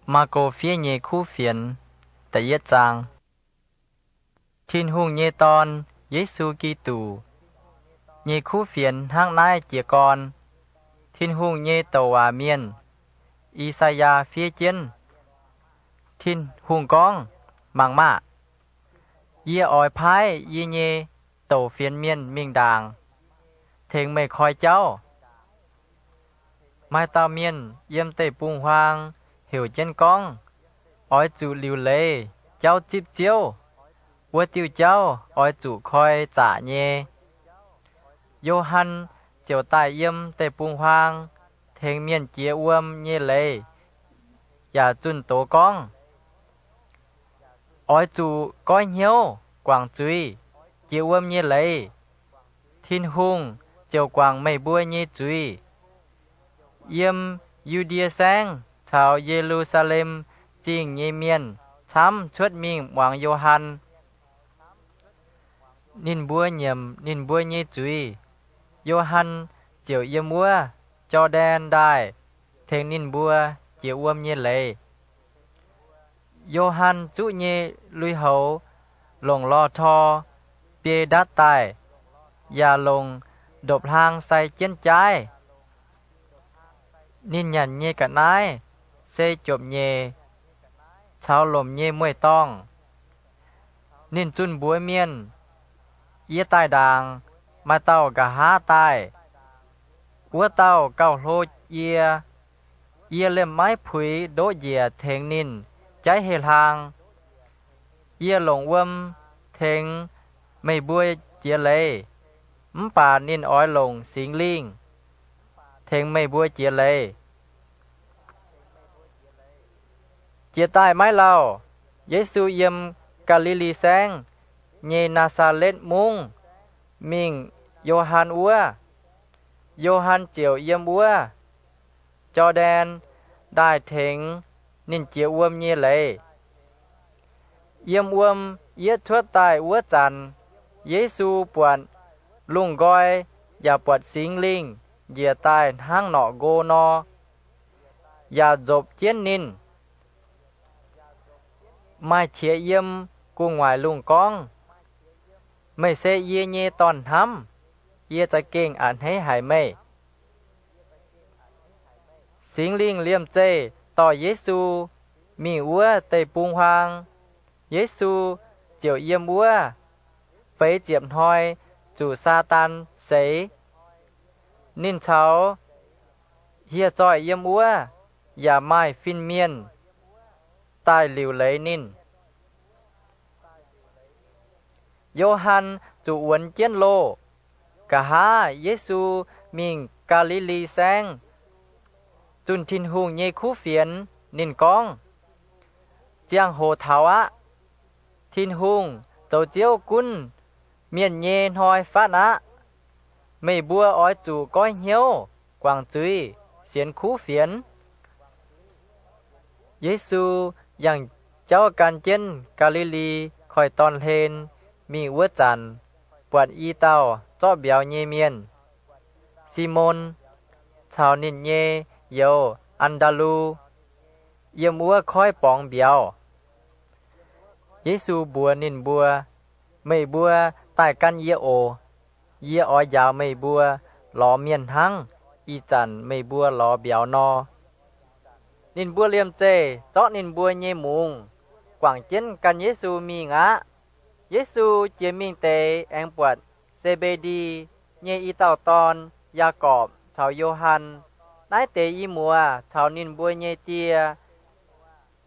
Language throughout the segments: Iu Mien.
Maako Fiev Nyei Kuv Fienx. Da'yietv zaang. Tin-Hungh nyei Dorn, Yesu Giduc, nyei kuv fienx hnangv naaiv jiez gorn. Tin-Hungh nyei douc waac mienh, I^saa^yaa, fiev jienv. Tin-Hungh gorngv, Mangc maah! Yie oix paaiv yie nyei douc fienx mienh mingh ndaangc, tengx meih koi jauv. Maaih dauh mienh yiem deic-bung-huaang heuc jienv gorngv, Oix zuqc liuc leiz jauv zipv Ziouv. Wuov diuh jauv oix zuqc koi zaqc nyei. Yo^han ziouc daaih yiem deic-bung-huaang tengx mienh jiex wuom nyei leiz yaac zunh doz gorngv, Oix zuqc goiv hnyouv guangc zuiz, jiex wuom nyei leiz, Tin-Hungh ziouc guangc meih mbuo nyei zuiz. Yiem Yu^ndie Saengv caux Ye^lu^saa^lem Zingh nyei mienh camv cuotv mingh muangx Yo^han. Ninh mbuo nyiemc ninh mbuo nyei zuiz. Yo^han ziouc yiem wuov Jor^ndaen Ndaaih tengx ninh mbuo jiex wuom nyei leiz. Yo^han zuqv nyei lui-houx longc lorh tor biei ndatv daaih, yaac longc ndopv-hlaang sai jienv jaaiv. Ninh nyanc nyei ga'naaiv se jopc nyeic caux lomc nyei mueiz-dorngh. Ninh zunh mbuox mienh, Yie daaih ndaangc, maaih dauh nqa'haav daaih. Wuov dauh gauh hlo yie. Yie liemh maiv puix ndoqv njiec tengx ninh jaiv heh hlang. Yie longc wuom tengx meih mbuo jiex leiz, mv baac ninh oix longc Singx Lingh tengx meih mbuo jiex leiz. Jiex daaih maiv lauh, Yesu yiem Gaa^li^li Saengv nyei Naa^saa^letv Mungv mingh Yo^han wuov. Yo^han ziouc yiem wuov Jor^ndaen Ndaaih tengx ninh jiex wuom nyei leiz. Yiem wuom yietv cuotv daaih wuov zanc, Yesu buatc lungh nqoi yaac buatc Singx Lingh njiec daaih hnangv norqc nqo nor, yaac nzopc jienv ninh. Maaih qiex yiem gu'nguaaic lungh gorngv, Meih se yie nyei Dorn-hnamv. Yie za'gengh a'hneiv haic meih. Singx Lingh liemh zeih dorh Yesu mingh wuov deic-bung-huaang. Yesu ziouc yiem wuov feix ziepc hnoi zuqc Saadaan seix. Ninh caux hieh zoih yiem wuov, yaac maaih fin-mienh daaih liuc leiz ninh. Yo^han zuqc wuonx jienv loh. Nqa'haav Yesu mingh Gaa^li^li Saengv zunh Tin-Hungh nyei kuv fienx, ninh gorngv, Ziangh hoc taux aqv. Tin-Hungh zoux Ziouv gunv mienh nyei hnoi fatv aqv. Meih mbuo oix zuqc goiv hnyouv, guangc zuiz, sienx kuv fienx. Yesu yangh jauv gan jienv Gaa^li^li Koiv-Dorn hlen mingh wuov zanc, buatc i dauh zorqv mbiauz nyei mienh, Simon, caux ninh nyei youz, An^ndaa^lu, yiem wuov koiv borngz mbiauz. Yesu mbuox ninh mbuo, Meih mbuo daaih gan yie oc. Yie oix njaaux meih mbuo lorz mienh hnangv ih zanc meih mbuo lorz mbiauz nor. Ninh mbuo liemh zeih zorqv ninh mbuo nyei mungz guangc jienv gan Yesu mingh aqv. Yesu jiex mingh deix aengx buatc Se^mbe^ndi nyei i dauh dorn, Yaagorpc caux Yo^han. Naaiv deix i muoz caux ninh mbuo nyei die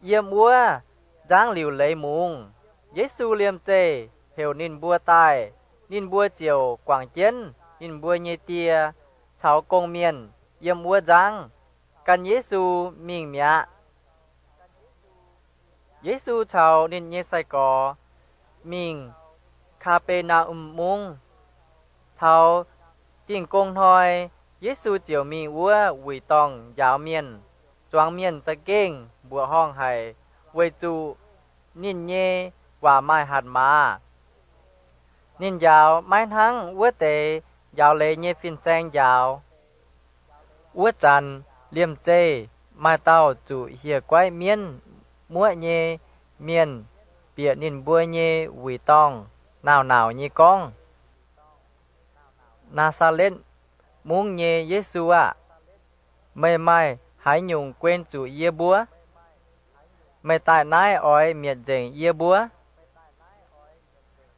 yiem wuov nzangv liuc leiz mungz. Yesu liemh zeih heuc ninh mbuo daaih. Ninh mbuo ziouc guangc jienv ninh mbuo nyei die caux gong-mienh yiem wuov nzangv, gan Yesu mingh mi'aqv. Yesu caux ninh nyei sai-gorx mingh Kaa^be^naa^um Mungv. Taux Dingh Gong Hnoi, Yesu ziouc mingh wuov wuic dorngh njaaux mienh. Zuangx mienh za'gengh mbuoqc horngh haic, weic zuqc ninh nyei waac maaih hatc maaz. Ninh njaaux maiv hnangv wuov deix njaaux leiz nyei fin-saeng njaaux. Wuov zanc liemh zeih Maaih dauh zuqc hieh guaiv mienv muoqv nyei mienh bieqc ninh mbuo nyei wuic dorngh, nauc-nauc nyei gorngv, Naa^saa^letv Mungv nyei Yesu aah! Meih maaih haaix nyungc guen zuqc yie mbuo? Meih daaih naaiv oix mietc nzengc yie mbuo?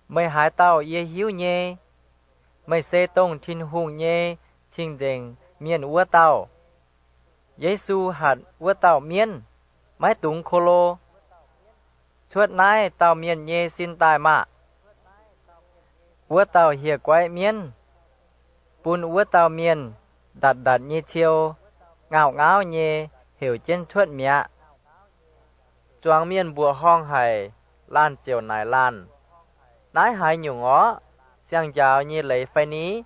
Meih haaix dauh yie hiuv nyei. Meih se dongh Tin-Hungh nyei cing-nzengc mienh wuov dauh. Yesu hatc wuov dauh mienv, Maiv dungx ko lo. Cuotv naaiv dauh mienh nyei sin daaih maah! Wuov dauh hieh guaiv mienv bun wuov dauh mienh ndatc ndatc nyei ciou, ngauh ngaauv nyei heuc jienv cuotv mi'aqv. Zuangx mienh mbuoqc horngh haic, laanh ziouc naaic laanh, Naaiv haaix nyungc orqv? Siang-njaaux nyei leiz fai ni?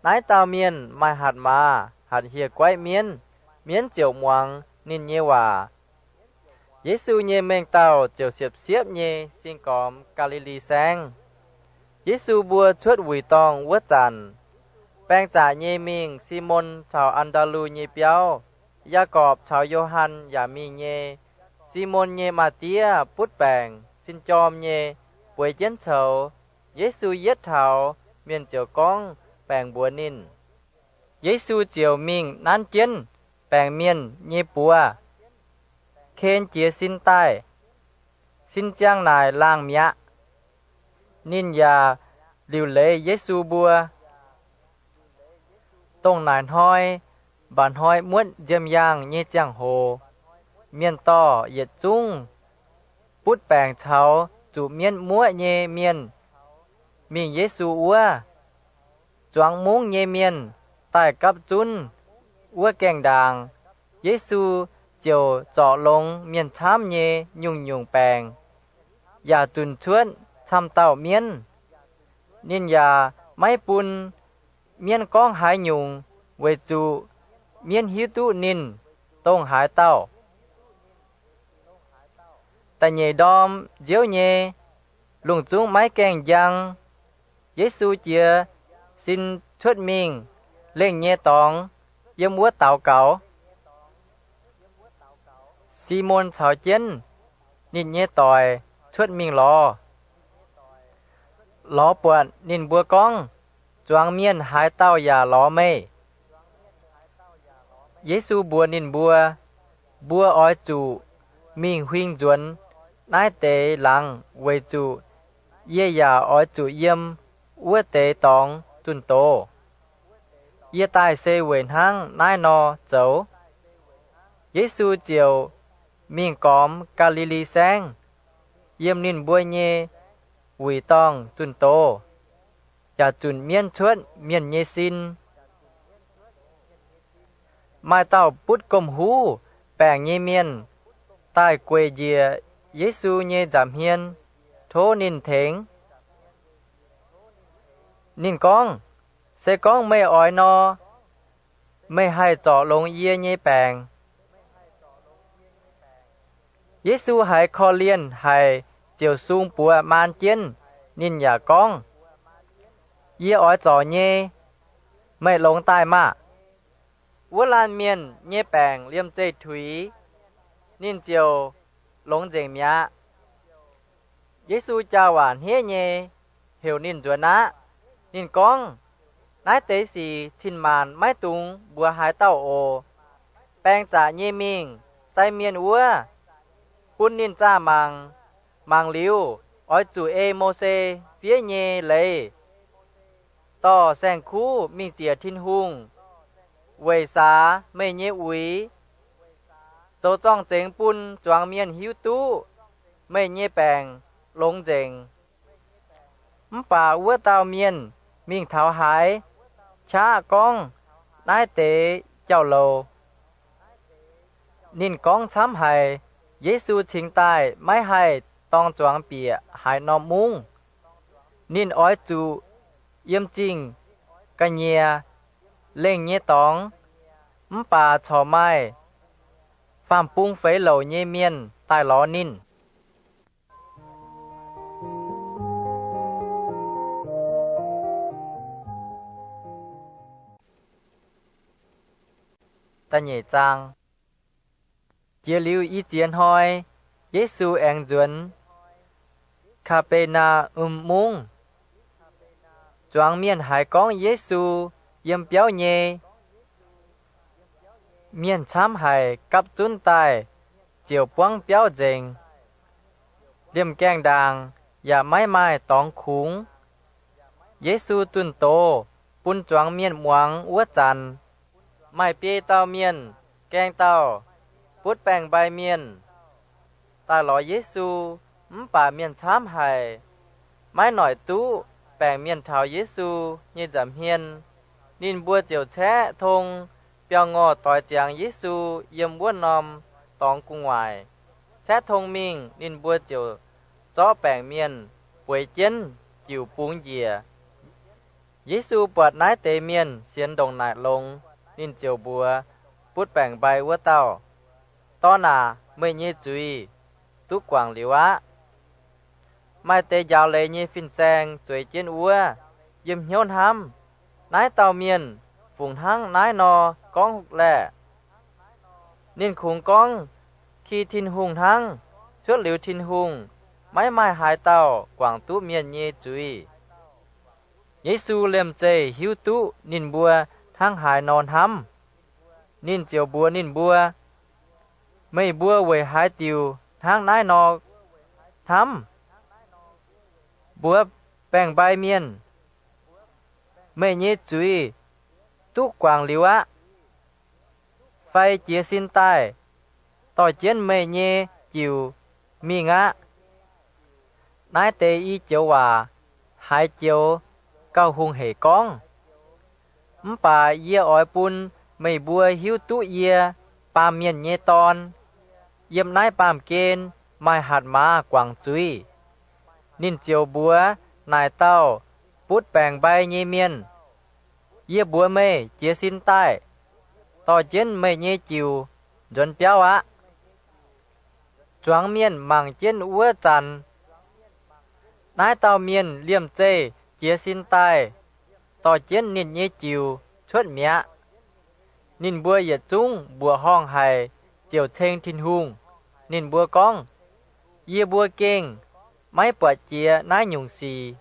Naaiv dauh mienh maaih hatc maaz hatc hieh guaiv mienv, mienv ziouc muangx ninh nyei waac. Yesu nyei mengh dauh ziouc siepv-siepv nyei sin gormx Gaa^li^li Saengv. Yesu mbuo cuotv wuic dorngh wuov zanc, baeng zaqc nyei mingh Simon caux An^ndaa^lu nyei biauv. Yaagorpc caux Yo^han yaac mingh nyei. Simon nyei maa-diev butv baengc, sin jorm nyei, bueix jienv coux. Yesu yietv taux, mienh ziouc gorngv baengc mbuox ninh. Yesu ziouc mingh nanv jienv baengc mienh nyei buoz, ken jiez sin daaih. Sin ziang naaic laangh mi'aqv. Ninh yaac liuc leiz Yesu mbuo. Dongh naaic hnoi, mba'hnoi muotv nziemh yaangh nyei ziangh hoc, mienh dorh yietc zungv butv baengc caux zuqc mienv muoqv nyei mienh mingh Yesu wuov. Zuangx mungv nyei mienh daaih gapv zunv wuov gaengh ndaangc. Yesu ziouc zorc longx mienh camv nyei nyungc-nyungc baengc, yaac zunc cuotv camv dauh mienv. Ninh yaac maiv bun mienv gorngv haaix nyungc, weic zuqc mienv hiuv duqv ninh dongh haaix dauh. Da'nyeic ndorm nziouv nyei, lungh zungv maiv gaengh njang. Yesu jiez sin cuotv mingh lengh nyei dorngx, yiem wuov daux gaux. Simon caux jienv ninh nyei doic cuotv mingh lorz. Lorz buatc ninh mbuo gorngv, Zuangx mienh haaix dauh yaac lorz meih. Yesu mbuox ninh mbuo, Mbuo oix zuqc mingh huing nzuonx naaiv deix laangz, weic zuqc yie yaac oix zuqc yiem wuov deix dorngx zunh doz. Yie daaih se weic hnangv naaiv nor zoux. Yesu ziouc mingh gormx Gaa^li^li Saengv, yiem ninh mbuo nyei wuic dorngh zunh doz, yaac zunc mienv cuotv mienh nyei sin. Maaih dauh butv gomh huv baengc nyei mienh daaih gueic njiec Yesu nyei nza'hmien, tov ninh tengx. Ninh gorngv, Se gorngv meih oix nor, meih haih zorc longx yie nyei baengc. Yesu haiz korv-lienh haic ziouc sung buoz maan jienv. Ninh yaac gorngv, Yie oix zorc nyei. Meih longx daaih maah! Wuov laanh mienh nyei baengc liemh zeih tuix, ninh ziouc longx nzengc mi'aqv. Yesu jaa-waac hniev nyei, heuc ninh nzuonx aqv. Ninh gorngv, Naaiv deix sic cin-maanc maiv dungx mbuox haaix dauh oc. Baeng zaqc nyei mingh sai mienh wuov, bun ninh zaah mangc. Mangc liuz, oix zuqc ei Mose fiev nyei leiz, dorh saeng-kuv mingh ziec Tin-Hungh, weic saax meih nyei uix, zoux zorng-zengx bun zuangx mienh hiuv duqv meih nyei baengc longx nzengc. Mv baac wuov dauh mienh mingh taux haaix, qaqv gorngv naaiv deix jauv-louc. Ninh gorngv camv haic. Yesu cingx daaih maiv haih dorng zuangx bieqc haaix norm mungv. Ninh oix zuqc yiem zingh ga'nyiec lengh nyei dorngx, mv baac corc maaih faam-bung feix louc nyei mienh daaih lorz ninh. Da'nyeic zaang. Jiex liuz i ziex hnoi, Yesu aengx nzuonx Kaa^be^naa^um Mungv. Zuangx mienh haiz gorngv Yesu yiem biauv nyei. Mienh camv haic gapv zunv daaih ziouc buangv biauv nzengc. Liemh gaengh ndaangc yaac maiv maaih dorngx kungx. Yesu zunh doz bun zuangx mienh muangx wuov zanc, maaih biei dauh mienh gaeng dauh butv baeng-mbai mienh daaih lorz Yesu, mv baac mienh camv haic, maiv noic duqv baengc mienh taux Yesu nyei nza'hmien. Ninh mbuo ziouc caeqv tong biauv-ngorh doix ziangx Yesu yiem wuov norm dorngx gu'nguaaic. Caeqv tong mingh, ninh mbuo ziouc zorqv baengc mienh bueix jienv jiuc bungx njiec. Yesu buatc naaiv deix mienh sienx ndongc naaic longx, ninh ziouc mbuox butv baeng-mbai wuov dauh, Dorn aac, meih nyei zuiz duqv guangc liuz aqv. Maaih deix njaaux leiz nyei fin-saeng zueiz jienv wuov, yiem hnyouv hnamv, Naaiv dauh mienh fungc hnangv naaiv nor gorngv laeh? Ninh kungx gorngv ki Tin-Hungh hnangv. Cuotv liuz Tin-Hungh, maiv maaih haaix dauh guangc duqv mienh nyei zuiz. Yesu liemh zeih hiuv duqv ninh mbuo hnangv haaix nor hnamv. Ninh ziouc mbuox ninh mbuo, Meih mbuo weic haaix diuc hnangv naaiv nor hnamv? Mbuox baeng-mbai mienh, Meih nyei zuiz duqv guangc liuz aqv. Fai jiez sin daaih dorh jienv meih nyei jiuc mingh aqv. Naaiv deix i joux waac haiz joux gauh hungh hec gorngv. Mv baac yie oix bun meih mbuo hiuv duqv yie, Baamh Mienh nyei Dorn, yiem naaiv baamh gen maaih hatc maaz guangc zuiz. Ninh ziouc mbuox naaic dauh butv baengc-mbai nyei mienh, Yie mbuox meih, jiez sin daaih, dorh jienv meih nyei jiuc nzuonx biauv aqv. Zuangx mienh mangc jienv wuov zanc, naaiv dauh mienh liemh zeih jiez sin daaih dorh jienv ninh nyei jiuc cuotv mi'aqv. Ninh mbuo yietc zungv mbuoqc horngh haic, ziouc ceng Tin-Hungh. Ninh mbuo gorngv, Yie mbuo gengh maiv buatc jiex naaiv nyungc sic.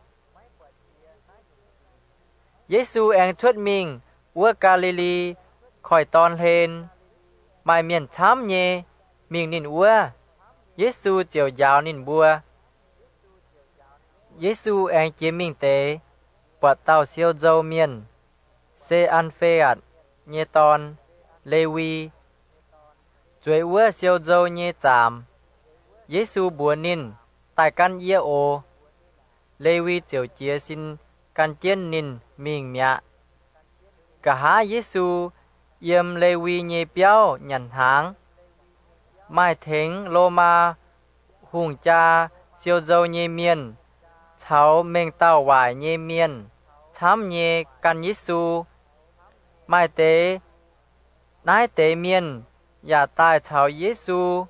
Yesu aengx cuotv mingh wuov Gaa^li^li Koiv-Dorn hlen. Maaih mienh camv nyei mingh ninh wuov. Yesu ziouc njaaux ninh mbuo. Yesu aengx jiex mingh deix, buatc dauh siou nzou mienh, se An^fe^atc nyei dorn, Lewi, zueiz wuov siou nzou nyei zaamc. Yesu mbuox ninh, Daaih gan yie oc. Lewi ziouc jiez sin gan jienv ninh mingh mi'aqv. Nqa'haav Yesu yiem Lewi nyei biauv nyanc hnaangx. Maaih tengx Lomaa hungh jaa siou nzou nyei mienh caux mengh dauh waaic nyei mienh camv nyei gan Yesu. Maaih deix naaiv deix mienh yaac daaih caux Yesu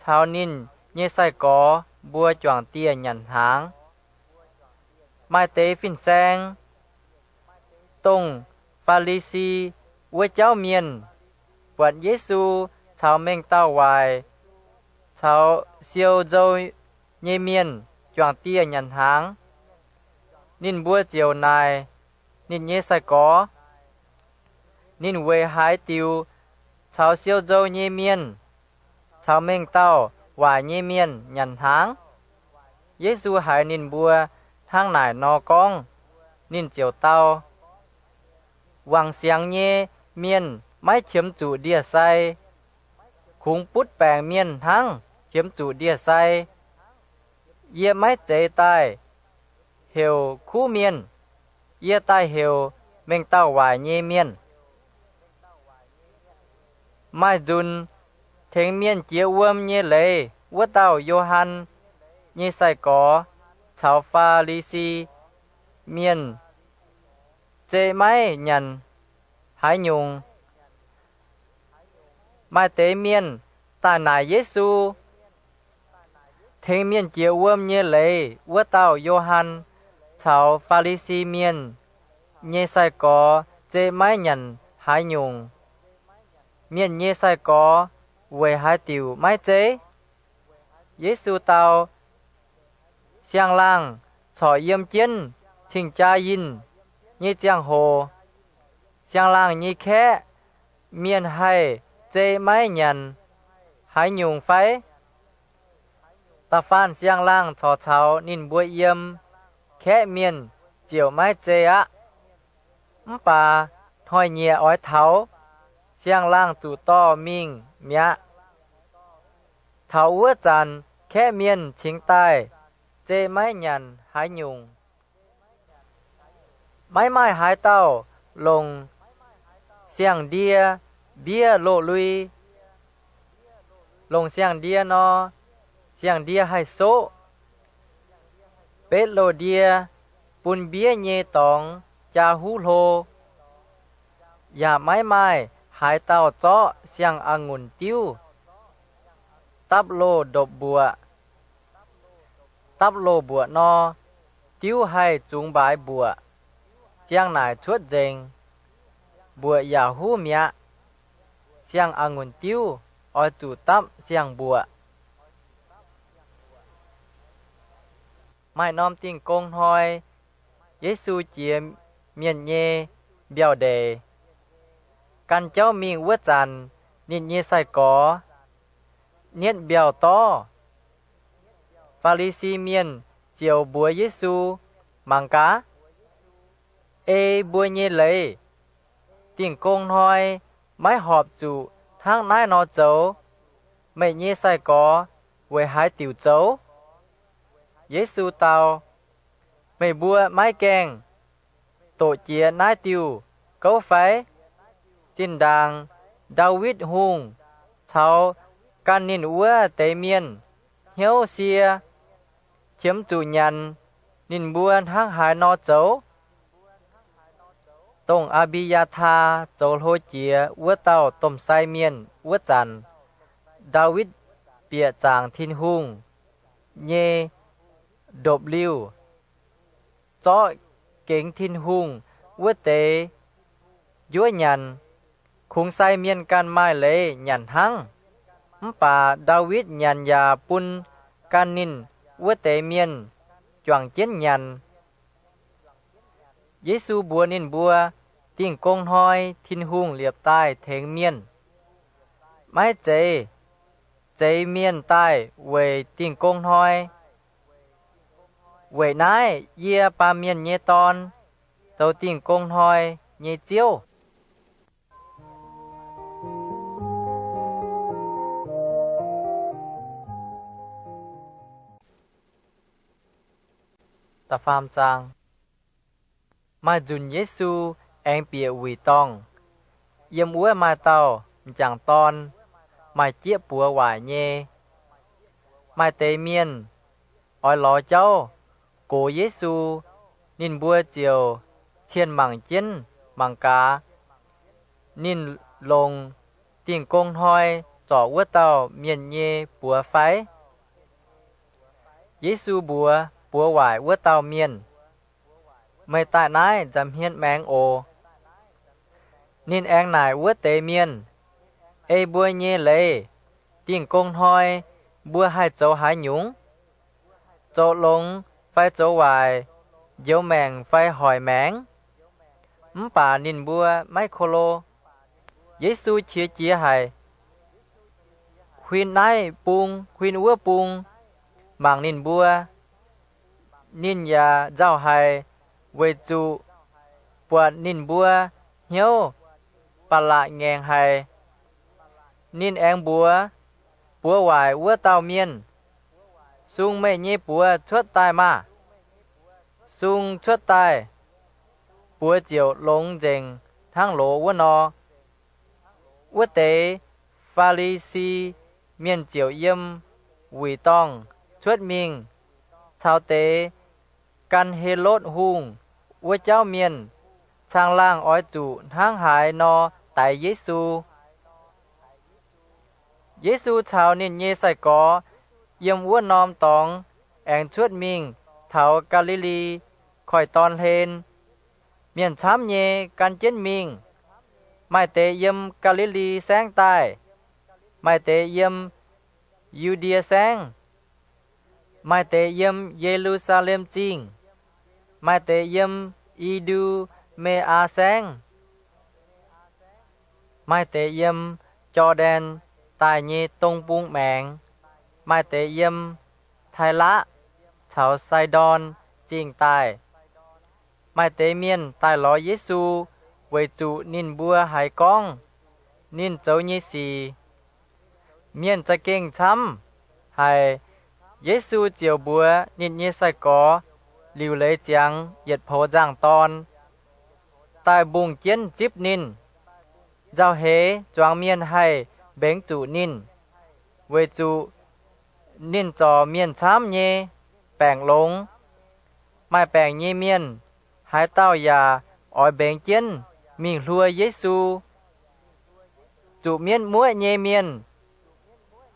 caux ninh nyei sai-gorx mbuo juangc dieh nyanc hnaangx. Maaih deix fin-saeng, dongh Faa^li^si wuov jauv mienh, buatc Yesu caux mengh dauh waaic caux siou nzou nyei mienh juangc dieh nyanc hnaangx. Ninh mbuo ziouc naaic ninh nyei sai-gorx, Ninh weic haaix diuc caux siou nzou nyei mienh caux mengh dauh waaic nyei mienh nyanc hnaangx? Yesu haiz ninh mbuo hnangv naaic nor gorngv, ninh ziouc dau, Wangc siangx nyei mienh maiv qiemx zuqc ndie-sai. Kungx butv baengc mienh hnangv qiemx zuqc ndie-sai. Yie maiv zeiz daaih heuc kuv mienh. Yie daaih heuc mengh dauh waaic nyei mienh. Maaih nzunc, tengx mienh jiex wuom nyei leiz wuov dauh Yo^han nyei sai-gorx caux Faa^li^si Mienh zeqc maiv nyanc haaix nyungc. Maaih deix mienh daaih naaic Yesu. Tengx mienh jiex wuom nyei leiz wuov dauh Yo^han caux Faa^li^si Mienh nyei sai-gorx zeqc maiv nyanc haaix nyungc. Mienh nyei sai-gorx weic haaix diuc maiv zei? Yesu dau, Siang-laangh corc yiem jienv cing-jaa yinh nyei ziangh hoc, siang-laangh nyei kaeqv mienh haih zei maiv nyanc haaix nyungc fai? Da'faanh siang-laangh corc caux ninh mbuo yiem, kaeqv mienh ziouc maiv zei aqv. Mv baac hnoi-nyieqc oix taux, siang-laangh zuqc dorh mingh mi'aqv. Taux wuov zanc kaeqv mienh cingx daaih zei maiv nyanc haaix nyungc. Maiv maaih haaix dauh longc siang-ndie mbiev loz-lui. Longc siang-ndie nor, siang-ndie haih soqv. Betv loz-ndie bun mbiev nyei dorngx jaa huv hlo. Yaac maiv maaih haaix dauh zorqv siang-a'ngunc diuv dapv loz-ndopv-mbuoqc. Dapv loz-mbuoqc nor, diuv haih zungx mbaaix mbuoqc, ziang naaic cuotv nzengc. Mbuoqc yaac huv mi'aqv. Siang-a'ngunc diuv oix zuqc dapv siang-mbuoqc. Maaih norm Dingh Gong Hnoi, Yesu jiex mienh nyei mbiauh ndeic. Gan jauv mingh wuov zanc, ninh nyei sai-gorx nietv mbiauh dorv. Faa^li^si Mienh ziouc mbuox Yesu, Mangc gaax, ei mbuo nyei leiz Dingh Gong Hnoi maiv horpc zuqc hnangv naaiv nor zoux. Meih nyei sai-gorx weic haaix diuc zoux? Yesu dau, Meih mbuo maiv gaengh doqc jiex naaiv diuh gouv fai? Zinh ndaangc Ndaawitv Hungh caux gan ninh wuov deix mienh hnyouv sie, qiemx zuqc nyanc ninh mbuo hnangv haaix nor zoux? Dongh Aa^mbi^yaa^taa zoux hlo jiex wuov dauh domh sai mienh wuov zanc, Ndaawitv bieqc zaangc Tin-Hungh nyei ndopv-liuh, zorqv gengx Tin-Hungh wuov deix njuov nyanc. Kungx sai mienh ganh maaih leiz nyanc hnangv, mv baac Ndaawitv nyanc yaac bun gan ninh wuov deix mienh juangc jienv nyanc. Yesu mbuox ninh mbuo, Dingh Gong Hnoi Tin-Hungh liepc daaih tengx mienh, maiv zeiz zeix mienh daaih weic Dingh Gong Hnoi. Weic naaiv yie, Baamh Mienh nyei Dorn, zoux Dingh Gong Hnoi nyei Ziouv. Maaih nzunc Yesu aengx bieqc wuic dorngh. Yiem wuov maaih dauh m'jangc dorn, maaih jieqv buoz waaic nyei. Maaih deix mienh oix lorz jauv gox Yesu, ninh mbuo ziouc cienh mangc jienv mangc gaax, ninh longc Dingh Gong Hnoi zorc wuov dauh mienh nyei buoz fai? Yesu mbuox buoz waaic wuov dauh mienh, Meih daaih naaiv nza'hmien maengx oc. Ninh aengx naaic wuov deix mienh, Ei mbuo nyei leiz, Dingh Gong Hnoi mbuo haih zoux haaix nyungc? Zoux longx fai zoux waaic? Njoux maengc fai hoic maengx? Mv baac ninh mbuo maiv ko lo. Yesu qiex jiez haic, huin naaiv bung huin wuov bung, mangc ninh mbuo. Ninh yaac nzauh haic, weic zuqc buatc ninh mbuo hnyouv ba'laqc ngaengc haic. Ninh aengx mbuox buoz waaic wuov dauh mienh, Sung meih nyei buoz cuotv daaih maah! Sung cuotv daaih, buoz ziouc longx nzengc hnangv loz wuov nor. Wuov deix Faa^li^si Mienh ziouc yiem wuic dorngh cuotv mingh, caux deix gan Helotv Hungh wuov jauv mienh, caangh laangh oix zuqc hnangv haaix nor daix Yesu. Yesu caux ninh nyei sai-gorx yiem wuov norm dorngx aengx cuotv mingh taux Gaa^li^li Koiv-Dorn hlen. Mienh camv nyei gan jienv mingh. Maaih deix yiem Gaa^li^li Saengv daaih, Maaih deix yiem Yu^ndie Saengv, maaih deix yiem Ye^lu^saa^lem Zingh, maaih deix yiem I^ndu^me^aa Saengv, maaih deix yiem Jor^ndaen Daaih nyei dong bung maengx, maaih deix yiem Tailaqv caux Sai^ndorn Zingh daaih. Maaih deix mienh daaih lorz Yesu weic zuqc ninh mbuo haiz gorngv ninh zoux nyei sic. Mienh za'gengh camv haic. Yesu ziouc mbuox ninh nyei sai-gorx liuc leiz ziangx yietc poux nzangc-dorn daaih mbungh jienv zipv ninh. Nzauh heix zuangx mienh haih mbengx zuqc ninh, weic zuqc ninh zorc mienh camv nyei baengc longx. Maaih baengc nyei mienh, haaix dauh yaac oix mbengx jienv mingh hluo Yesu. Zuqc mienv muoqv nyei mienh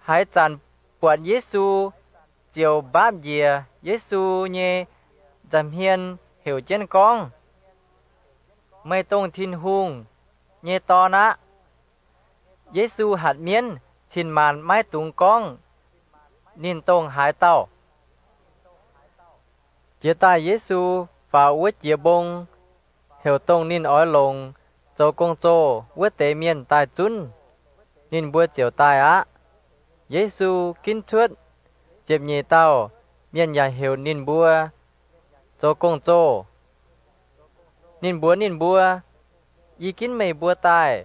haaix zanc buatc Yesu, ziouc mbaapv njiec Yesu nyei nza'hmien heuc jienv gorngv, Meih dongh Tin-Hungh nyei Dorn aqv. Yesu hatc mienv cin-maanc maiv dungx gorngv ninh dongh haaix dauh. Jiex daaih Yesu faaux wuov jiex mbong, heuc dongh ninh oix longc zoux gong-zoh wuov deix mienh daaih zunv ninh mbuo ziouc daaih aqv. Yesu ginv cuotv ziepc nyeic dauh mienh yaac heuc ninh mbuo zoux gong-zoh. Ninh mbuox ninh mbuo, Yie ginv meih mbuo daaih.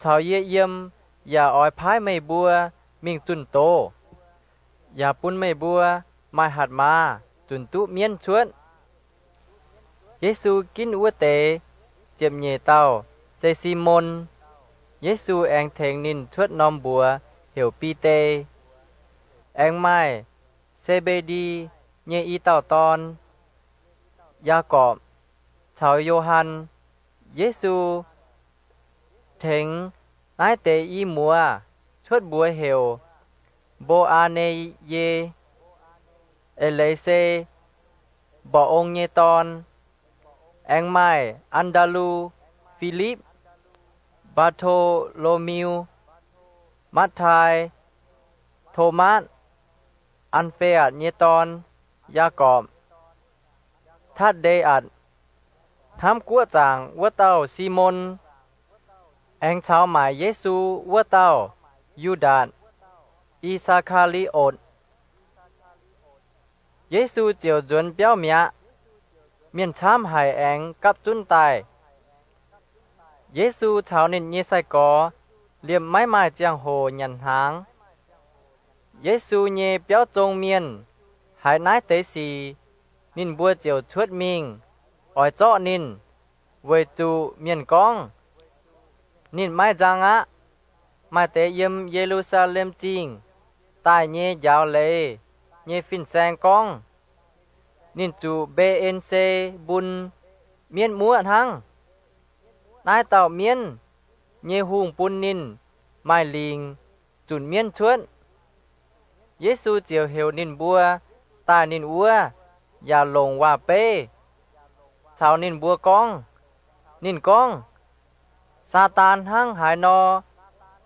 Caux yie yiem yaac oix paaiv meih mbuo mingh zunh doz, yaac bun meih mbuo maaih hatc maaz zunc duqv mienv cuotv. Yesu ginv wuov deix ziepc nyeic dauh se Simon. Yesu aengx tengx ninh cuotv norm mbuox heuc Bide. Aengx maaih Se^mbe^ndi nyei i dauh dorn, Yaagorpc caux Yo^han. Yesu tengx naaiv deix i muoz cuotv mbuox heuc Mbo^aa^ne^ye, eix leiz se Mborqv Ong nyei dorn. Aengx maaih An^ndaa^lu, Filipv, Mbaa^to^lo^miu, Matv^tai, Tomatv, An^fe^atc nyei dorn, Yaagorpc, Tatv^nde^atc, hnamv guoqv zaangc wuov dauh Simon, aengx caux maaic Yesu wuov dauh, Yu^ndaatc, I^saa^kaa^li^otc. Yesu ziouc nzuonx biauv mi'aqv. Mienh camv haic aengx gapv zunv daaih. Yesu caux ninh nyei sai-gorx liemh maiv maaih ziangh hoc nyanc hnaangx. Yesu nyei biauv zong mienh haiz naaiv deix sic, ninh mbuo ziouc cuotv mingh oix zorqv ninh, weic zuqc mienh gorngv, Ninh maiv nzang aqv. Maaih deix yiem Ye^lu^saa^lem Zingh daaih nyei njaaux leiz nyei fin-saeng gorngv, Ninh zuqc Mbe^en^se bun mienv muoqv hnangv. Naaiv dauh mienv nyei hungh bun ninh maaih lingc zunc mienv cuotv. Yesu ziouc heuc ninh mbuo daaih ninh wuov, yaac longc waac-beiv caux ninh mbuo gorngv. Ninh gorngv, Saadaan hnangv haaix nor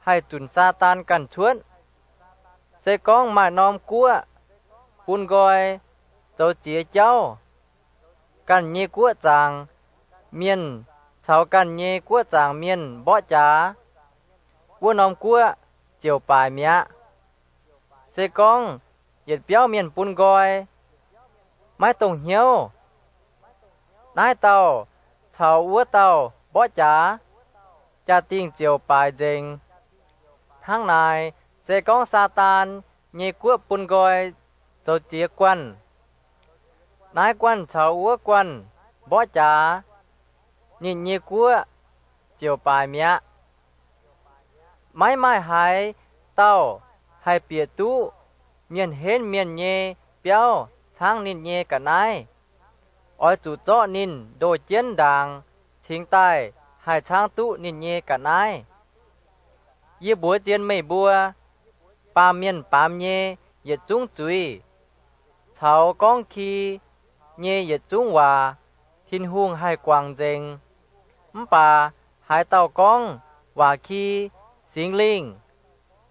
haih zunc Saadaan ganh cuotv? Se gorngv maaih norm guoqv bun nqoi zoux ziex jauv, ganh nyei guoqv zaangc mienh caux ganh nyei guoqv zaangc mienh mborqv jaax, wuov norm guoqv ziouc baaic mi'aqv. Se gorngv yietc biauv mienh bun nqoi, maiv dongh hnyouv, naaiv dauh caux wuov dauh mborqv jaax, jaa-dingh ziouc baaic nzengc. Hnangv naaic, se gorngv Saadaan nyei guoqv bun nqoi zoux ziex guanh, naaiv guanh caux wuov guanh mborqv jaax, ninh nyei guoqv ziouc baaic mi'aqv. Maiv maaih haaix dauh haih bieqc duqv Mienh henv mienh nyei biauv caangv ninh nyei ga'naaiv. Oix zuqc zorqv ninh ndoh jienv ndaangc cingx daaih haih caangv duqv ninh nyei ga'naaiv. Yie mbuox zien meih mbuo, baamh mienh baamz nyei yietc zungv zuiz, caux gorngv ki nyei yietc zungv waac, Tin-Hungh haih guangc nzengc. Mv baac haaix dauh gorngv waac ki Singx Lingh.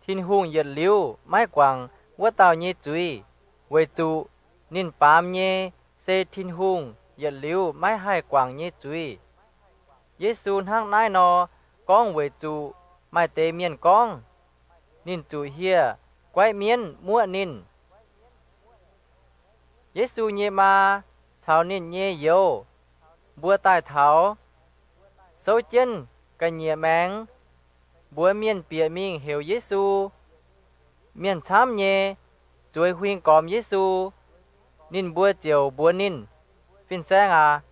Tin-Hungh yietc liuz maiv guangc wuov dauh nyei zuiz, weic zuqc ninh baamz nyei se Tin-Hungh yietc liuz maiv haih guangc nyei zuiz. Yesu hnangv naaiv nor gorngv weic zuqc maaih deix mienh gorngv ninh zuqc hieh guaiv mienv muoqv ninh. Yesu nyei maa caux ninh nyei youz mbuo daaih taux, souv jienv ga'nyiec maengx, mbuox mienh bieqc mingh heuc Yesu. Mienh camv nyei zueiz huing gormx Yesu. Ninh mbuo ziouc mbuox ninh, Fin-Saeng aac,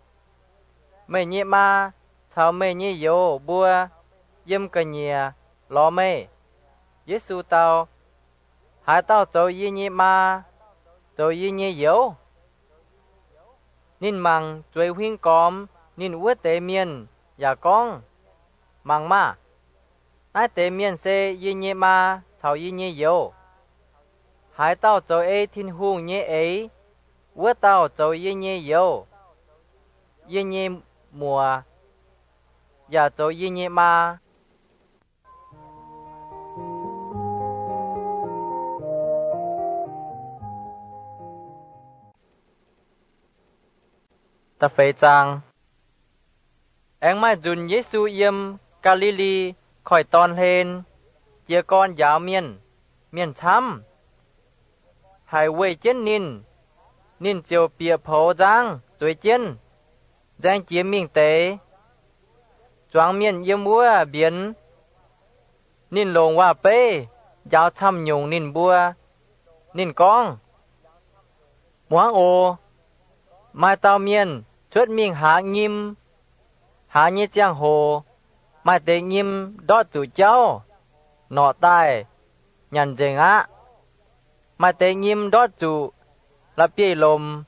meih nyei maa caux meih nyei youz mbuo yiem ga'nyiec lorz meih. Yesu dau, Haaix dauh zoux yie nyei maa, zoux yie nyei youz? Ninh mangc zueiz huing gormx ninh wuov deix mienh yaac gorngv, Mangc maah! Naaiv deix mienh se yie nyei maa caux yie nyei youz. Haaix dauh zoux ei Tin-Hungh nyei eix, wuov dauh zoux yie nyei youz. Yie nyei muoc yaac zoux yie nyei maa. Aengx maaih nzunc Yesu yiem Gaa^li^li Koiv-Dorn hlen, jiez gorn njaaux mienh. Mienh camv haic weih jienv ninh. Ninh ziouc bieqc poux nzangv zueiz jienv, nzaeng jiex mingh deix, zuangx mienh yiem wuov mbienx. Ninh longc waac-beiv njaaux camv-nyungc ninh mbuo. Ninh gorngv, Muangx oc. Maaih dauh mienh cuotv mingh haaz nyim. Haaz nyei ziangh hoc, maaih deix nyim ndortv zuqc jauv, norqc daaih, nyanc nzengc aqv. Maaih deix nyim ndortv zuqc la'bieiv-lomc,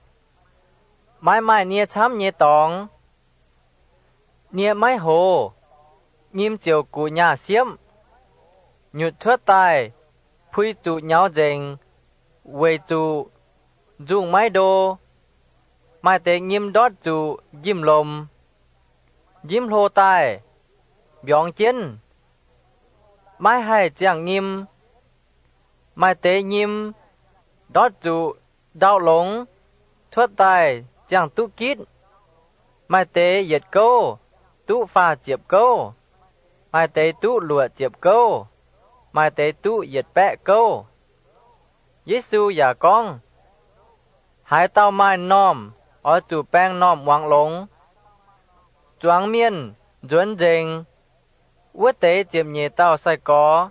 maiv maaih nie camv nyei dorngx. Nie maiv hoz, nyim ziouc guqc nyaah siepv, nyutc cuotv daaih, pui zuqc nyaux nzengc, weic zuqc nzungh maiv ndo. Maaih deix nyim ndortv zuqc njimv-lomc, njimv hlo daaih, mbiorngz jienv, maiv haih ziangh nyim. Maaih deix nyim ndortv zuqc ndau longx, cuotv daaih ziangh duqv gitv. Maaih deix yietc gouv duqv faah ziepc gouv, maaih deix duqv luoqc ziepc gouv, maaih deix duqv yietc baeqv gouv. Yesu yaac gorngv, Haaix dauh maaih m'normh oix zuqc baeng m'normh muangx longx. Zuangx mienh nzuonx nzengc. Wuov deix ziepc nyeic dauh sai-gorx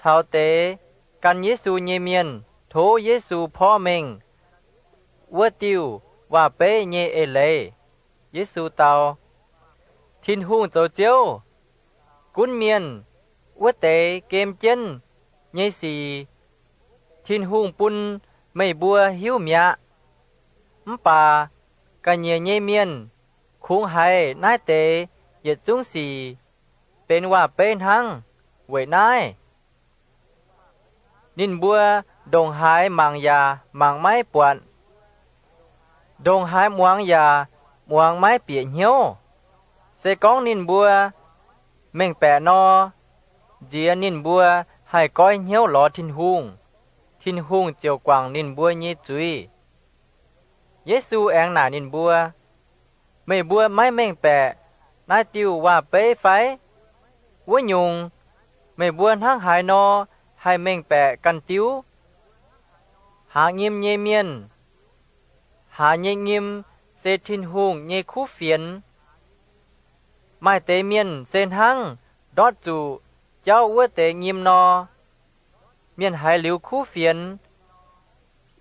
caux deix gan Yesu nyei mienh tov Yesu porv mengh wuov diuh waac-beiv nyei eix-leiz. Yesu dau, Tin-Hungh zoux Ziouv, gunv mienh wuov deix gem jienv nyei sic, Tin-Hungh bun meih mbuo hiuv mi'aqv. Mv baac ga'nyiec nyei mienh kungx haiz naaiv deix yietc zungv sic benx waac-beiv hnangv. Weic naaiv ninh mbuo ndongc haaix mangc yaac mangc maiv buatc, ndongc haaix muangx yaac muangx maiv bieqc hnyouv. Se gorngv ninh mbuo mengh baeqc nor, nziex ninh mbuo haih goiv hnyouv lorz Tin-Hungh, Tin-Hungh ziouc guangc ninh mbuo nyei zuiz. Yesu aengx naaic ninh mbuo, Meih mbuo maiv mengh baeqc naaiv diuh waac-beiv fai? Wuov nyungc, meih mbuo hnangv haaix nor haih mengh baeqc ganh diuv? Haaz nyim nyei mienh. Haaz nyei nyim se Tin-Hungh nyei kuv fienx. Maaih deix mienh se hnangv ndortv zuqc jauv wuov deix nyim nor. Mienh haiz liuz kuv fienx,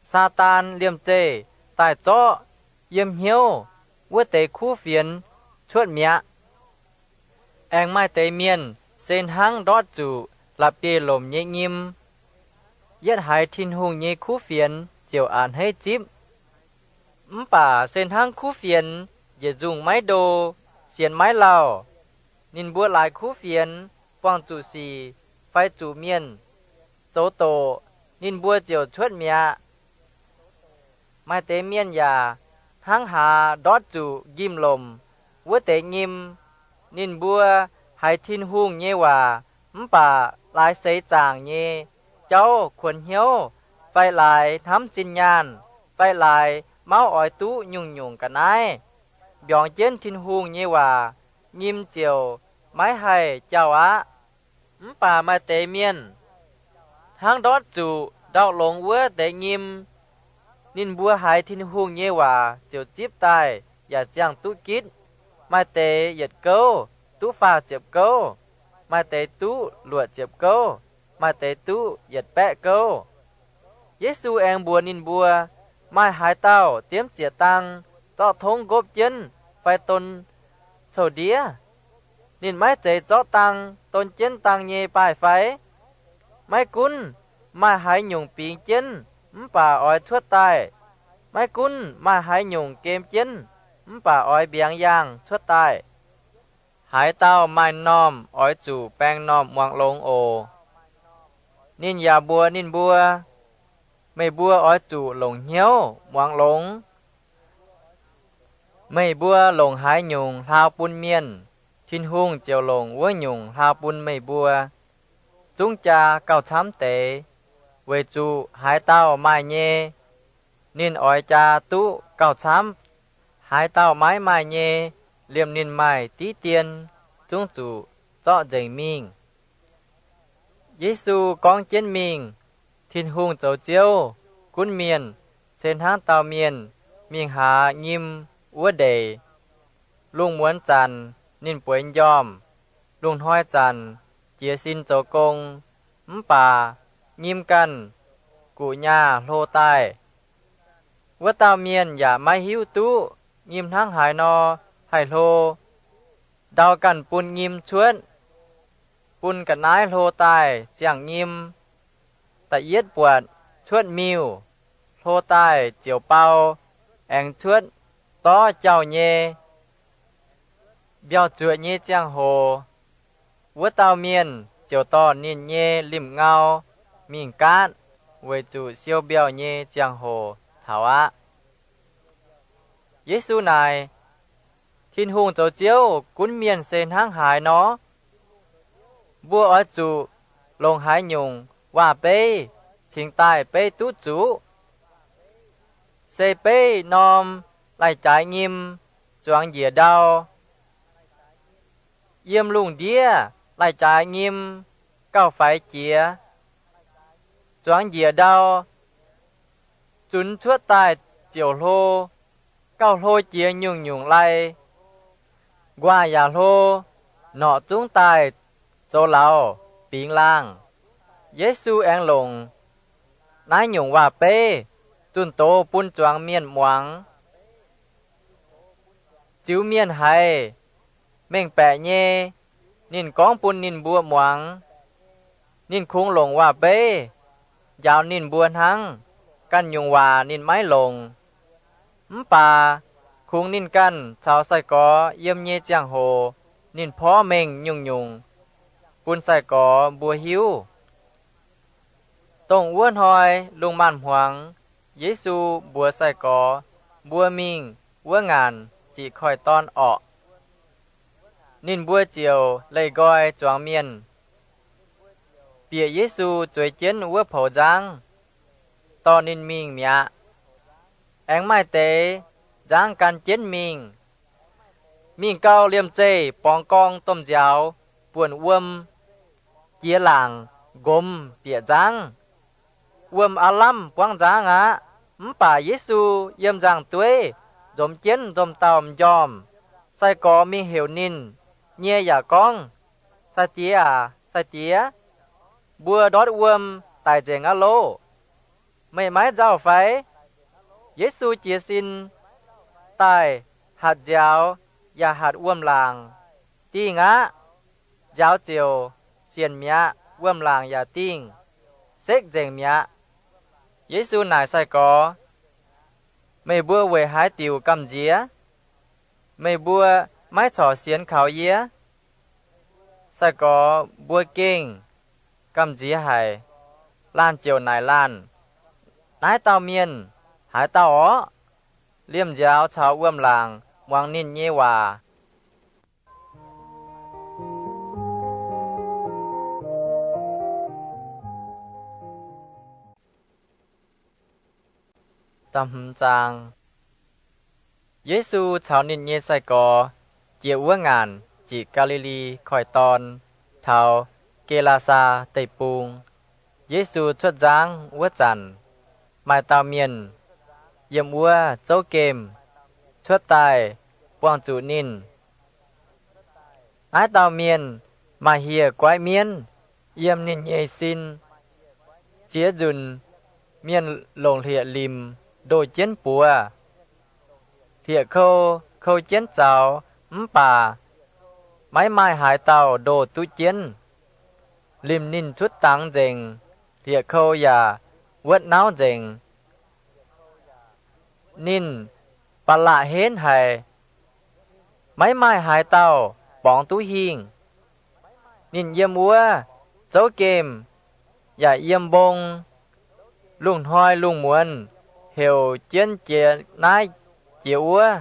Saadaan liemh zeih daaih zorqv yiem hnyouv wuov deix kuv fienx cuotv mi'aqv. Aengx maaih deix mienh se hnangv ndortv zuqc la'bieiv-lomc nyei nyim. Yietv haiz Tin-Hungh nyei kuv fienx ziouc a'hneiv zipv. Mv baac se hnangv kuv fienx yietc nzungh maiv ndo, sienx maiv lauh. Ninh mbuo laaix kuv fienx buangh zuqc sic fai zuqc mienh zoux doqc, ninh mbuo ziouc cuotv mi'aqv. Maaih deix mienh yaac hnangv haaz ndortv zuqc njimv-lomc wuov deix nyim. Ninh mbuo haiz Tin-Hungh nyei waac Mv baac laaix seix zaangc nyei jauv kuonx hnyouv, fai laaix hnamv zinh nyaanh, fai laaix mauv oix duqv nyungc-nyungc ga'naaiv, mbiorngz jienv Tin-Hungh nyei waac, nyim ziouc maiv haih jauh aqv. Mv baac maaih deix mienh hnangv ndortv zuqc ndau-longx wuov deix nyim. Ninh mbuo haiz Tin-Hungh nyei waac ziouc zipv daaih yaac ziangh duqv gitv. Maaih deix yietc gouv duqv faah ziepc gouv, maaih deix duqv luoqc ziepc gouv, maaih deix duqv yietc baeqv gouv. Yesu aengx mbuox ninh mbuo, Maaih haaix dauh diemv ziec-dang zorqv tongv nqopv jienv fai don cou-ndiev, ninh maiv zeiz zorqv dang don jienv dang nyei baaih fai? Maiv gunv maaih haaix nyungc bingx jienv mv baac oix cuotv daaih, maiv gunv maaih haaix nyungc gem jienv mv baac oix mbiaangx yaangh cuotv daaih. Haaix dauh maaih m'normh oix zuqc baeng m'normh muangx longx oc. Ninh yaac mbuox ninh mbuo, Meih mbuo oix zuqc longc hnyouv muangx longx. Meih mbuo longc haaix nyungc hlaau bun mienh, Tin-Hungh ziouc longc wuov nyungc hlaau bun meih mbuo. Zungv jaa gauh camv deix, weic zuqc haaix dauh maaih nyei, ninh oix jaa duqv gauh camv. Haaix dauh maiv maaih nyei, liemh ninh maaih diqv dien zungv zuqc zorqv nzengc mingh. Yesu gorngv jienv mingh, Tin-Hungh zoux Ziouv gunv mienh se hnangv dauh mienh mingh haaz nyim wuov ndeic. Lungh muonz zanc ninh bueix njormh, lungh hnoi zanc jiez sin zoux gong, mv baac nyim ganh guqc nyaah hlo daaih. Wuov dauh mienh yaac maiv hiuv duqv nyim hnangv haaix nor haih hlo. Ndau ganh bun nyim cuotv, bun ga'naaiv hlo daaih ziangh nyim. Da'yietv buatc cuotv miuh, hlo daaih ziouc bau, aengx cuotv dorv jauh nyei, mbiauh zuoqc nyei ziangh hoc, wuov dauh mienh ziouc dorh ninh nyei limh ngau mingh gaatv, weic zuqc siou mbiauh nyei ziangh hoc taux aqv. Yesu naaic, Tin-Hungh zoux Ziouv gunv mienh se hnangv haaix nor? Mbuo oix zuqc longc haaix nyungc waac-beiv cingx daaih beiv duqv zuqc? Se beiv norm lai-jaaix nyim zuangx njiec ndau. Yiem lungh ndiev lai-jaaix nyim gauh faix jiex. Zuangx njiec ndau zunx cuotv daaih ziouc hlo, gauh hlo jiex nyungc-nyungc lai. Nquaah yaac hlo, norqc zungv daaih zoux lauz bingx laangh. Yesu aengx longc naaiv nyungc waac-beiv zunh doz bun zuangx mienh muangx. Ziux mienh haiz mengh baeqc nyei, ninh gorngv bun ninh mbuo muangx. Ninh kungx longc waac-beiv njaaux ninh mbuo hnangv. Ganh nyungc waac ninh maiv longc. Mv baac kungx ninh ganh caux sai-gorx yiem nyei ziangh hoc, ninh porv mengh nyungc-nyungc bun sai-gorx mbuo hiuv. Dongh wuov hnoi lungh maanz-hmuangx, Yesu mbuox sai-gorx mbuo mingh wuov ngaanc ziqc koiv-dorn orqc. Ninh mbuo ziouc leih nqoi zuangx mienh bieqc Yesu zueiz jienv wuov poux nzangv, dorh ninh mingh mi'aqv. Aengx maaih deix nzangv gan jienv mingh. Mingh gau, liemh zeih borngz gorngv domh nziaaux buonc wuom jiex laangc nqomz bieqc nzangv. Wuom aav lamh buangv nzangv aqv. Mv baac Yesu yiem nzangv-dueiv nzomz jienv nzomz dauh m'njormh. Sai-gorx mingh heuc ninh. Nyei yaac gorngv, Sai-Diex aac, Sai-Diex, mbuo ndortv wuom daic nzengc aqv loh! Meih maiv nzauh fai? Yesu jiez sin daaih hatc nziaaux yaac hatc wuom-laangc. Dingh aqv. Nziaaux ziouc sienc mi'aqv. Wuom-laangc yaac dingh, sekv nzengc mi'aqv. Yesu naaic sai-gorx, Meih mbuo weic haaix diuc gamh nziex? Meih mbuo maiv corc sienx kaux yie? Sai-gorx mbuo gengh gamh nziex haic. Laanh ziouc naaic laanh, Naaiv dauh mienh haaix dauh orqv? Liemh nziaaux caux wuom-laangc muangx ninh nyei waac. Da'hmz zaang. Yesu caux ninh nyei sai-gorx jiex wuov ngaanc ziqc Gaa^li^li Koiv-Dorn taux Ge^laa^saa Deic-Bung. Yesu cuotv nzangv wuov zanc, maaih dauh mienh yiem wuov zouv gemh cuotv daaih buangh zuqc ninh. Naaiv dauh mienh maaih hieh guaiv mienv yiem ninh nyei sin. Ziex nzunc mienh longc hlieqv limc ndoh jienv buoz. Hlieqv kou kou jienv zaux, mv baac maiv maaih haaix dauh ndoh duqv jienv. Limc ninh cuotv dangx nzengc, hlieqv kou yaac wuotv nauv nzengc. Ninh ba'laqc henv haic. Maiv maaih haaix dauh borngz duqv hingh. Ninh yiem wuov zouv gemh yaac yiem mbong. Lungh hnoi lungh muonz heuc jienv jiex naaiv jiex wuov,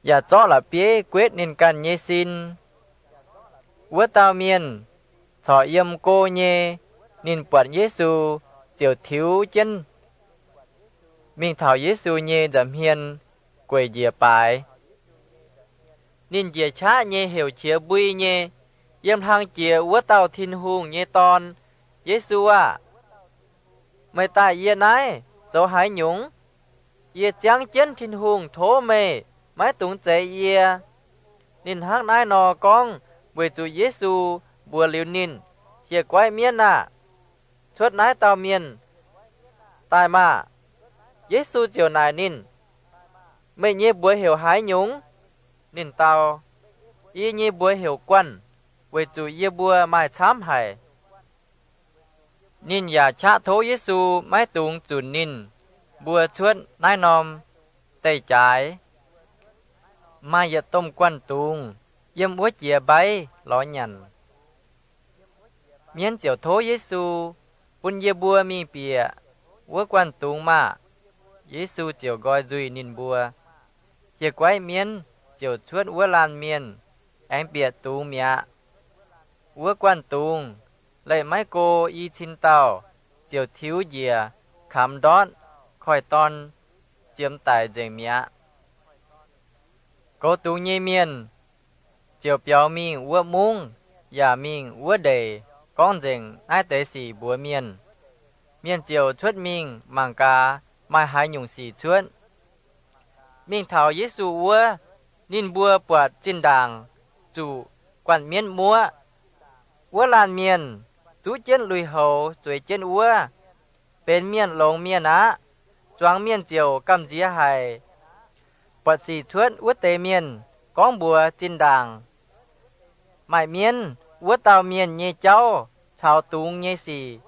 yaac zorqv la'bieiv guetv ninh ganh nyei sin. Wuov dauh mienh corc yiem go nyei. Ninh buatc Yesu ziouc tiux jienv mingh taux Yesu nyei nza'hmien gueic njiec baaix. Ninh njiec qaqv nyei heuc qiex mbui nyei, Yiem hlang jiex wuov dauh Tin-Hungh nyei Dorn, Yesu aah! Meih daaih yie naaiv zoux haaix nyungc? Yie ziangv jienv Tin-Hungh tov meih maiv dungx zeix yie. Ninh hnangv naaiv nor gorngv weic zuqc Yesu mbuox liuz ninh hieh guaiv mienv aah! Cuotv naaiv dauh mienh daaih maah! Yesu ziouc naaic ninh, Meih nyei mbuox heuc haaix nyungc? Ninh dau, Yie nyei mbuox heuc Guanh, weic zuqc yie mbuo maaih camv haic. Ninh yaac qaqv tov Yesu maiv dungx zunc ninh mbuo cuotv naaiv norm deic-jaaix. Maaih yietc domh guanh dungz yiem wuov jiex mbaiv lorz nyanc. Mienv ziouc tov Yesu, Bun yie mbuo mingh bieqc wuov guanh dungz maah! Yesu ziouc nqoi nzuih ninh mbuo. Hieh guaiv mienv ziouc cuotv wuov laanh mienh aengx bieqc dungz mi'aqv. Wuov guanh dungz leih maiv go i cin dauh ziouc tiux njiec kamx ndortv koiv-dorn ziemx daic nzengc mi'aqv. Goux dungz nyei mienh ziouc biaux mingh wuov mungv yaac mingh wuov ndeic gorngv nzengc naaiv deix sic mbuox mienh. Mienh ziouc cuotv mingh mangc gaax maaih haaix nyungc sic cuotv. Mingh taux Yesu wuov, ninh mbuo buatc zinh ndaangc zuqc guanh mienv muoqv. Wuov laanh mienh zuqv jienv lui-houx zueiz jienv wuov, benx mienh longx mienh aqv. Zuangx mienh ziouc gamh nziex haic. Buatc sic cuotv wuov deix mienh gorngv mbuox zinh ndaangc maaih mienv wuov dauh mienh nyei jauv caux dungz nyei sic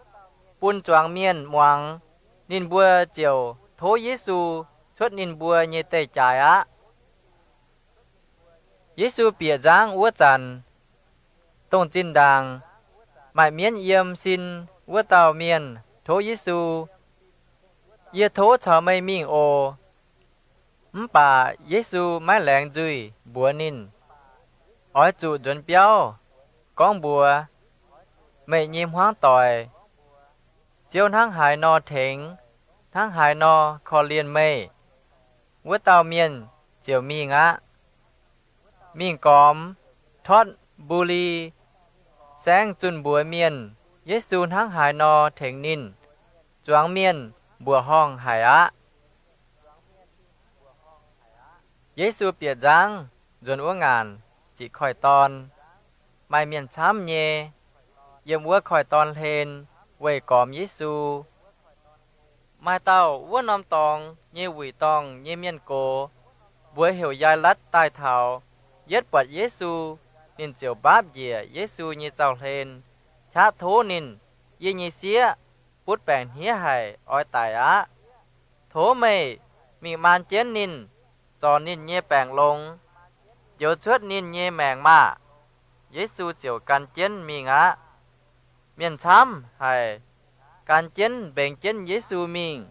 bun zuangx mienh muangx. Ninh mbuo ziouc tov Yesu cuotv ninh mbuo nyei deic-jaaix aqv. Yesu bieqc nzangv wuov zanc, dongh zinh ndaangc maaih mienv yiem sin wuov dauh mienh tov Yesu, Yie tov caux meih mingh oc. Mv baac Yesu maiv laengz nzuih mbuox ninh, Oix zuqc nzuonx biauv gorngv mbuox meih nyei hmuangv doic, Ziouv hnangv haaix nor tengx, hnangv haaix nor korv-lienh meih. Wuov dauh mienh ziouc mingh aqv. Mingh gormx Totv Mbu^li Saengv zunh mbuox mienh Yesu hnangv haaix nor tengx ninh. Zuangx mienh mbuoqc horngh haic aqv. Yesu bieqc nzangv nzuonx wuov ngaanc ziqc koiv-dorn. Maaih mienh camv nyei yiem wuov koiv-dorn hlen weih gormx Yesu. Maaih dauh wuov norm dorngx nyei wuic dorngh nyei mienh gox, mbuox heuc Yai^latv daaih taux. Yietv buatc Yesu, ninh ziouc mbaapv njiec Yesu nyei zaux-hlen, qaqv tov ninh, Yie nyei sieqv butv baengc hniev haic, oix daic aqv. Tov meih mingh maan jienv ninh, zorc ninh nyei baengc longx, njoux cuotv ninh nyei maengc maah! Yesu ziouc gan jienv mingh aqv. Mienh camv haic, gan jienv mbengx jienv Yesu mingh.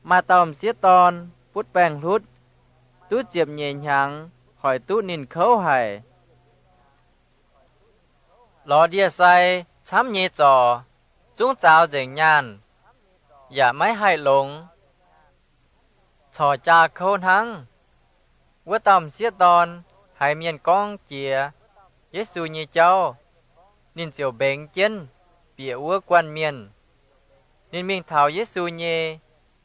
Maaih dauh m'sieqv dorn butv baengc hlutv duqv ziepc nyeic hnyangx, hoic duqv ninh kouv haic. Lorz ndie-sai camv nyei zorc, zungv zaaux nzengc nyaanh, yaac maiv haih longx. corc jaa kouv hnangv. Wuov dauh m'sieqv dorn haiz mienh gorngv jiex Yesu nyei jauv, ninh ziouc mbengx jienv bieqc wuov guanh mienh. Ninh mingh taux Yesu nyei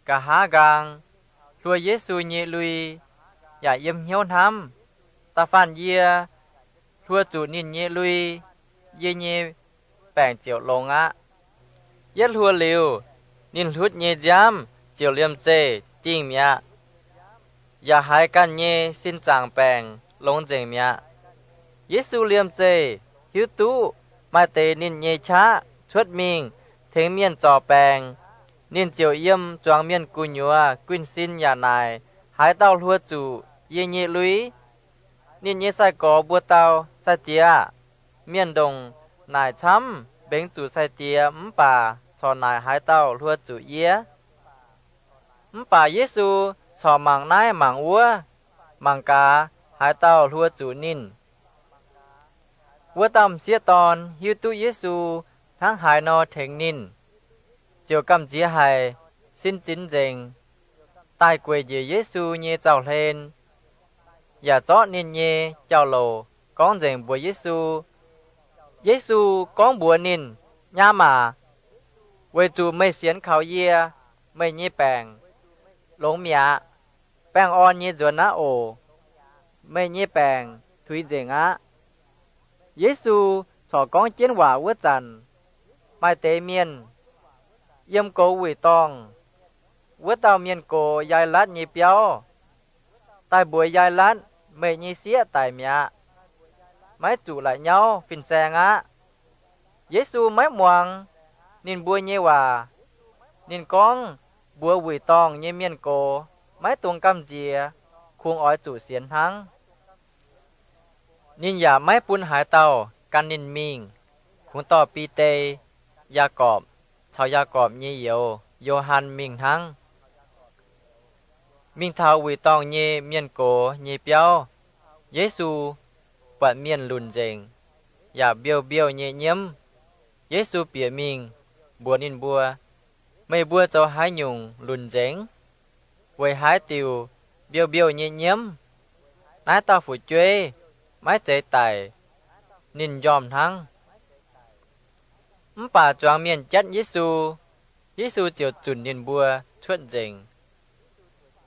nqa'haav nqaang, hluo Yesu nyei lui, yaac yiem hnyouv hnamv, Da'faanh yie hluo zuqc ninh nyei lui, yie nyei baengc ziouc longx aqv. Yietv hluo liuz, ninh hlutv nyei nziaamv ziouc liemh zeih dingh mi'aqv, yaac haiz ganh nyei sin zaangc baengc longx nzengc mi'aqv. Yesu liemh zeih hiuv duqv maaih deix ninh nyei qaqv cuotv mingh tengx mienh zorc baengc. Ninh ziouc yiem zuangx mienh gu'nyuoz guinh sin yaac naaic, Haaix dauh hluo zuqc yie nyei lui? Ninh nyei sai-gorx mbuo dau, Sai-Diex aah! Mienh ndongc naaic camv mbengx zuqc sai-diex mv baac corc naaic haaix dauh hluo zuqc yie. Mv baac Yesu corc mangc naaiv mangc wuov, mangc gaax haaix dauh hluo zuqc ninh. Wuov dauh m'sieqv dorn hiuv duqv Yesu hnangv haaix nor tengx ninh, ziouc gamh nziex haic, sin zinx nzengc, daaih gueic njiec Yesu nyei zaux-hlen, yaac zorqv ninh nyei jauv-louc gorngv nzengc mbuox Yesu. Yesu gorngv mbuox ninh, Nyaam aac, weic zuqc meih sienx kaux yie, meih nyei baengc longx mi'aqv. Baengh orn nyei nzuonx aqv oc. Meih nyei baengc tuix nzengc aqv. Yesu corc gorngv jienv waac wuov zanc, maaih deix mienh yiem goux wuic dorngh. Wuov dauh mienh gox Yaailatv nyei biauv, daaih mbuox Yaailatv, Meih nyei sieqv daic mi'aqv. Maiv zuqc la'nyauv fin-saeng aqv. Yesu maiv muangx ninh mbuo nyei waac. Ninh gorngv mbuox wuic dorngh nyei mienh gox, maiv dungx gamh nziex, kungx oix zuqc sienx hnangv. Ninh yaac maiv bun haaix dauh gan ninh mingh, kungx dorh Bide, Yaagorpc, caux Yaagorpc nyei youz, Yo^han, mingh hnangv. Mingh taux wuic dorngh nyei mienh gox nyei biauv, Yesu buatc mienh lunc nzengc, yaac mbiouh mbiouh nyei nyiemv. Yesu bieqc mingh mbuox ninh mbuo, Meih mbuo zoux haaix nyungc lunc nzengc? Weic haaix diuc mbiouh mbiouh nyei nyiemv? Naaiv dauh fu'jueiv maiv zeiz daic, ninh njormh hnangv. Mv baac zuangx mienh jatv Yesu, Yesu ziouc zunc ninh mbuo cuotv nzengc,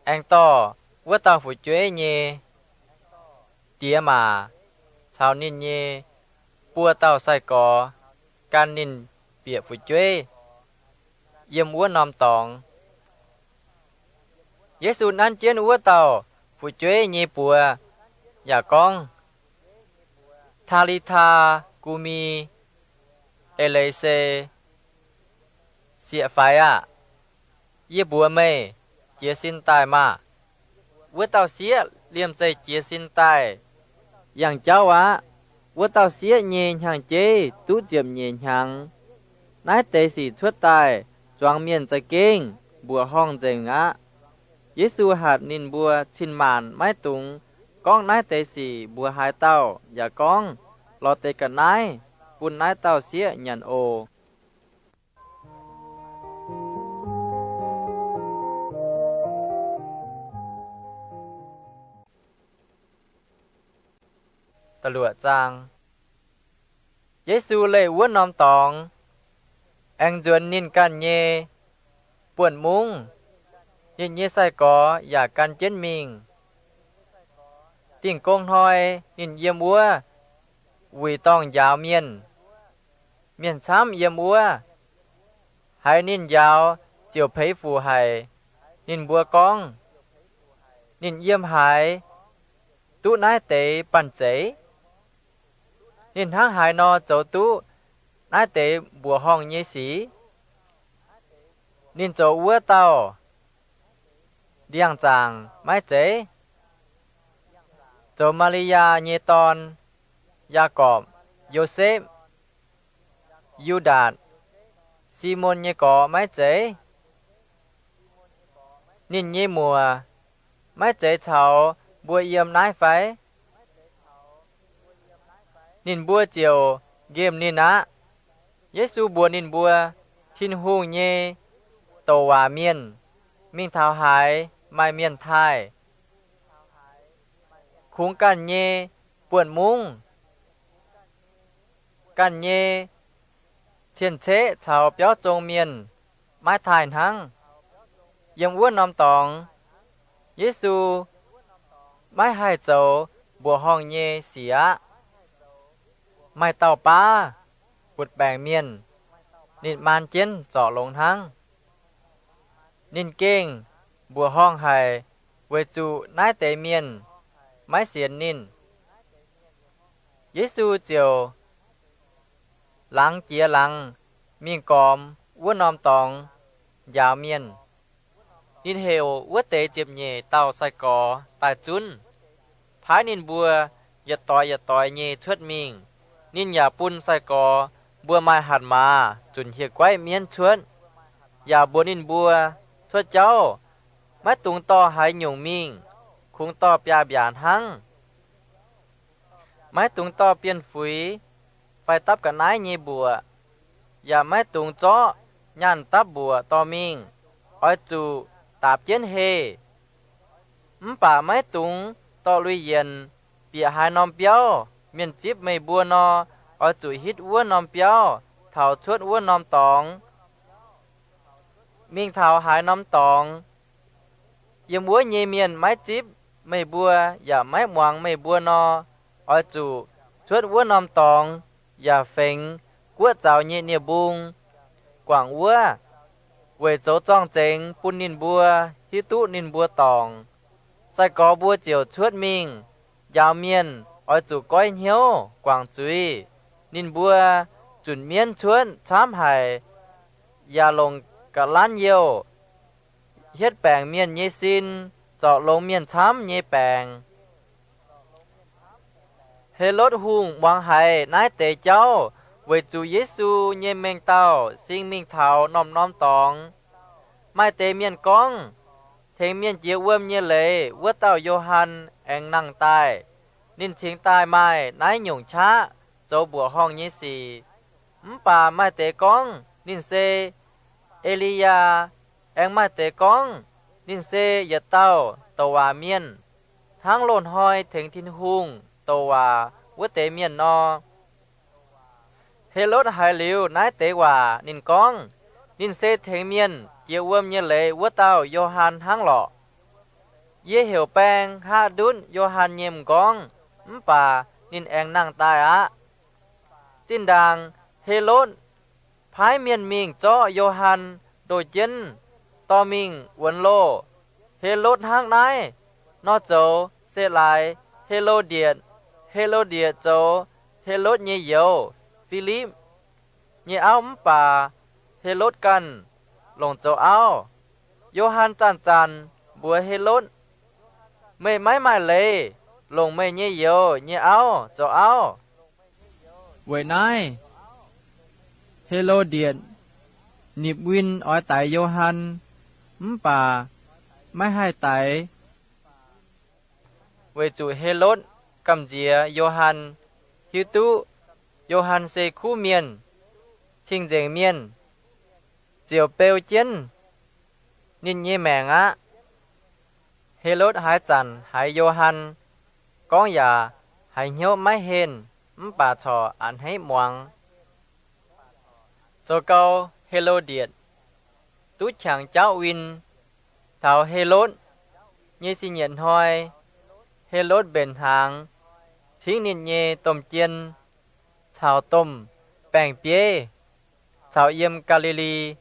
aengx dorh wuov dauh fu'jueiv nyei diex maac caux ninh nyei buo dauh sai-gorx gan ninh bieqc fu'jueiv yiem wuov norm dorngx. Yesu nanv jienv wuov dauh fu'jueiv nyei buoz yaac gorngv, Taa^li^taa, gu^mi, eix leiz se, Sieqv faix aah! Yie mbuox meih, jiez sin daaih maah! Wuov dauh sieqv liemh zeih jiez sin daaih. Yangh jauv aqv. Wuov dauh sieqv nyei hnyangx-jeiv duqv ziepc nyeic hnyangx. Naaiv deix sic cuotv daaih zuangx mienh za'gengh mbuoqc horngh nzengc aqv. Yesu hatc ninh mbuo cin-maanc maiv dungx gorngv naaiv deix sic mbuox haaix dauh, yaac gorngv, Lorz deix ga'naaiv bun naaiv dauh sieqv nyanc oc. Yesu leih wuov norm dorngx, aengx nzuonx ninh ganh nyei buonv-mungv. Ninh nyei sai-gorx yaac gan jienv mingh. Dingh gong hnoi ninh yiem wuov wuic dorngh njaaux mienh. Mienh camv yiem wuov. Haiz ninh njaaux ziouc peix fuc haic. Ninh mbuo gorngv, Ninh yiem haaix duqv naaiv deix banh zeiz? Ninh hnangv haaix nor zoux duqv naaiv deix mbuoqc horngh nyei sic? Ninh zoux wuov dauh ndiangx-zaangc maiv zeiz? Zoux Maa^li^yaa nyei dorn, Yaagorpc, Yosepv, Yu^ndaatc, Simon nyei gorx maiv zeiz? Ninh nyei muoc maiv zeiz caux mbuo yiem naaiv fai? Ninh mbuo ziouc nqemh ninh aqv. Yesu mbuox ninh mbuo, Tin-Hungh nyei douc waac mienh mingh taux haaix, maaih mienh taaih. Kungx ganh nyei buonv-mungv, ganh nyei cien-ceqv caux biauv zong mienh maiv taaih hnangv. Yiem wuov norm dorngx, Yesu maiv haih zoux mbuoqc horngh nyei sic aqv. Maaih dauh baav butv-baengc mienh, ninh maan jienv zorc longx hnangv. Ninh gengh mbuoqc horngh haic, weic zuqc naaiv deix mienh maiv sienx ninh. Yesu ziouc laangz jiex laangz mingh gormx wuov norm dorngx njaaux mienh. Ninh heuc wuov deix ziepc nyeic dauh sai-gorx daaih zunv, paaiv ninh mbuo yietc doix yietc doix nyei cuotv mingh. Ninh yaac bun sai-gorx mbuo maaih hatc maaz zunc hieh guaiv mienv cuotv, yaac mbuox ninh mbuo, cuotv jauv maiv dungx dorh haaix nyungc mingh, kungx dorh biaav-mbiaac hnangv. Maiv dungx dorh bienh fuix fai dapv ga'naaiv nyei mbuoqc, yaac maiv dungx zorqv nyaanh dapv mbuoqc dorh mingh. Oix zuqc daapc jienv heh. Mv baac maiv dungx dorh lui-yienc bieqc haaix norm biauv. Mienh zipv meih mbuo nor, oix zuqc hitv wuov norm biauv taux cuotv wuov norm dorngx. Mingh taux haaix norm dorngx, yiem wuov nyei mienh maiv zipv meih mbuo yaac maiv muangx meih mbuo nor, oix zuqc cuotv wuov norm dorngx yaac fengx guoqv zaux nyei nie-mbung guangc wuov, weic zoux zorng-zengx bun ninh mbuo hiuv duqv ninh mbuo dorngc. Sai-gorx mbuo ziouc cuotv mingh njaaux mienh oix zuqc goiv hnyouv guangc zuiz. Ninh mbuo zunc mienv cuotv camv haic, yaac longc ga'lanv youh hietv baengc mienh nyei sin, zorc longx mienh camv nyei baengc. Helotv Hungh muangx haiz naaiv deix jauv weic zuqc Yesu nyei mengh dauh sing mingh taux norm-norm dorngx. Maaih deix mienh gorngv, Tengx mienh jiex wuom nyei leiz wuov dauh Yo^han aengx nangh daaih. Ninh cingx daaih maaih naaiv nyungc qaqv zoux mbuoqc horngh nyei sic. Mv baac maaih deix gorngv, Ninh se E^li^yaa. Aengx maaih deix gorngv, Ninh se yietc dauh douc waac mienh, hnangv loz-hnoi tengx Tin-Hungh douc waac wuov deix mienh nor. Helotv haiz liuz naaiv deix waac, ninh gorngv, Ninh se tengx mienh jiex wuom nyei leiz wuov dauh Yo^han hnangv lorqc. Yie heuc baeng haav ndutv Yo^han nyei m'nqorngv, mv baac ninh aengx nangh daaih aqv. Zinh ndaangc Helotv paaiv mienh mingh zorqv Yo^han ndoh jienv dorh mingh wuonx loh. Helotv hnangv naaiv nor zoux se laaix He^lo^ndietc. He^lo^ndietc zoux Helotv nyei youz, Filipv, nyei auv mv baac Helotv ganh longc zoux auv. Yo^han zanc-zanc mbuox Helotv, Meih maiv maaih leiz longc meih nyei youz nyei auv zoux auv. Weic naaiv He^lo^ndietc nipc win oix daix Yo^han, mv baac maiv haih daix, weic zuqc Helotv gamh nziex Yo^han, hiuv duqv Yo^han se kuv mienh, cing-nzengc mienh, ziouc beu jienv ninh nyei maengc aqv. Helotv haaix zanc haiz Yo^han gorngv yaac haiz hnyouv maiv henh, mv baac corc a'hneiv muangx. Zoux gau He^lo^ndietc duqv qangx jauv win taux Helotv nyei zingh nyeic hnoi. Helotv mbenc hnaangx cingv ninh nyei domh jien caux domh baeng-bieiv caux yiem Gaa^li^li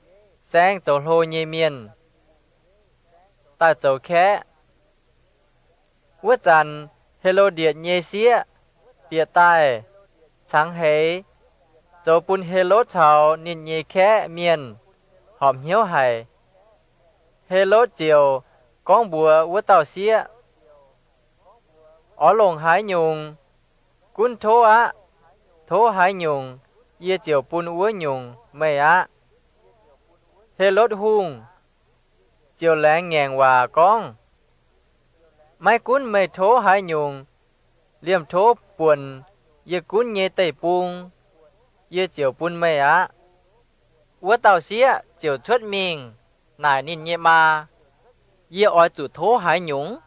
Saengv zoux hlo nyei mienh daaih zoux kaeqv. Wuov zanc He^lo^ndietc nyei sieqv bieqc daaih cangx heix, zoux bun Helotv caux ninh nyei kaeqv mienh horpc hnyouv haic. Helotv ziouc gorngv mbuox wuov dauh sieqv, Oix longc haaix nyungc? Gunv tov aqv. Tov haaix nyungc, yie ziouc bun wuov nyungc meih aqv. Helotv Hungh ziouc laengz ngaengc waac gorngv, Maiv gunv meih tov haaix nyungc, liemh tov buonc yie gunv nyei deic-bung, yie ziouc bun meih aqv. Wuov dauh sieqv ziouc cuotv mingh naaic ninh nyei maa, Yie oix zuqc tov haaix nyungc?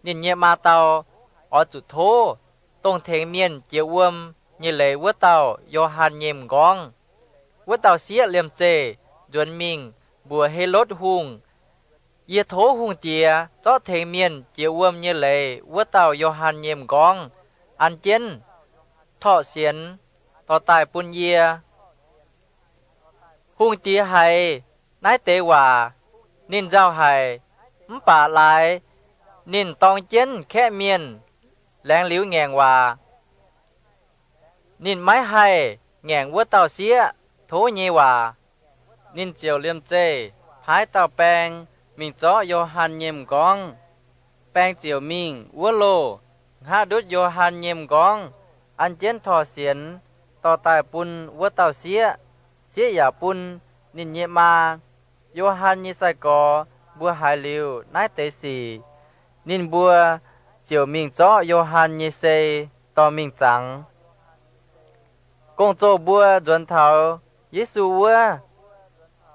Ninh nyei maa dau, Oix zuqc tov dongh tengx mienh jiex wuom nyei leiz wuov dauh Yo^han nyei m'nqorngv. Wuov dauh sieqv liemh zeih nzuonx mingh mbuox Helotv Hungh, Yie tov hungh diex zorqv tengx mienh jiex wuom nyei leiz wuov dauh Yo^han nyei m'nqorngv an jienv torqv sienx dorh daaih bun yie. Hungh diex haiz naaiv deix waac, ninh nzauh haic, mv baac laaix ninh dorng jienv kaeqv mienh, laengz liuz ngaengc waac. Ninh maiv haih ngaengc wuov dauh sieqv tov nyei waac. Ninh ziouc liemh zeih paaiv dauh baeng mingh zorqv Yo^han nyei m'nqorngv. Baeng ziouc mingh wuov loh, hngaqv ndutv Yo^han nyei m'nqorngv, an jienv torqv sienx dorh daaih bun wuov dauh sieqv. Sieqv yaac bun ninh nyei maa. Yo^han nyei sai-gorx mbuo haiz liuz naaiv deix sic, ninh mbuo ziouc mingh zorqv Yo^han nyei sei dorh mingh zangx. Gong-zoh mbuo nzuonx taux Yesu wuov,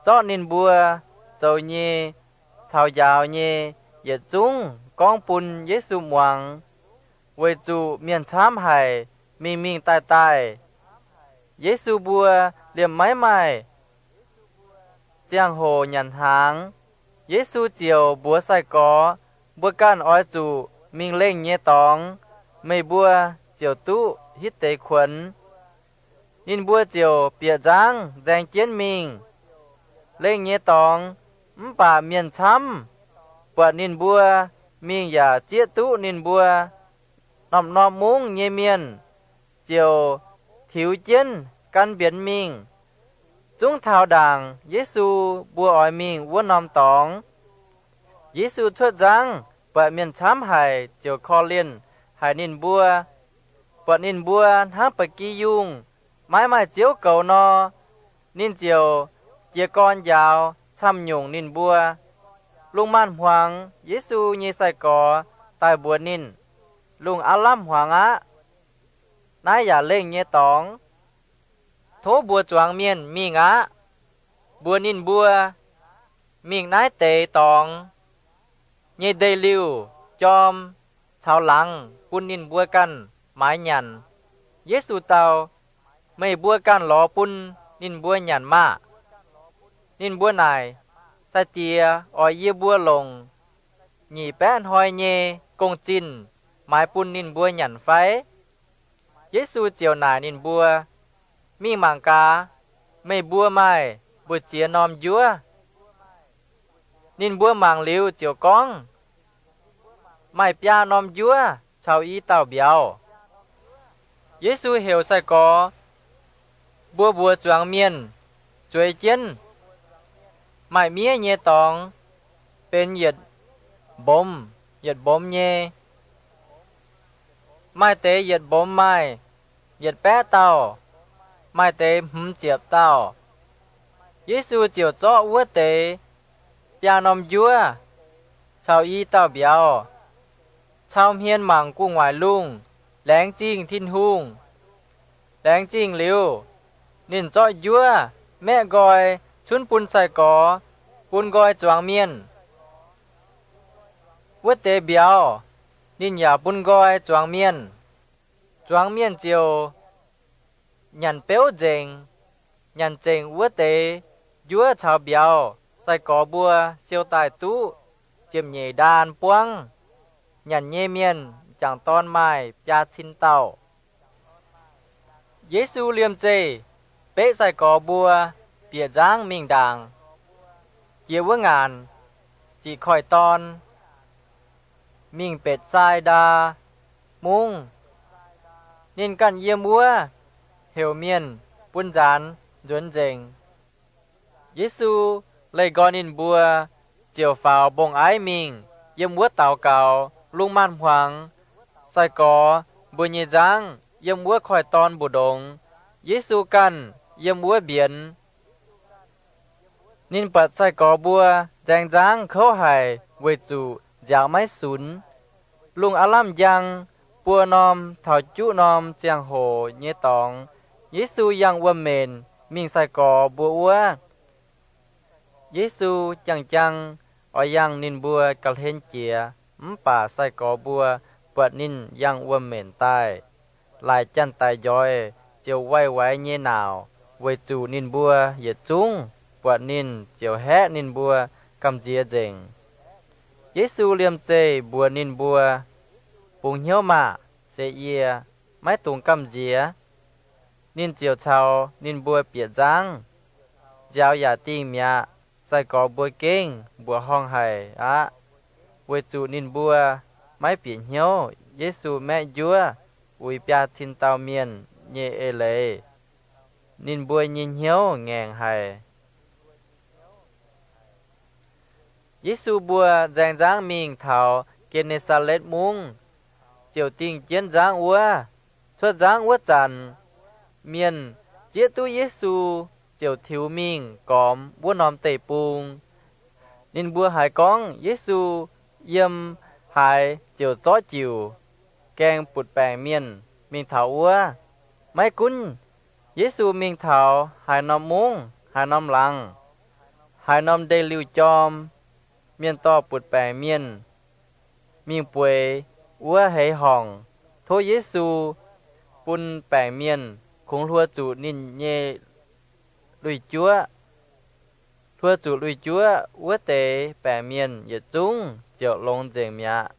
zorqv ninh mbuo zoux nyei caux njaaux nyei yietc zungv gorngv bun Yesu muangx, weic zuqc mienh camv haic, mingh mingh daaih daaih. Yesu mbuo liemh maiv maaih ziangh hoc nyanc hnaangx. Yesu ziouc mbuox sai-gorx, Mbuo ganh oix zuqc mingh lengh nyei dorngx, meih mbuo ziouc duqv hitv deix kuonx. Ninh mbuo ziouc bieqc nzangv nzaeng jienv mingh lengh nyei dorngx, mv baac mienh camv buatc ninh mbuo mingh yaac zieqv duqv ninh mbuo. Norm-norm mungv nyei mienh ziouc tiux jienv gan mbienx mingh, zungv taux ndaangc Yesu mbuo oix mingh wuov norm dorngx. Yesu cuotv nzangv, buatc mienh camv haic, ziouc korv-lienh haic ninh mbuo. Buatc ninh mbuo hnangv ba'gi yungh, maiv maaih ziouv goux nor, ninh ziouc jiez gorn njaaux camv-nyungc ninh mbuo. Lungh maanz-hmuangx Yesu nyei sai-gorx daaih mbuox ninh, Lungh aav lamh hmuangx aqv. Naaiv yaac lengh nyei dorngx. Tov mbuo zuangx mienh mingh aqv. Mbuox ninh mbuo mingh naaiv deix dorngx nyei ndeic-liuh, jorm caux laangz bun ninh mbuo ganh maaiz nyanc. Yesu dau, Meih mbuo ganh lorz bun ninh mbuo nyanc maah! Ninh mbuo naaic, Sai-Diex oix yie mbuo longc nyic baeqv hnoi nyei gong-zinh maaiz bun ninh mbuo nyanc fai? Yesu ziouc naaic ninh mbuo, Mingh mangc gaax, meih mbuo maaih mbu'ziex norm njuov? Ninh mbuo mangc liuz ziouc gorngv, Maaih biaa norm njuov caux i dauh mbiauz. Yesu heuc sai-gorx mbuo mbuox zuangx mienh zueiz jienv. Maaih miev nyei dorngx benx yietc mbomz yietc mbomz nyei. Maaih deix yietc mbomz maaih yietc baeqv dauh, maaih deix hmz ziepc dauh. Yesu ziouc zorqv wuov deix biaa norm njuov caux i dauh mbiauz cau hmien mangc gu'nguaaic lungh, laengz zingh Tin-Hungh. Laengz zingh liuz, ninh zorqv njuov maeqv nqoi cunv bun sai-gorx bun nqoi zuangx mienh. Wuov deix mbiauz ninh yaac bun nqoi zuangx mienh. Zuangx mienh ziouc nyanc beuv nzengc. Nyanc zengc wuov deix njuov caux mbiauz, sai-gorx mbuo siou daaih duqv ziepc nyeic ndaan buangv. Nyanc nyei mienh m'jangc dorn maaih biaa cin dauh. Yesu liemh zeih beqv sai-gorx mbuo bieqc nzangv mingh ndaangc, jiex wuov ngaanc ziqc koiv-dorn, mingh Mbetc^sai^ndaa Mungv. Ninh ganh yiem wuov heuc mienh bun nzaanx nzuonx nzengc. Yesu leih nqoi ninh mbuo, ziouc faaux mbong-aiv mingh yiem wuov daux gaux. Lungh maanz-hmuangx, sai-gorx mbuo nyei nzangv yiem wuov koiv-dorn mbu'ndongx. Yesu ganh yiem wuov mbienx. Ninh buatc sai-gorx mbuo nzaeng nzangv kouv haic weic zuqc nziaaux maiv sunx. Lungh aav lamh njang, buo norm taux juqv norm ziangh hoc nyei dorngx, Yesu yangh wuom-menc mingh sai-gorx mbuo wuov. Yesu jang-jang oix yangh ninh mbuo ga'hlen jiex, mv baac sai-gorx mbuo buatc ninh yangh wuom-menc daaih, laaix janx-daic njoic ziouc waix-waix nyei nauc, weic zuqc ninh mbuo yietc zungv buatc ninh ziouc haeqv ninh mbuo gamh nziex nzengc. Yesu liemh zeih mbuox ninh mbuo, Bungx hnyouv maah! Se yie, maiv dungx gamh nziex. Ninh ziouc caux ninh mbuo bieqc nzangv, nziaaux yaac dingh mi'aqv. Sai-gorx mbuo gengh mbuoqc horngh haic aqv, weic zuqc ninh mbuo maiv bieqc hnyouv Yesu maeqv njuov uix biaa cin dauh mienh nyei eix leiz. Ninh mbuo nyei hnyouv ngaengc haic. Yesu mbuo nzaeng nzangv mingh taux Gen^ne^saa^letv Mungv, ziouc dingh jienv nzangv wuov. Cuotv nzangv wuov zanc, mienh zieqv duqv Yesu ziouc tiux mingh gormx wuov norm deic-bung. Ninh mbuo haiz gorngv Yesu yiem haaix ziouc zorqv jiuc gaeng butc baengc mienh mingh taux wuov. Maiv gunv Yesu mingh taux haaix norm mungv, haaix norm laangz, haaix norm ndeic-liuh jorm, mienh dorh butc baengc mienh mingh bueix wuov heix horngc, tov Yesu bun baengc mienh kungx hluo zuqc ninh nyei lui-juoqv. Hluo zuqc lui-juoqv wuov deix baengc mienh yietc zungv ziouc longx nzengc mi'aqv.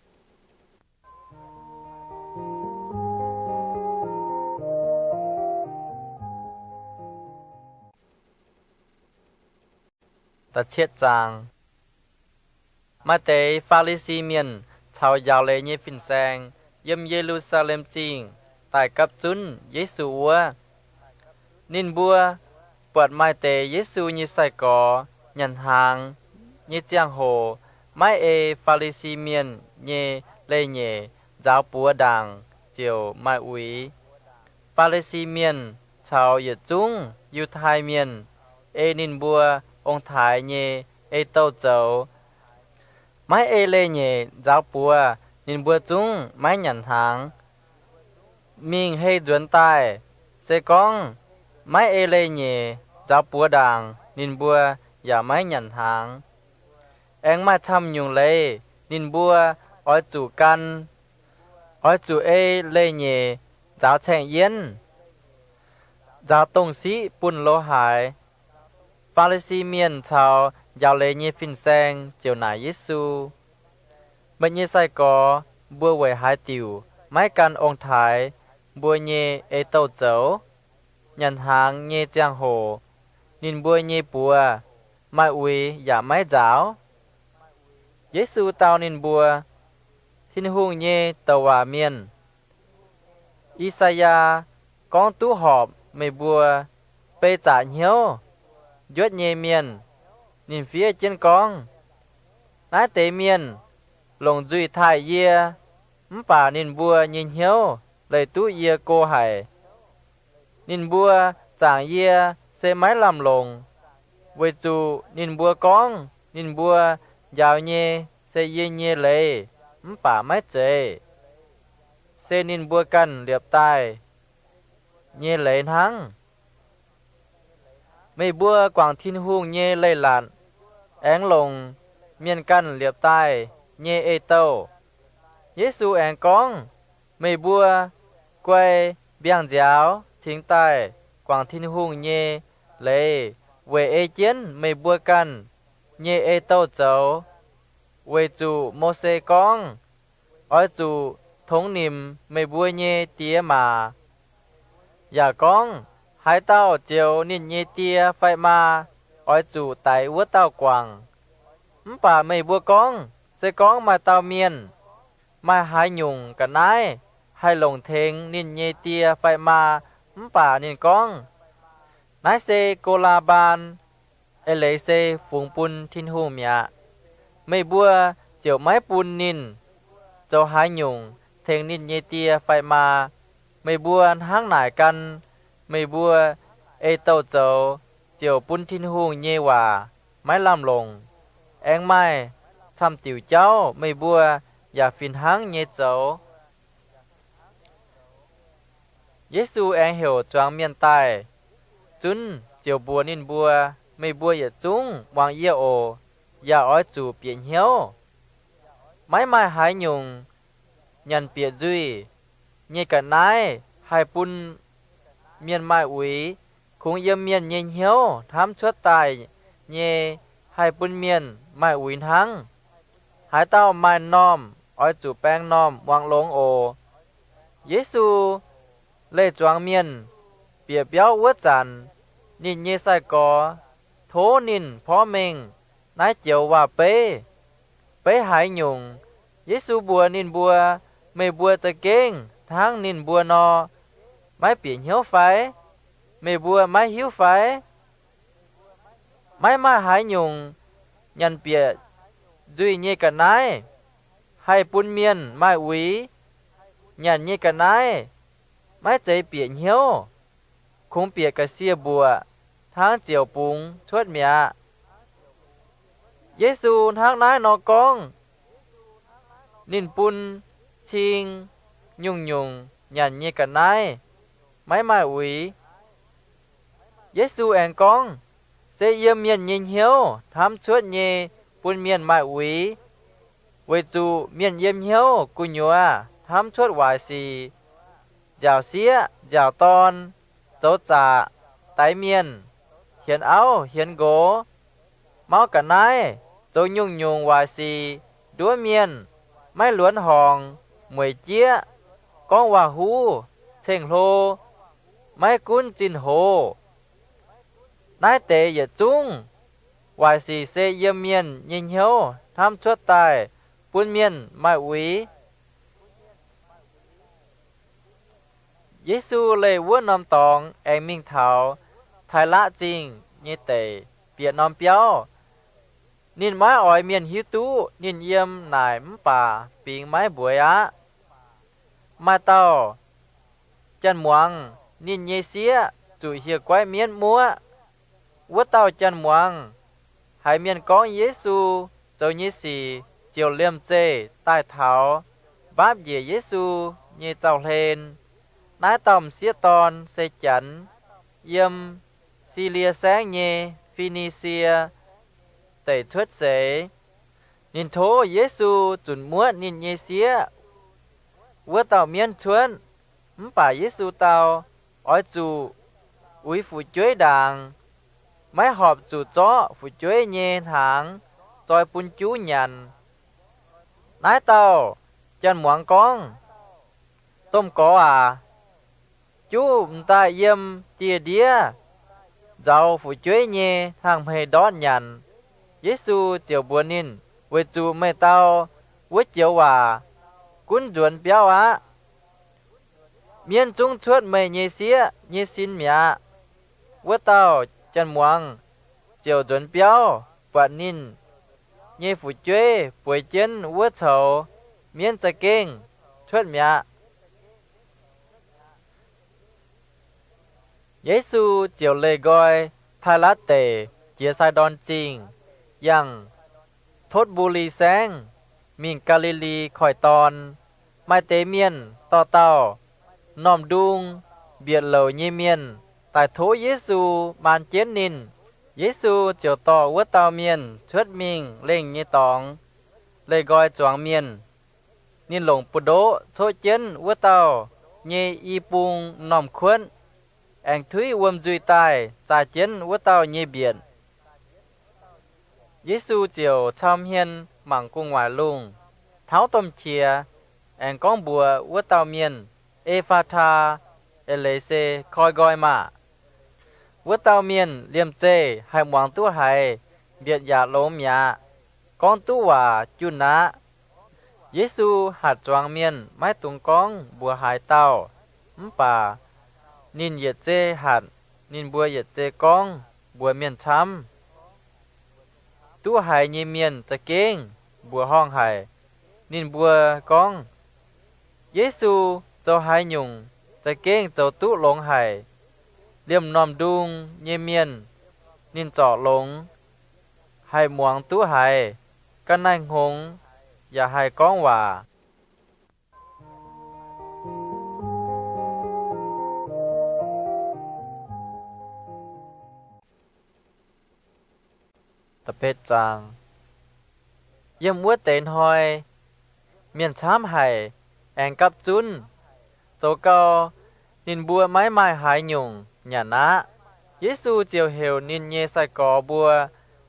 Maaih deix Faa^li^si Mienh caux njaaux leiz nyei fin-saeng yiem Ye^lu^saa^lem Zingh daaih gapv zunv Yesu wuov. Ninh mbuo buatc maaih deix Yesu nyei sai-gorx nyanc hnaangx nyei ziangh hoc maiv ei Faa^li^si Mienh nyei leiz-nyeic nzaaux buoz ndaangc ziouc maaih uix. Faa^li^si Mienh caux yietc zungv Yiutai Mienh ei ninh mbuo ong-taaix nyei ei-douh zoux. Maiv ei leiz-nyeic nzaaux buoz ninh mbuo zungv maiv nyanc hnaangx. Mingh hei nzuonx daaih, se gorngv maiv ei leiz-nyeic nzaaux buoz ndaangc ninh mbuo yaac maiv nyanc hnaangx. Aengx maaih camv nyungc leiz ninh mbuo oix zuqc gan, oix zuqc ei leiz-nyeic nzaaux caeng-yienv, nzaaux dongh-siqv bun lo haaix. Faa^li^si Mienh caux njaaux leiz nyei fin-saeng ziouc naaic Yesu, Meih nyei sai-gorx mbuo weic haaix diuc maiv gan ong-taaix mbuo nyei ei-douh zoux? Nyanc hnaangx nyei ziangh hoc ninh mbuo nyei buoz maaih uix yaac maiv nzaaux. Yesu dau ninh mbuo, Tin-Hungh nyei douc waac mienh, I^saa^yaa, gorngv duqv horpc meih mbuo bei zaqc hnyouv njuotv nyei mienh. Ninh fiev jienv gorngv, Naaiv deix mienh longc nzuih taaih yie, mv baac ninh mbuo nyei hnyouv leih duqv yie go haic. Ninh mbuo zaangc yie se maiv lamh longc, weic zuqc ninh mbuo gorngv ninh mbuo njaaux nyei se yie nyei leiz, mv baac maiv zeiz, se ninh mbuo ganh liepc daaih nyei leiz hnangv. Meih mbuo guangc Tin-Hungh nyei leiz-latc, aengx longc mienh ganh liepc daaih nyei ei-douh. Yesu aengx gorngv, Meih mbuo guai mbiaangx nziaaux cingx daaih guangc Tin-Hungh nyei leiz weic ei jienv meih mbuo ganh nyei ei-douh zoux. Weic zuqc Mose gorngv, Oix zuqc tongx nimc meih mbuo nyei die maac, yaac gorngv, Haaix dauh zioux ninh nyei die fai maa, oix zuqc daix wuov dauh guangc. Mv baac meih mbuo gorngv, se gorngv maaih dauh mienh maaih haaix nyungc ga'naaiv haih longc tengx ninh nyei die fai maa, mv baac ninh gorngv, Naaiv se Go^laa^mbaan, eix leiz se fungx bun Tin-Hungh mi'aqv, meih mbuo ziouc maiv bun ninh zoux haaix nyungc tengx ninh nyei die fai maa. Meih mbuo hnangv naaic gan, meih mbuo ei-douh zoux ziouc bun Tin-Hungh nyei waac maiv lamh longc. Aengx maaih camv diuc jauv meih mbuo yaac fih hnangv nyei zoux. Yesu aengx heuc zuangx mienh daaih zunv ziouc mbuox ninh mbuo, Meih mbuo yietc zungv muangx yie oc. yaac oix zuqc bieqc hnyouv. Maiv maaih haaix nyungc nyanc bieqc nzuih nyei ga'naaiv haih bun mienh maaih uix. Kungx yiem mienh nyei hnyouv hnamv cuotv daaih nyei haih bun mienh maaih uix hnangv. Haaix dauh maaih m'normh oix zuqc baeng m'normh muangx longx oc. Yesu leih zuangx mienh bieqc biauv wuov zanc, ninh nyei sai-gorx tov ninh porv mengh naaiv joux waac-beiv. Beiv haaix nyungc, Yesu mbuox ninh mbuo, Meih mbuo za'gengh hnangv ninh mbuo nor, maiv bieqc hnyouv fai? Meih mbuo maiv hiuv fai? Maiv maaih haaix nyungc nyanc bieqc nzuih nyei ga'naaiv haih bun mienh maaih uix. Nyanc nyei ga'naaiv maiv zeiz bieqc hnyouv, kungx bieqc ga'sie mbuoqc hnangv ziouc bungx cuotv mi'aqv. Yesu hnangv naaiv nor gorngv, ninh bun cing nyungc-nyungc nyanc nyei ga'naaiv maiv maaih uix. Yesu aengx gorngv, Se yiem mienh nyei hnyouv hnamv cuotv nyei bun mienh maaih uix, weic zuqc mienh yiem hnyouv gu'nyuoz hnamv cuotv waaic sic, nziaauc sieqv, nziaauc dorn, zoux zaqc, daix mienh, hienx auv hienx nqox, mauv ga'naaiv, zoux nyungc-nyungc waaic sic, nduov mienh, maiv luonx horngc, mueic jieqv, gorngv waac-huv, ceng-hlo, maiv gunv zinh hoz. Naaiv deix yietc zungv waaic sic se yiem mienh nyei hnyouv hnamv cuotv daaih bun mienh maaih uix. Yesu leih wuov norm dorngx aengx mingh taux Taaix-Latv Zingh nyei deic bieqc norm biauv. Ninh maiv oix mienh hiuv duqv ninh yiem naaic mv baac bingx maiv mbueiz aqv. Maaih dauh janx-muangz ninh nyei sieqv zuqc hieh guaiv mienv muoqv. Wuov dauh janx-muangz haiz mienh gorngv Yesu zoux nyei sic ziouc liemh zeih daaih taux, mbaapv njiec Yesu nyei zaux-hlen. Naaiv dauh m'sieqv dorn se Janx, yiem Silie Saengv nyei Fi^ni^sie Deic cuotv seix. Ninh tov Yesu zunc muotv ninh nyei sieqv wuov dauh mienv cuotv. Mv baac Yesu dau, Oix zuqc uix fu'jueiv ndaangc. Maiv horpc zuqc zorqv fu'jueiv nyei hnaangx zoi bun juv nyanc. Naaiv dauh janx-muangz gorngv, Domh Gorx aac, juv m'daaih yiem dieh ndiev nzauz fu'jueiv nyei hnaangx-hmei ndortv nyanc. Yesu ziouc mbuox ninh, Weic zuqc meih dau wuov joux waac, gunv nzuonx biauv aqv. Mienv zungv cuotv meih nyei sieqv nyei sin mi'aqv. Wuov dauh janx-muangz ziouc nzuonx biauv, buatc ninh nyei fu'jueiv bueix jienv wuov coux, mienv za'gengh cuotv mi'aqv. Yesu ziouc leih nqoi Taaih-Latv Deic, jiex Sai^ndorn Zingh, yangh Totv^mbu^li Saengv, mingh Gaa^li^li Koiv-Dorn. Maaih deix mienh dorh dauh m'normh ndung mbietc louc nyei mienh daaih tov Yesu maan jienv ninh. Yesu ziouc dorh wuov dauh mienh cuotv mingh lengh nyei dorngx, leih nqoi zuangx mienh. Ninh longc buoz-ndoqv coqv jienv wuov dauh nyei i bung m'normh kuotv, aengx tuiv wuom-nzuih daaih zaah jienv wuov dauh nyei mbietc. Yesu ziouc cau hmien mangc gu'nguaaic lungh, hnauv domh qiex, aengx gorngv mbuox wuov dauh mienh, E^faa^taa, eix leiz se, Koi nqoi maah! Wuov dauh mienh liemh zeih haih muangx duqv haiz, mbietc yaac longx mi'aqv, gorngv duqv waac junh aqv. Yesu hatc zuangx mienh maiv dungx gorngv mbuox haaix dauh, mv baac ninh yietc zei hatc ninh mbuo yietc zei gorngv mbuox mienh camv. Duqv haiz nyei mienh za'gengh mbuoqc horngh haic. Ninh mbuo gorngv, Yesu zoux haaix nyungc za'gengh zoux duqv longx haic. Liemh m'normh ndung nyei mienh ninh zorc longx, haih muangx duqv haiz, ga'naaiv-hngongx yaac haih gorngv waac. Yiem wuov deix hnoi, mienh camv haic, aengx gapv zunv. Zoux gau, ninh mbuo maiv maaih haaix nyungc nyanc aqv. Yesu ziouc heuc ninh nyei sai-gorx mbuo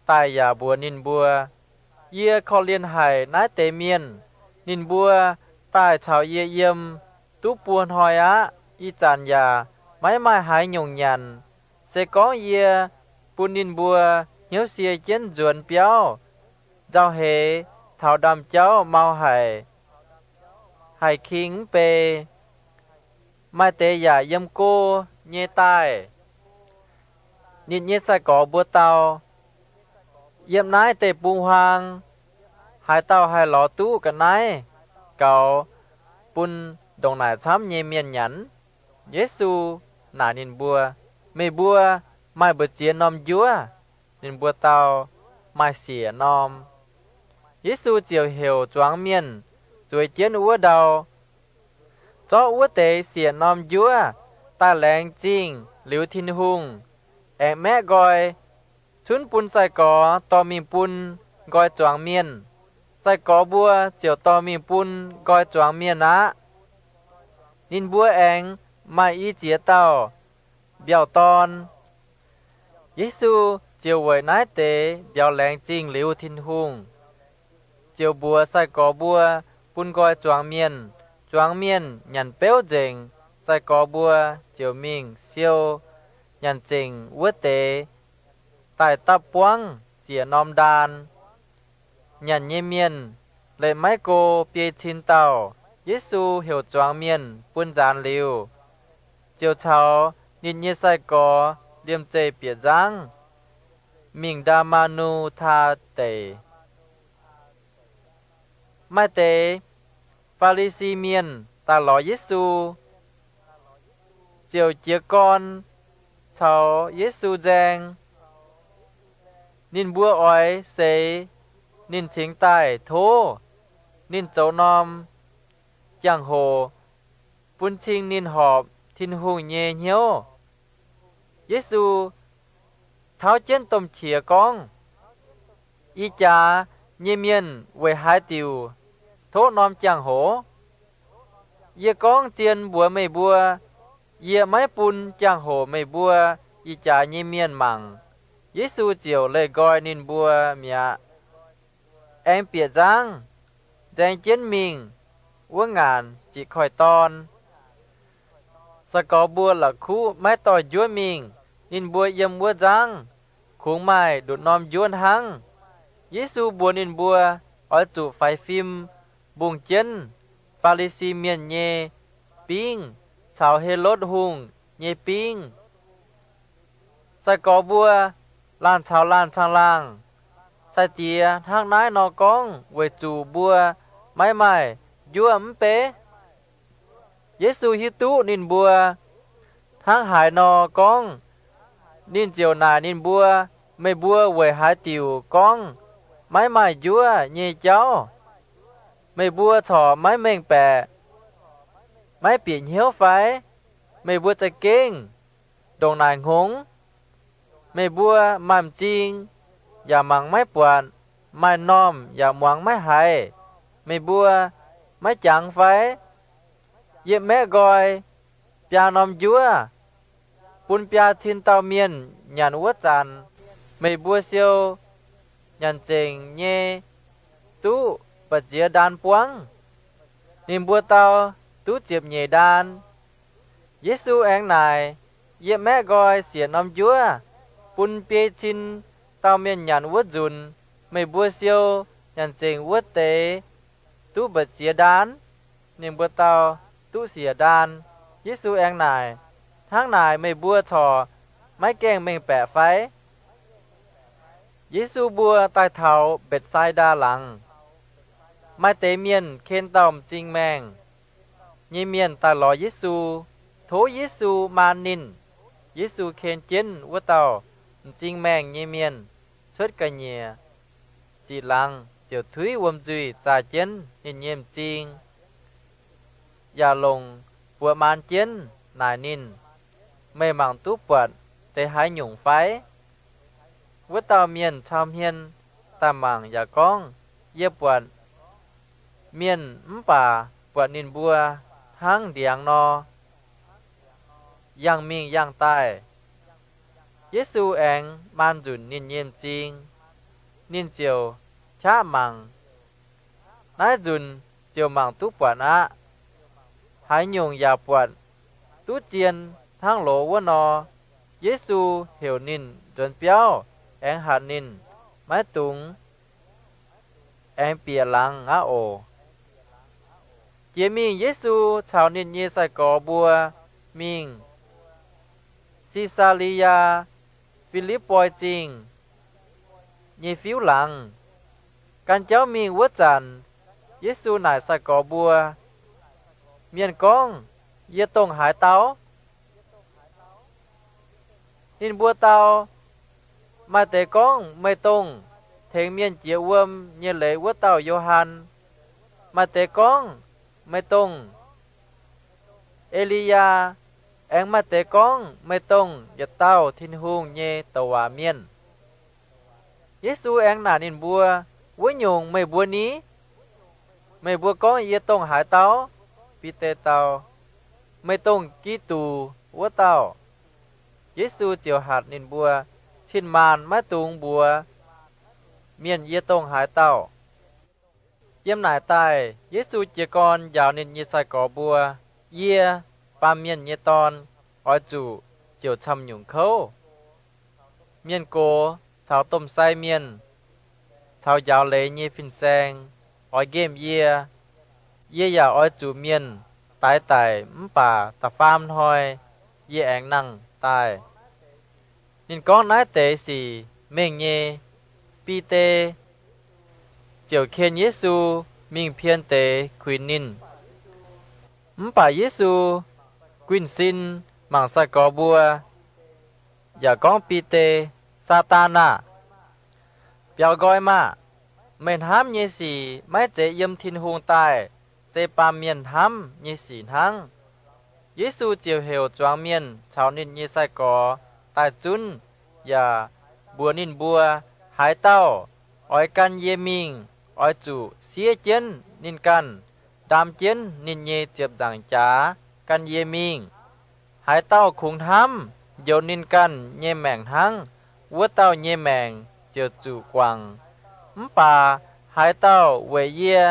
daaih yaac mbuox ninh mbuo, Yie korv-lienh haic naaiv deix mienh. Ninh mbuo daaih caux yie yiem duqv buo hnoi aqv. Ih zanc yaac maiv maaih haaix nyungc nyanc. Se gorngv yie bun ninh mbuo hnyouv sie jienv nzuonx biauv, nzauh heix taux ndaamv-jauv mau haic, haih king mv bei. Maaih deix yaac yiem go nyei daaih. Ninh nyei sai-gorx mbuo dau, Yiem naaiv deic-bung-huaang haaix dauh haih lorz duqv ga'naaiv gaux bun ndongc naaic camv nyei mienh nyanc? Yesu naaic ninh mbuo, Meih mbuo maaih mbu'ziex norm njuov? Ninh mbuo dau, Maaih siec norm. Yesu ziouc heuc zuangx mienh zueiz jienv wuov ndau, zorqv wuov deix siec norm njuov daaih laengz zingh liuz Tin-Hungh, aengx maeqv nqoi, cunv bun sai-gorx dorh mingh bun nqoi zuangx mienh. Sai-gorx mbuo ziouc dorh mingh bun nqoi zuangx mienh aqv. Ninh mbuo aengx maaih i ziex dauh mbiauh dorn. Yesu ziouc weic naaiv deix mbiauz laengz zingh liuz Tin-Hungh, ziouc mbuox sai-gorx mbuo bun nqoi zuangx mienh. Zuangx mienh nyanc beuv nzengc, sai-gorx mbuo ziouc mingh siou nyanc zengc wuov deix daaih dapv buangv siec norm ndaan. Nyanc nyei mienh leih maiv go biei cin dauh. Yesu heuc zuangx mienh bun nzaanx liuz, ziouc caux ninh nyei sai-gorx liemh zeih bieqc nzangv mingh Ndaa^maa^nu^taa Deic. Maaih deix Faa^li^si Mienh daaih lorz Yesu, ziouc jiez gorn caux Yesu nzaeng. Ninh mbuo oix seix ninh cingx daaih tov ninh zoux norm jangx-hoc bun cing ninh horpc Tin-Hungh nyei hnyouv. Yesu tauv jienv domh qiex gorngv, Ih jaax nyei mienh weic haaix diuc tov norm jangx-hoc? Yie gorngv zien mbuox meih mbuo, yie maiv bun jangx-hoc meih mbuo ih jaax nyei mienh mangc. Yesu ziouc leih nqoi ninh mbuo mi'aqv, aengx bieqc nzangv nzaeng jienv mingh wuov ngaanc ziqc koiv-dorn. Sai-gorx mbuo la'kuqv maiv dorh njuov mingh. Ninh mbuo yiem wuov nzangv kungx maaih nduqc norm njuov hnangv. Yesu mbuox ninh mbuo oix zuqc faix fim mbungh jienv Faa^li^si Mienh nyei bingv caux Helotv Hungh nyei bingv. Sai-gorx mbuo laanh caux laanh caangh laangh, Sai-Diex hnangv naaiv nor gorngv weic zuqc mbuo maiv maaih njuov mv bei? Yesu hiuv duqv ninh mbuo hnangv haaix nor gorngv, ninh ziouc naaic ninh mbuo, Meih mbuo weic haaix diuc gorngv maiv maaih njuov nyei jauv? Meih mbuo corc maiv mengh baeqc, maiv bieqc hnyouv fai? Meih mbuo za'gengh ndongc naaic hngongx? Meih mbuo maaih m'zing yaac mangc maiv buatc, maaih normh yaac muangx maiv haiz. Meih mbuo maiv jangx fai? Yie maeqv nqoi biaa norm njuov bun biaa cin dauh mienh nyanc wuov zanc, meih mbuo siou nyanc zengc nyei duqv mba'ziex ndaan buangv? Ninh mbuo dau, Duqv ziepc nyeic ndaan. Yesu aengx naaic, Yie maeqv nqoi siec norm njuov bun biei cin dauh mienh nyanc wuov nzunc, meih mbuo siou nyanc zengc wuov deix duqv mba'ziex ndaan? Ninh mbuo dau, Duqv siec ndaan. Yesu aengx naaic, Hnangv naaic meih mbuo corc maiv gaengh mengh baeqc fai? Yesu mbuo daaih taux Mbetc^sai^ndaa Laangz. Maaih deix mienh ken dauh m'zing maengh nyei mienh daaih lorz Yesu, tov Yesu maan ninh. Yesu ken jienv wuov dauh m'zing maengh nyei mienh cuotv ga'nyiec ziqc laangz, ziouc tuiv wuom nzuih zaah jienv ninh nyei m'zing, yaac longc buoz maan jienv naaic ninh, Meih mangc duqv buatc deix haaix nyungc fai? Wuov dauh mienh cau hmien daaih mangc yaac gorngv, Yie buatc mienh mv baac buatc ninh mbuo hnangv ndiangx nor, yangh mingh yangh daaih. Yesu aengx maan nzunc ninh nyei m'zing, ninh ziouc qaqv mangc. Naaiv nzunc ziouc mangc duqv buatc aqv. Haaix nyungc yaac buatc duqv zien hnangv loz wuov nor. Yesu heuc ninh nzuonx biauv, aengx hatc ninh, Maiv dungx aengx bieqc laangz aqv oc. Jiex mingh Yesu caux ninh nyei sai-gorx mbuo mingh Se^saa^li^yaa Fi^lipv^poi Zingh nyei fiuv laangz. Gan jauv mingh wuov zanc, Yesu naaic sai-gorx mbuo, Mienh gorngv yie dongh haaix dauh? Ninh mbuo dau, Maaih deix gorngv meih dongh tengx mienh jiex wuom nyei leiz wuov dauh Yo^han. Maaih deix gorngv meih dongh E^li^yaa, aengx maaih deix gorngv meih dongh yietc dauh Tin-Hungh nyei douc waac mienh. Yesu aengx naaic ninh mbuo, Wuov nyungc meih mbuo ni? Meih mbuo gorngv yie dongh haaix dauh? Bide dau, Meih dongh Giduc wuov dauh. Yesu ziouc hatc ninh mbuo, Cin-maanc maiv dungx mbuox mienh yie dongh haaix dauh. Yiem naaic daaih Yesu jiez gorn njaaux ninh nyei sai-gorx mbuo, Yie, Baamh Mienh nyei Dorn, oix zuqc siouc camv-nyungc kouv. Mienh gox caux domh sai mienh caux njaaux leiz nyei fin-saeng oix nqemh yie. Yie yaac oix zuqc mienh daix daic mv baac da'faam hnoi yie aengx nangh daaih. Ninh gorngv naaiv deix sic mengh nyei, Bide ziouc ken Yesu mingh pien deix kuinx ninh. Mv baac Yesu guinh sin mangc sai-gorx mbuo, yaac gorngv, Bide, Saadaan aah! Biaux nqoi maah! Meih hnamv nyei sic maiv zeiz yiem Tin-Hungh daaih, se baamh mienh hnamv nyei sic hnangv. Yesu ziouc heuc zuangx mienh caux ninh nyei sai-gorx daaih zunv yaac mbuox ninh mbuo, Haaix dauh oix gan yie mingh, oix zuqc siev jienv ninh ganh, ndaam jienv ninh nyei ziepc nzaangc jaax gan yie mingh. Haaix dauh kungx hnamv njoux ninh ganh nyei maengc hnangv, wuov dauh nyei maengc ziouc zuqc guangc. Mv baac haaix dauh weic yie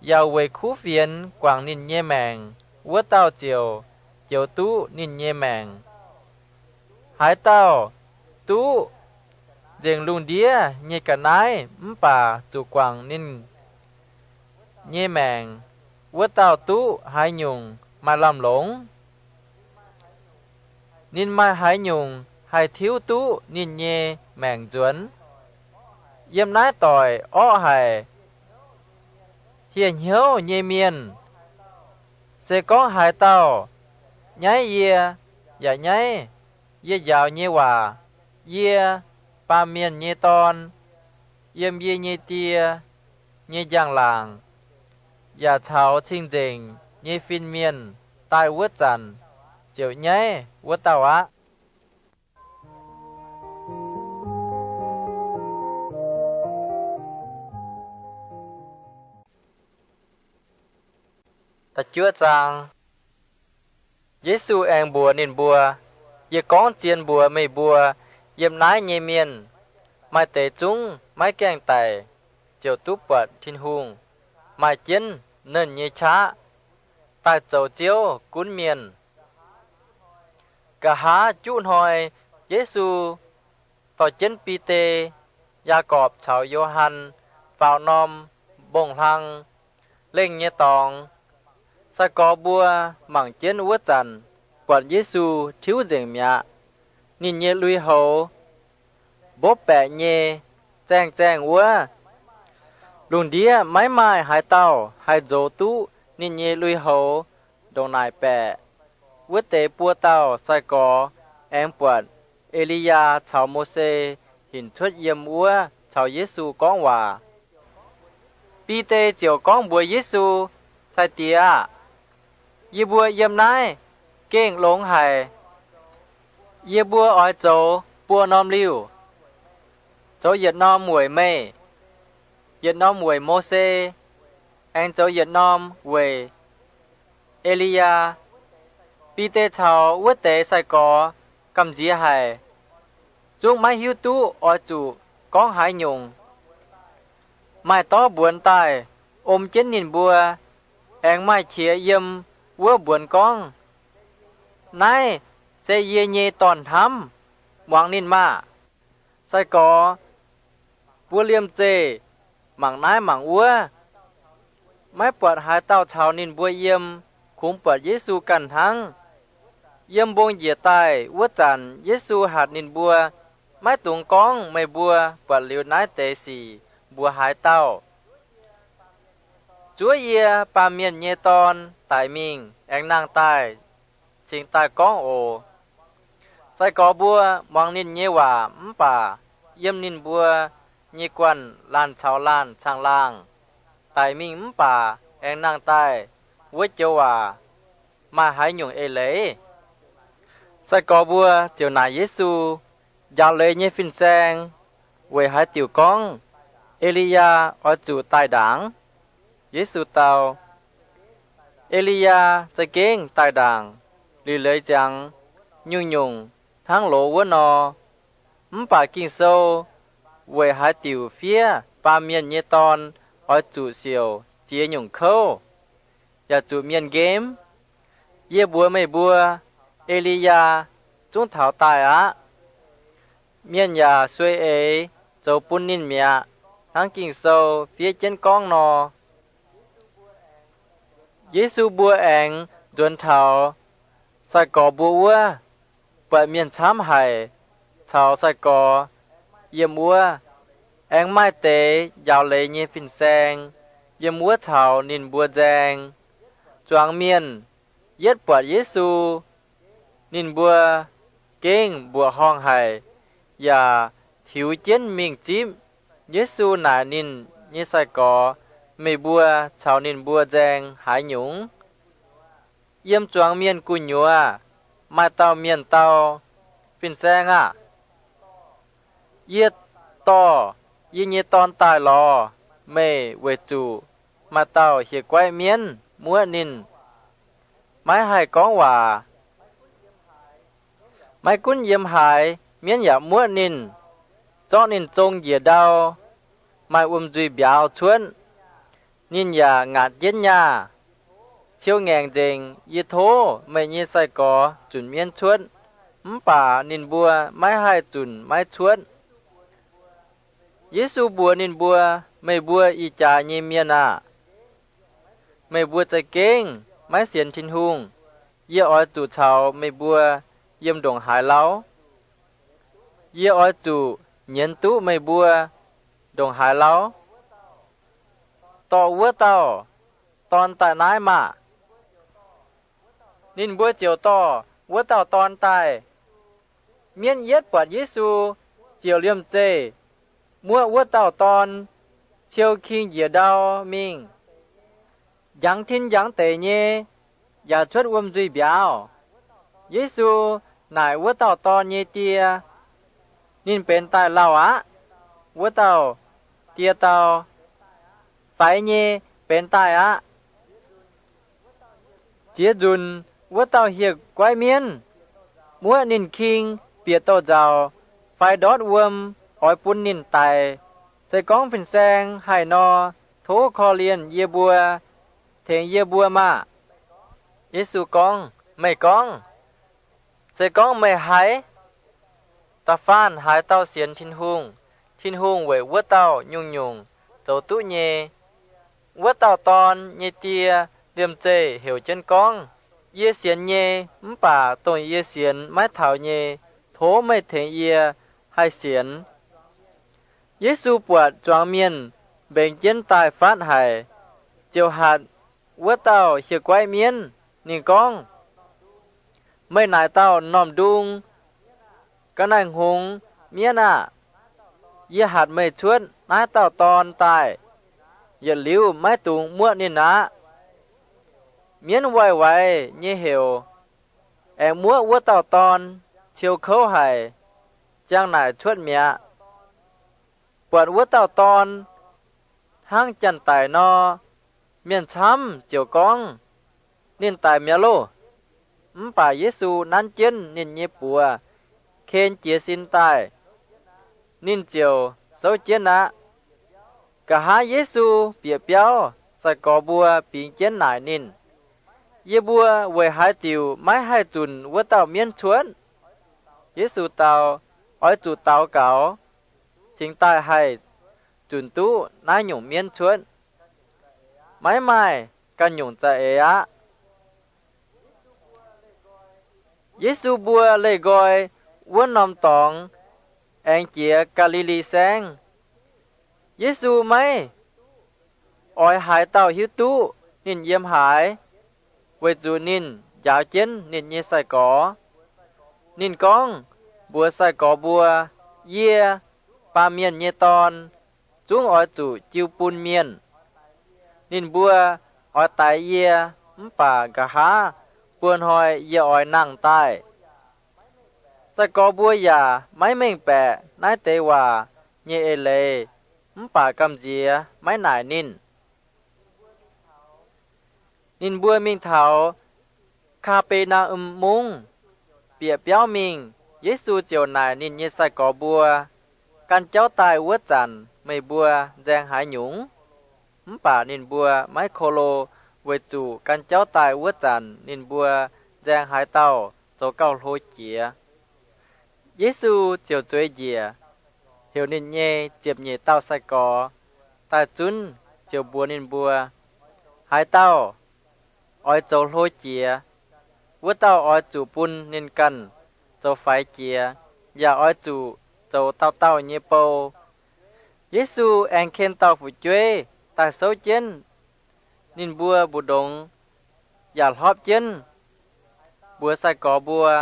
yaac weic kuv fienx guangc ninh nyei maengc, wuov dauh ziouc joux duqv ninh nyei maengc. Haaix dauh duqv nzengc lungh ndiev nyei ga'naaiv mv baac zuqc guangc ninh nyei maengc, wuov dauh duqv haaix nyungc maaih lamh longc? Ninh maaih haaix nyungc haih tiuv duqv ninh nyei maengc nzuonx? Yiem naaiv doic orqv haic, hieh hnyouv nyei mienh! Se gorngv haaix dauh nyaiv yie, yaac nyaiv yie njaaux nyei waac, yie, Baamh Mienh nyei Dorn, yiem yie nyei Die nyei njang-laangc yaac caux cing-nzengc nyei fin-mienh daaih wuov zanc, ziouc nyaiv wuov dauh aqv. Yesu aengx mbuox ninh mbuo, Yie gorngv zien mbuox meih mbuo, yiem naaiv nyei mienh maaih deix zungv maiv gaengh daic ziouc duqv buatc Tin-Hungh. Maaih jienv nernh nyei qaqv daaih zoux Ziouv gunv mienh. Nqa'haav juqv hnoi Yesu dorh jienv Bide, Yaagorpc caux Yo^han faaux norm mbong-hlang lengh nyei dorngx. Sai-gorx mbuo mangc jienv wuov zanc, buatc Yesu tiuv nzengc mi'aqv. Ninh nyei lui-houx mbopv baeqc nyei zaeng-zaeng wuov. Lungh ndiev maiv maaih haaix dauh haih nzox duqv ninh nyei lui-houx ndongc naaic baeqc. Wuov deix buo dauh sai-gorx aengx buatc E^li^yaa caux Mose hinc cuotv yiem wuov caux Yesu gorngv waac. Bide ziouc gorngv mbuox Yesu, Cai-Diex aah! Yie mbuo yiem naaiv gengh longx haic. Yie mbuo oix zoux buo norm liuh. Zoux yietc norm weic meih, yietc norm weic Mose, aengx zoux yietc norm weic E^li^yaa. Bide caux wuov deix sai-gorx gamh nziex haic, zungv maiv hiuv duqv oix zuqc gorngv haaix nyungc. Maaih dorv mbuonx daaih om jienv ninh mbuo, aengx maaih qiex yiem wuov mbuonx gorngv, Naaiv se yie nyei Dorn-hnamv. Muangx ninh maah! Sai-gorx mbuo liemh zeih mangc naaiv mangc wuov, maiv buatc haaix dauh caux ninh mbuo yiem, kungx buatc Yesu ganh hnangv. Yiem mbong njiec daaih wuov zanc Yesu hatc ninh mbuo, Maiv dungx gorngv meih mbuo buatc liuz naaiv deix sic mbuox haaix dauh. Zuov yie, Baamh Mienh nyei Dorn, daic mingh aengx nangh daaih cingx daaih gorngv oc. Sai-gorx mbuo muangx ninh nyei waac mv baac yiem ninh mbuo nyei guanh laanh caux laanh caangh laangh, Daic mingh mv baac aengx nangh daaih wuov joux waac maaih haaix nyungc eix leiz? Sai-gorx mbuo ziouc naaic Yesu, Njaaux leiz nyei fin-saeng weic haaix diuc gorngv E^li^yaa oix zuqc daaih ndaangc? Yesu dau, E^li^yaa za'gengh daaih ndaangc liuc leiz ziangx nyungc-nyungc hnangv loz wuov nor. Mv baac Ging-Sou weic haaix diuc fiev Baamh Mienh nyei Dorn oix zuqc siouc ziex nyungc kouv, yaac zuqc mienh nqemv? Yie mbuox meih mbuo, E^li^yaa zungv taux daaih aqv. Mienh yaac sueih eix zoux bun ninh mi'aqv, hnangv Ging-Sou fiev jienv gorngv nor. Yesu mbuo aengx nzuonx taux sai-gorx mbuo wuov, buatc mienh camv haic caux sai-gorx yiem wuov. Aengx maaih deix njaaux leiz nyei fin-saeng yiem wuov caux ninh mbuo nzaeng. Zuangx mienh yietv buatc Yesu, ninh mbuo gengh mbuoqc horngh haic, yaac tiux jienv mingh zipv. Yesu naaic ninh nyei sai-gorx, Meih mbuo caux ninh mbuo nzaeng haaix nyungc? Yiem zuangx mienh gu'nyuoz maaih dauh mienh dau, Fin-Saeng aah! Yie dorh yie nyei dorn daaih lorz meih weic zuqc maaih dauh hieh guaiv mienv muoqv ninh, maiv haih gorngv waac. Maiv gunv yiem haaix, mienv yaac muoqv ninh, zorqv ninh zong njiec ndau, maaih wuom-nzuih mbiauz cuotv. Ninh yaac ngaatc jienv nyaah, ciou ngaengc nzengc. Yie tov meih nyei sai-gorx zunc mienv cuotv, mv baac ninh mbuo maiv haih zunc maiv cuotv. Yesu mbuox ninh mbuo, Meih mbuo ih jaax nyei mienh aah! Meih mbuo za'gengh maiv sienx Tin-Hungh. Yie oix zuqc caux meih mbuo yiem ndongc haaix lauv? Yie oix zuqc nyienz duqv meih mbuo ndongc haaix lauv? Dorh wuov dauh dorn daaih naaiv maah! Ninh mbuo ziouc dorh wuov dauh dorn daaih. Mienv yietv buatc Yesu, ziouc liemh zeih muoqv wuov dauh dorn, ciou king njiec ndau mingh, njangx tin njangx deic nyei, yaac cuotv wuom-nzuih mbiauz. Yesu naaic wuov dauh dorn nyei die, Ninh benx daaih lauh aqv? Wuov dauh die dau, Faix nyei, benx daaih aqv. Ziex nzunc wuov dauh hieh guaiv mienv muoqv ninh king bieqc douz-nzauc fai ndortv wuom oix bun ninh daix. Se gorngv fin-saeng haih nor, tov korv-lienh yie mbuo, tengx yie mbuo maah! Yesu gorngv, Meih gorngv, Se gorngv meih haiz. Da'faanh haaix dauh sienx Tin-Hungh, Tin-Hungh weic wuov dauh nyungc-nyungc zoux duqv nyei. Wuov dauh dorn nyei die liemh zeih heuc jienv gorngv, Yie sienx nyei, mv baac dongh yie sienx maiv taux nyei, tov meih tengx yie haih sienx. Yesu buatc zuangx mienh mbengx jienv daaih fatv haic, ziouc hatc wuov dauh hieh guaiv mienv. Ninh gorngv, Meih naaic dauh m'normh ndung ga'naaiv-hngongx mienv aah! Yie hatc meih cuotv naaiv dauh dorn daaih, yietc liuz maiv dungx muoqv ninh aqv. Mienv waix-waix nyei heuc, aengx muoqv wuov dauh dorn, ciou kouv haic, ziang naaic cuotv mi'aqv. Buatc wuov dauh dorn hnangv janx-daic nor. Mienh camv ziouc gorngv, Ninh daic mi'aqv loh! Mv baac Yesu nanv jienv ninh nyei buoz, ken jiez sin daaih, ninh ziouc souv jienv aqv. Nqa'haav Yesu bieqc biauv, sai-gorx mbuo bingx jienv naaic ninh, Yie mbuo weic haaix diuc maiv haih zunc wuov dauh mienv cuotv? Yesu dau, Oix zuqc daux gaux, cingx daaih haih zunc duqv naaiv nyungc mienv cuotv. Maiv maaih ganh nyungc za'eix aqv. Yesu mbuo leih nqoi wuov norm dorngx aengx jiex Gaa^li^li Saengv. Yesu maiv oix haaix dauh hiuv duqv ninh yiem haaix, weic zuqc ninh njaaux jienv ninh nyei sai-gorx. Ninh gorngv mbuox sai-gorx mbuo, Yie, Baamh Mienh nyei Dorn, zungv oix zuqc jiu bun mienh. Ninh mbuo oix daix yie, mv baac nqa'haav buo hnoi yie oix nangh daaih. Sai-gorx mbuo yaac maiv mengh baeqc naaiv deix waac nyei eix leiz, mv baac gamh nziex maiv naaic ninh. Ninh mbuo mingh taux Kaa^be^naa^um Mungv. Bieqc biauv mingh, Yesu ziouc naaic ninh nyei sai-gorx mbuo, Gan jauv daaih wuov zanc meih mbuo nzaeng haaix nyungc? Mv baac ninh mbuo maiv ko lo, weic zuqc gan jauv daaih wuov zanc ninh mbuo nzaeng haaix dauh zoux gauh hlo jiex. Yesu ziouc zueiz njiec, heuc ninh nyei ziepc nyeic dauh sai-gorx daaih zunv, ziouc mbuox ninh mbuo, Haaix dauh oix zoux hlo jiex, wuov dauh oix zuqc bun ninh ganh zoux faix jiex, yaac oix zuqc zoux dauh dauh nyei bou. Yesu aengx ken dauh fu'jueiv daaih souv jienv ninh mbuo mbu'ndongx, yaac hlorpv jienv mbuox sai-gorx mbuo,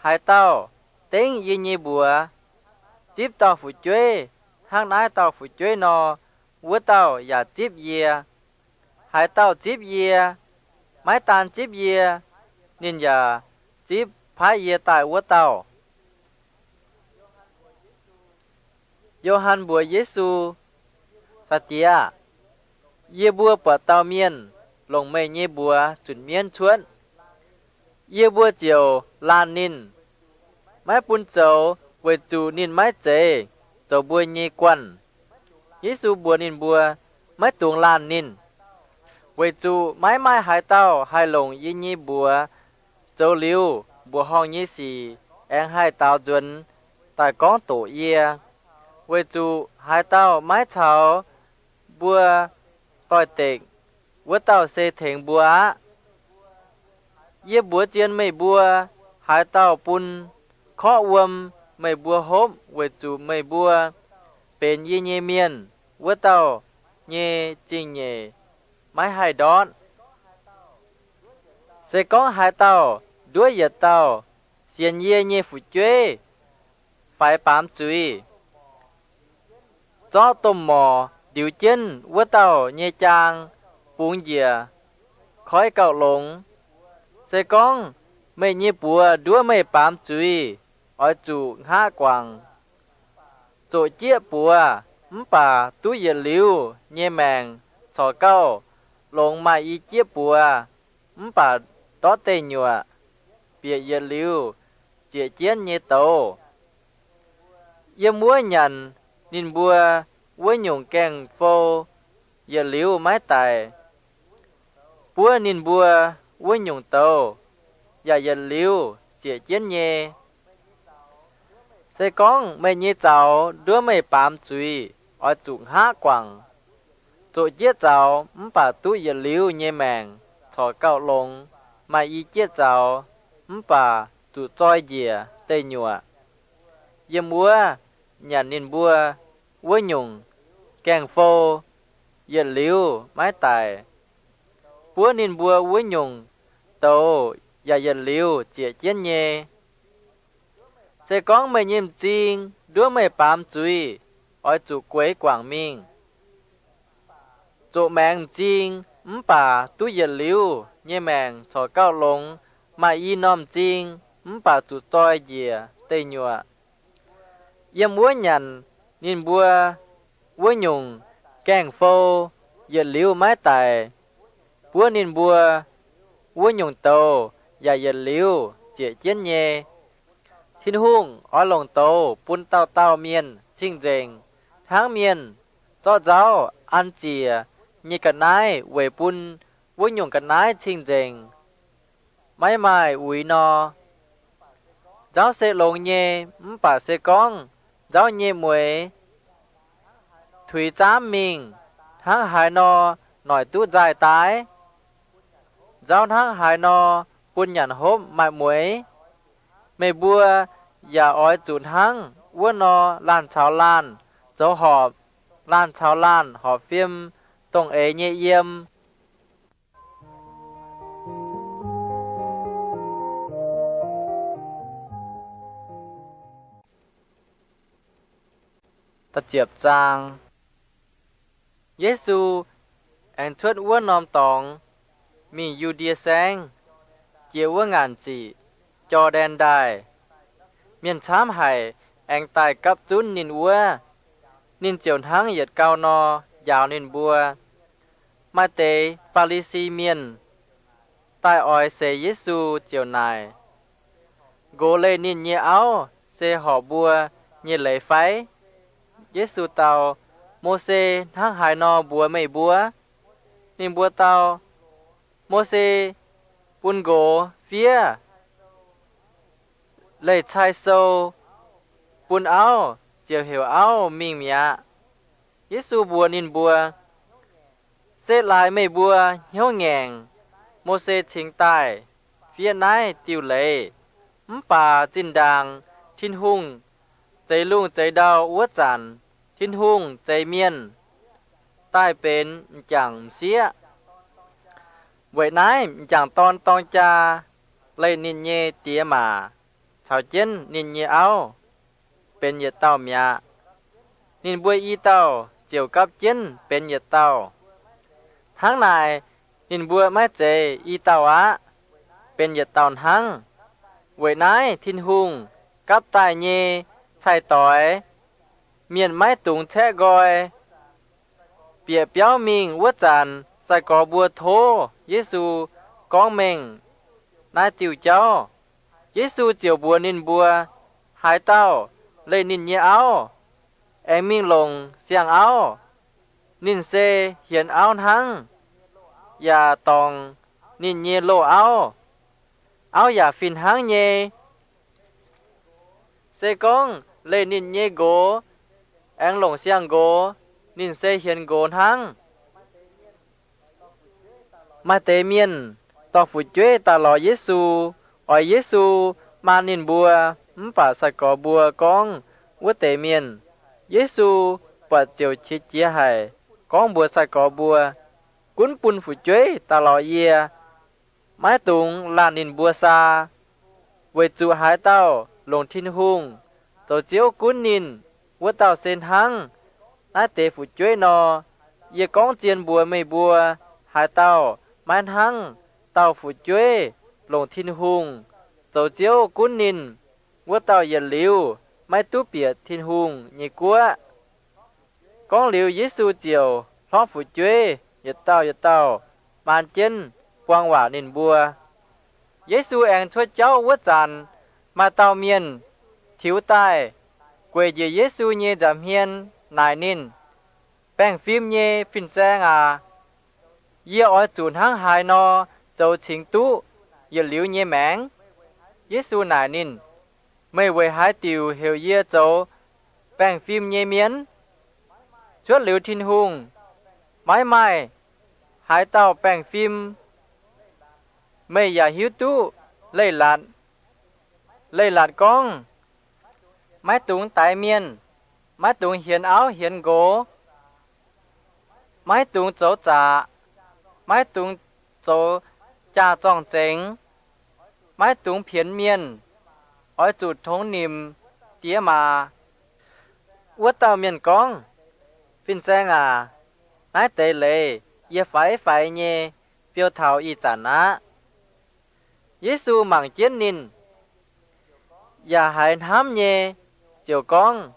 Haaix dauh dengv yie nyei mbuox, zipv dauh fu'jueiv hnangv naaiv dauh fu'jueiv nor, wuov dauh yaac zipv yie. Haaix dauh zipv yie, maiv daan zipv yie, ninh yaac zipv paaiv yie daaih wuov dauh. Yo^han mbuox Yesu, Saa-Diex, yie mbuo buatc dauh mienh longc meih nyei mbuox zunc mienv cuotv. Yie mbuo ziouc laanh ninh, maiv bun zoux, weic zuqc ninh maiv zeiz zoux mbuo nyei guanh. Yesu mbuox ninh mbuo, Maiv dungx laanh ninh, weic zuqc maiv maaih haaix dauh haih longc yie nyei mbuox zoux liuz mbuoqc horngh nyei sic aengx haih daaux nzuonx daaih gorngv doqc yie, weic zuqc haaix dauh maiv caux mbuo doix-dekc, wuov dauh se tengx mbuo aqv. Yie mbuox zien meih mbuo, haaix dauh bun korqv wuom meih mbuo hopv weic zuqc meih mbuo benx yie nyei mienh, wuov dauh nyei zingh nyeic maiv haih ndortv. Se gorngv haaix dauh nduov yietc dauh sienx yie nyei fu'jueiv, faix baamz zuiz, zorqv domh morc ndiux jienv wuov dauh nyei jaang, bungx njiec koiv gauh longx. Se gorngv meih nyei buoz nduov meih baamz zuiz, oix zuqc hngaqv guangc. Zoqc jieqv buoz mv baac duqv yietc liuz nyei maengc corc gauh longx maaih i jieqv buoz mv baac ndortv deic nyuoqc, bieqc yietc liuz zieqc jienv nyei douz. Yiem wuov nyanc ninh mbuo wuov nyungc gaengh fou, yietc liuz maiv daic. Buov ninh mbuo wuov nyungc douz yaac yietc liuz zieqc jienv nyei. Se gorngv meih nyei zaux nduov meih baamz zuiz, oix zuqc hngaqv guangc. Zoqc jieqv zaux mv baac duqv yietc liuz nyei maengc corc gauh longx maaih i jieqv zaux, mv baac zuqc zoi njiec deic nyuoqc. Yiem wuov nyanc ninh mbuo wuov nyungc gaengh fou, yietc liuz maiv daic. Buov ninh mbuo wuov nyungc douz yaac yietc liuz zieqc jienv nyei. Se gorngv meih nyei m'zing nduov meih baamz zuiz, oix zuqc gueix guangc mingh. Zoqc maengx m'zing mv baac duqv yietc liuz nyei maengc corc gauh longx maaih i norm m'zing, mv baac zuqc zoi njiec deic nyuoqc. Yiem wuov nyanc ninh mbuo wuov nyungc gaengh fou, yietc liuz maiv daic. Buov ninh mbuo wuov nyungc douz yaac yietc liuz ziec jienv nyei. Tin-Hungh oix longc douz bun dauh dauh mienh cing-nzengc, hnangv mienh zorqv nzauv an ziec nyei ga'naaiv weic bun wuov nyungc ga'naaiv cing-nzengc, maiv maaih uix nor. Nzauv se longx nyei, mv baac se gorngv nzauv nyei mueix tuix zaamv mingh, hnangv haaix nor noic duqv nzaaih daaih? Nzauv hnangv haaix nor bun nyanc hopv maaih mueix? Meih mbuo yaac oix zuqc hnangv wuov nor laanh caux laanh zoux horpc, laanh caux laanh horpc fim dongh eix nyei yiem. Yesu aengx cuotv wuov norm dorngx mingh Yu^ndie Saengv, jiex wuov ngaanc ziqc Jor^ndaen Ndaaih. Mienh camv haic aengx daaih gapv zunv ninh wuov. Ninh ziouc hnangv yietc gau nor njaaux ninh mbuo. Maaih deix Faa^li^si Mienh daaih oix seix Yesu ziouc naaic, Nqox leih ninh nyei auv se horpc mbuo nyei leiz fai? Yesu dau, Mose hnangv haaix nor mbuox meih mbuo? Ninh mbuo dau, Mose bun nqox fiev leih cai sou bun auv ziouc heuc auv mingh mi'aqv. Yesu mbuox ninh mbuo, Se laaix meih mbuo hnyouv ngaengc, Mose cingx daaih fiev naaiv diuh leiz. Mv baac zinh ndaangc Tin-Hungh zeix lungh zeix ndau wuov zanc, Tin-Hungh zeix mienh daaih benx m'jangc m'sieqv. Weic naaiv m'jangc dorn dorng jaa leih ninh nyei diex maac caux jienv ninh nyei auv benx yietc dauh mi'aqv. Ninh mbuo i dauh ziouc gapv jienv benx yietc dauh. Hnangv naaic ninh mbuo maiv zeiz i dauh aqv, benx yietc dauh hnangv. Weic naaiv Tin-Hungh gapv daaih nyei cai-doix, mienh maiv dungx caeqv nqoi. Bieqc biauv mingh wuov zanc, sai-gorx mbuo tov Yesu gorngv mengh naaiv diuh jauv. Yesu ziouc mbuox ninh mbuo, Haaix dauh leih ninh nyei auv aengx mingh longc siang-auv, ninh se hienx auv hnangv, yaac dorngc ninh nyei loz-auv. Auv yaac fih hnangv nyei. Se gorngv leih ninh nyei nqox aengx longc siang-nqox, ninh se hienx nqox hnangv. Maaih deix mienh dorh fu'jueiv daaih lorz Yesu, oix Yesu maan ninh mbuo. Mv baac sai-gorx mbuo gorngv wuov deix mienh. Yesu buatc ziouc qiex jiez haic, gorngv mbuox sai-gorx mbuo, Gunv bun fu'jueiv daaih lorz yie. Maiv dungx laanh ninh mbuo saa, weic zuqc haaix dauh longc Tin-Hungh zoux Ziouv gunv ninh, wuov dauh se hnangv naaiv deix fu'jueiv nor. Yie gorngv zien mbuox meih mbuo, haaix dauh maiv hnangv dauh fu'jueiv longc Tin-Hungh zoux Ziouv gunv ninh, wuov dauh yietc liuz maiv duqv bieqc Tin-Hungh nyei guoqv. Gorngv liuz, Yesu ziouc hlorpv fu'jueiv yietc dauh yietc dauh maan jienv buang waac ninh mbuo. Yesu aengx cuotv jauv wuov zanc, maaih dauh mienh tiux daaih, gueic njiec Yesu nyei nza'hmien naaic ninh, Baengh fim nyei fin-saeng aac, yie oix zuqc hnangv haaix nor zoux cingx duqv yietc liuz nyei maengc? Yesu naaic ninh, Meih weic haaix diuc heuc yie zoux baengh fim nyei mienh? Cuotv liuz Tin-Hungh, maiv maaih haaix dauh baengh fim. Meih yaac hiuv duqv leiz-latc. Leiz-latc gorngv, Maiv dungx daix mienh, maiv dungx hienx auv hienx nqox, maiv dungx zoux zaqc, maiv dungx zoux jaa-zorng-zengx, maiv dungx pienx mienh, oix zuqc tongx nimc diex maac. Wuov dauh mienh gorngv, Fin-Saeng aac, naaiv deix leiz yie faix faix nyei fiou taux ih zanc aqv. Yesu mangc jienv ninh, yaac haiz hnamv nyei, ziouc gorngv,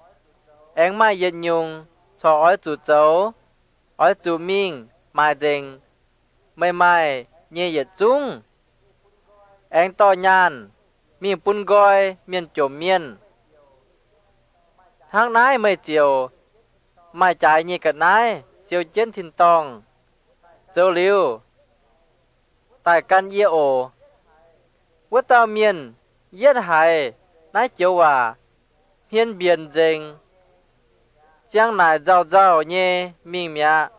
Aengx maaih yietc nyungc corc oix zuqc zoux. Oix zuqc mingh maaic nzengc meih maaih nyei yietc zungv, aengx dorh nyaanh mingh bun nqoi mienh jomc mienh. Hnangv naaiv meih ziouc maaih jaaix nyei ga'naaiv siou jienv tin-dorngh. Zoux liuz, daaih gan yie oc. Wuov dauh mienh yietv haiz naaiv joux waac, hmien mbienc nzengc, ziang naaic nzauh nzauh nyei mingh mi'aqv,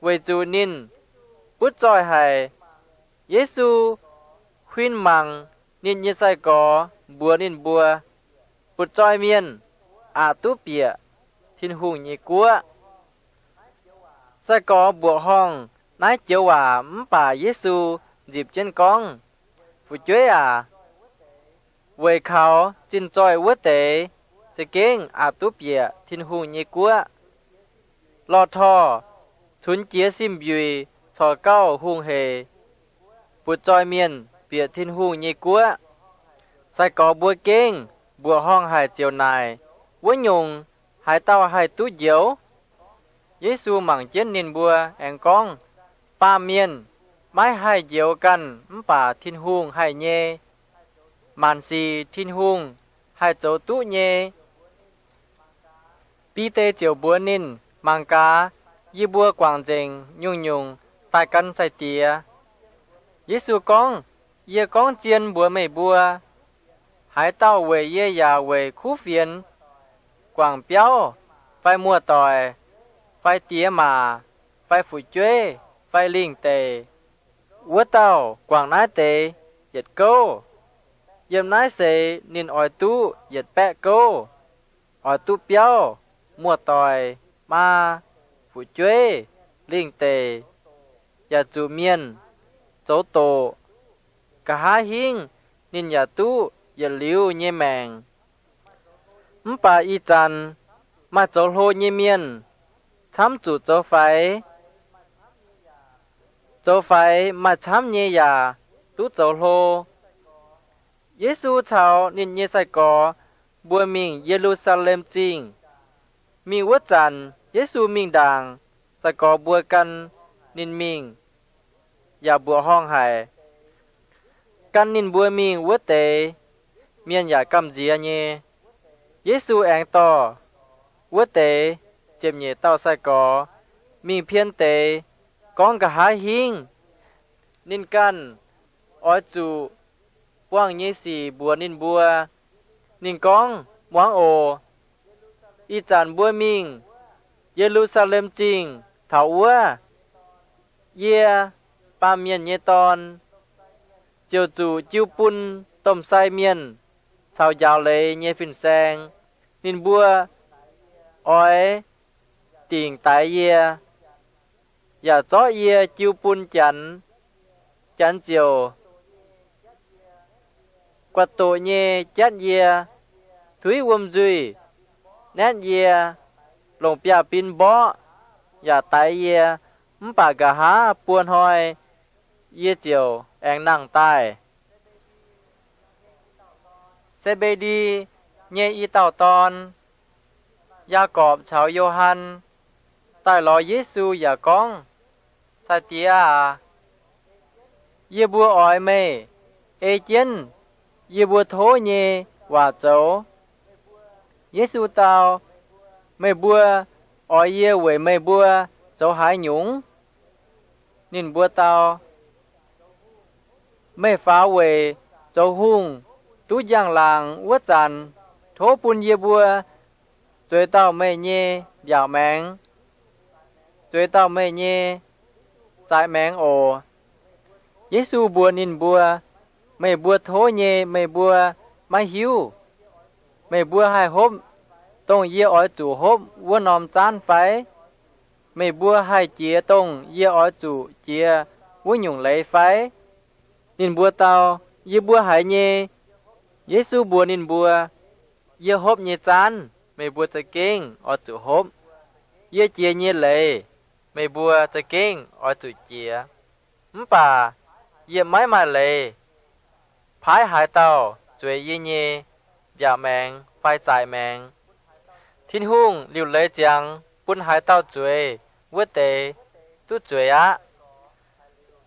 weic zuqc ninh butv zoih haic. Yesu huin mangc ninh nyei sai-gorx mbuox ninh mbuo, Butv-zoih mienh aqc duqv bieqc Tin-Hungh nyei guoqv. Sai-gorx mbuoqc horngh naaiv joux waac mv baac Yesu nzipc jienv gorngv, Fu'jueiv aac, weic kaux zinh zoih wuov deix za'gengh aqc duqv bieqc Tin-Hungh nyei guoqv. Lorh-torh cunx jiez sim-mbiuic corc gauh hungh hec butv-zoih mienh bieqc Tin-Hungh nyei guoqv. Sai-gorx mbuo gengh mbuoqc horngh haic ziouc naaic, Wuov nyungc, haaix dauh haih duqv njoux? Yesu mangc jienv ninh mbuo aengx gorngv, Baamh mienh maiv haih njoux ganh mv baac Tin-Hungh haih nyei. Maanc sic Tin-Hungh haih zoux duqv nyei. Bide ziouc mbuox ninh, Mangc gaax, yie mbuo guangc nzengc nyungc-nyungc daaih gan sai-diex. Yesu gorngv, Yie gorngv zien mbuox meih mbuo, haaix dauh weic yie yaac weic kuv fienx guangc biauv fai muoz-doic fai diex maac fai fu'jueiv fai lingh deic, wuov dauh guangc naaiv deix yietc gouv. Yiem naaiv seix ninh oix duqv yietc baeqv gouv, oix duqv biauv, muoz-doic, maa, fu'jueiv, lingh deic, yaac zuqc mienh zoux doqc. Nqa'haav hingv ninh yaac duqv yietc liuz nyei maengc. Mv baac ih zanc maaih zoux hlo nyei mienh camv zuqc zoux faix, zoux faix maaih camv nyei yaac duqv zoux hlo. Yesu caux ninh nyei sai-gorx mbuo mingh Ye^lu^saa^lem Zingh. Mingh wuov zanc Yesu mingh ndaangc, sai-gorx mbuo gan ninh mingh yaac mbuoqc horngh haic. Gan ninh mbuo mingh wuov deix mienh yaac gamh nziex nyei. Yesu aengx dorh wuov deix ziepc nyeic dauh sai-gorx mingh pien deix gorngv nqa'haav hingv ninh ganh oix zuqc buangh nyei sic mbuox ninh mbuo. Ninh gorngv, Muangx oc. Ih zanc mbuo mingh Ye^lu^saa^lem Zingh taux wuov, yie, Baamh Mienh nyei Dorn, ziouc zuqc jiu bun domh sai mienh caux njaaux leiz nyei fin-saeng. Ninh mbuo oix dingc daix yie, yaac zorqv yie jiu bun Janx. Janx ziouc guatc doqc nyei jatv yie, tuiv wuom-nzuih naetv yie, longc biaav-bin mborqv yaac daix yie. Mv baac nqa'haav buo hnoi yie ziouc aengx nangh daaih. Se^mbe^ndi nyei i dauh dorn, Yaagorpc caux Yo^han, daaih lorz Yesu yaac gorngv, Sai-Diex aac, yie mbuo oix meih ei jienv yie mbuo tov nyei waac zoux. Yesu dau, Meih mbuo oix yie weic meih mbuo zoux haaix nyungc? Ninh mbuo dau, Meih faaux weic zoux hungh duqv njang-laangc wuov zanc, tov bun yie mbuo zueiz dauh meih nyei mbiaauc maengx, zueiz dauh meih nyei zaaix maengx oc. Yesu mbuox ninh mbuo, Meih mbuo tov nyei meih mbuo maiv hiuv. Meih mbuo haih hopv dongh yie oix zuqc hopv wuov norm zaanv fai? Meih mbuo haih jiex dongh yie oix zuqc jiex wuov nyungc leiz fai? Ninh mbuo dau, Yie mbuo haiz nyei. Yesu mbuox ninh mbuo, Yie hopv nyei zaanv meih mbuo za'gengh oix zuqc hopv. Yie jiex nyei leiz meih mbuo za'gengh oix zuqc jiex. Mv baac yie maiv maaih leiz paaiv haaix dauh zueiz yie nyei mbiaauc maengx fai zaaix maengx. Tin-Hungh liuc leiz ziangx bun haaix dauh zueiz wuov deix duqv zueiz aqv.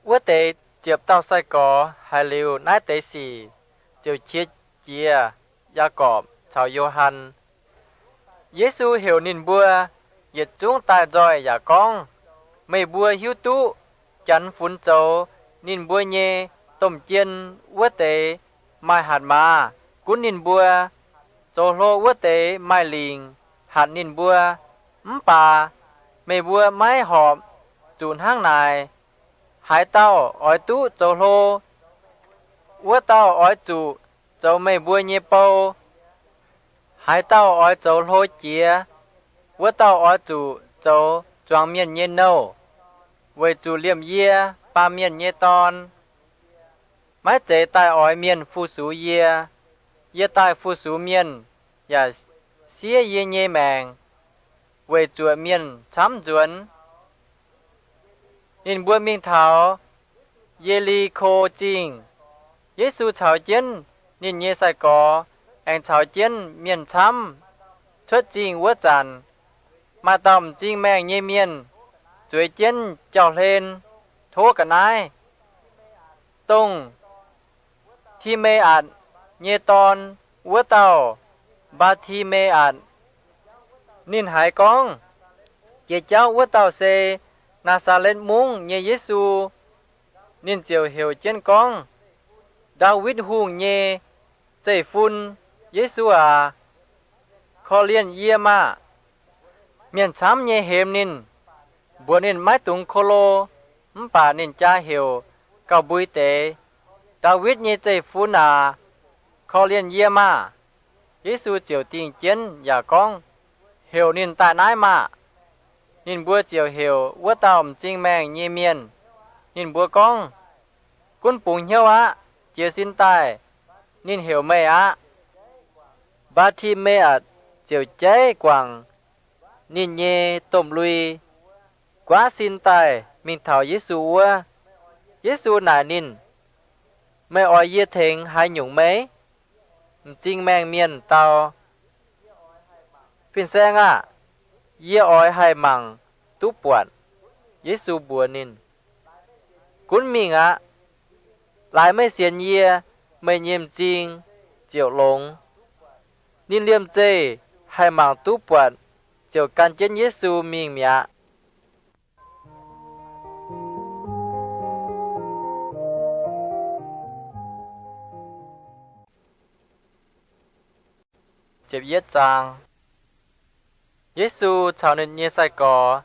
Wuov deix ziepc dauh sai-gorx haiz liuz naaiv deix sic, ziouc qiex jiez Yaagorpc caux Yo^han. Yesu heuc ninh mbuo yietc zungv daaih nzoih yaac gorngv, Meih mbuo hiuv duqv Janx funx zoux ninh mbuo nyei domh jien wuov deix maaih hatc maaz gunv ninh mbuo. Zoux hlo wuov deix maaih lingc hatc ninh mbuo. Mv baac meih mbuo maiv horpc zuqc hnangv naaic. Haaix dauh oix duqv zoux hlo, wuov dauh oix zuqc zoux meih mbuo nyei bou. Haaix dauh oix zoux hlo jiex, wuov dauh oix zuqc zoux zuangx mienh nyei nouh, weic zuqc liemh yie, Baamh Mienh nyei Dorn, maiv zeiz daaih oix mienh fu-sux yie. Yie daaih fu-sux mienh yaac siev yie nyei maengc weic zuoqc mienh camv nzuonx. Ninh mbuo mingh taux Ye^li^ko Zingh. Yesu caux jienv ninh nyei sai-gorx aengx caux jienv mienh camv cuotv zingh wuov zanc, maaih dauh m'zing maengh nyei mienh zueiz jienv jauv-hlen tov ga'naaiv. Dongh Ti^me^atc nyei dorn wuov dauh, Mbaa^ti^me^atc. Ninh haiz gorngv, Jiex jauv wuov dauh se Naa^saa^letv Mungv nyei Yesu. Ninh ziouc heuc jienv gorngv, Ndaawitv Hungh nyei Zeiv-Fun, Yesu aac, korv-lienh yie maah! Mienh camv nyei hemx ninh, mbuox ninh maiv dungx ko lo. Mv baac ninh jaa heuc gauh mbui deix, Ndaawitv nyei Zeiv-Fun aac, korv-lienh yie maah! Yesu ziouc dingh jienv yaac gorngv, Heuc ninh daaih naaiv maah! Ninh mbuo ziouc heuc wuov dauh m'zing maengh nyei mienh. Ninh mbuo gorngv, Gunv bungx hnyouv aqv. Jiez sin daaih, ninh heuc meih aqv. Mbaa^ti^me^atc ziouc jaiv guangc ninh nyei domh lui, guaav sin daaih mingh taux Yesu wuov. Yesu naaic ninh, Meih oix yie tengx haaix nyungc meih? M'zing maengh mienh dau, Fin-Saeng aah! Yie oix haih mangc duqv buatc. Yesu mbuox ninh, Gunv mingh aqv. Laaix meih sienx yie, meih nyei m'zing ziouc longx. Ninh liemh zeih haih mangc duqv buatc, ziouc gan jienv Yesu mingh mi'aqv. Yesu caux ninh nyei sai-gorx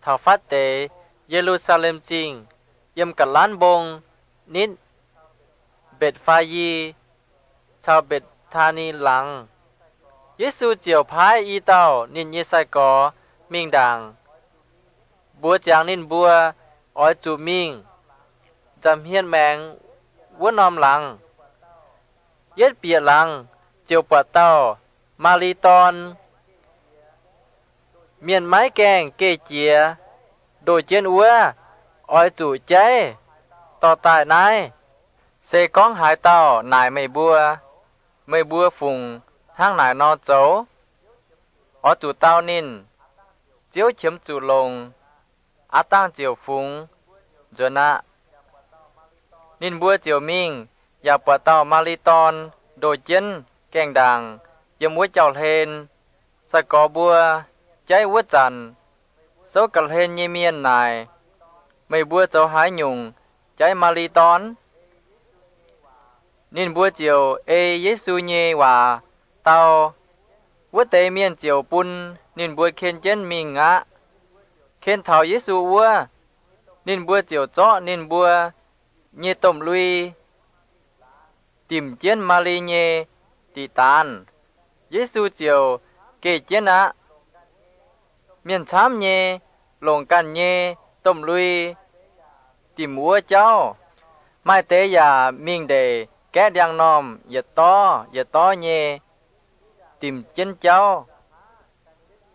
taux fatv deix Ye^lu^saa^lem Zingh, yiem Ga'lanv Mbong, nitv Mbetc^faa^yi caux Mbetc^taa^ni laangz. Yesu ziouc paaiv i dauh ninh nyei sai-gorx mingh ndaangc, mbuox ziangx ninh mbuo oix zuqc mingh nza'hmien maengx wuov norm laangz. Yietv bieqc laangz ziouc buatc dauh maaz-li dorn. Mienh maiv gaengh geh jiex, ndoh jienv wuov, oix zuqc jaiv dorh daaih naaiv. Se gorngv haaix dauh naaic meih mbuo, Meih mbuo fungc hnangv naaic nor zoux? Oix zuqc dau ninh, Ziouv qiemx zuqc longc, aav dangh ziouc fungx nzuonx aqv. Ninh mbuo ziouc mingh yaac buatc dauh maaz-li dorn ndoh jienv gaengh ndaangc yiem wuov jauv-hlen. Sai-gorx mbuo jaiv wuov zanc, souv ga'hlen nyei mienh naaic, Meih mbuo zoux haaix nyungc jaiv maaz-li dorn? Ninh mbuo ziouc ei Yesu nyei waac dau. Wuov deix mienh ziouc bun ninh mbuo ken jienv mingh aqv. Ken taux Yesu wuov, ninh mbuo ziouc zorqv ninh mbuo nyei domh lui dimc jienv maaz-li nyei diqc daanz. Yesu ziouc geh jienv aqv. Mienh camv nyei longc ganh nyei domh lui dimc wuov jauv. Maaih deix yaac mingh ndeic gaeqv ndiangx-normh yietc dorv yietc dorv nyei dimc jienv jauv.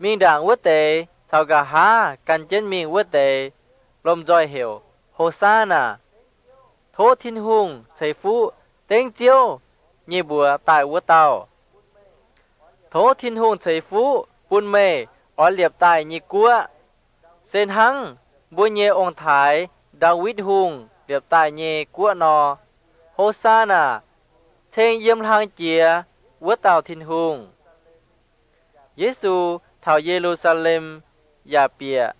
Mingh ndaangc wuov deix caux nqa'haav gan jienv mingh wuov deix lomh nzoih heuc, Hosanna! Tov Tin-Hungh ceix fuqv dengv Ziouv nyei mbuox daaih wuov dauh. Tov Tin-Hungh ceix fuqv bun meih oix liepc daaih nyei guoqv. se hnangv mbuo nyei ong-taaix, Ndaawitv Hungh, liepc daaih nyei guoqv nor, Hosaanaa! Ceng yiem hlang jiex wuov dauh Tin-Hungh. Yesu taux Ye^lu^saa^lem yaac bieqc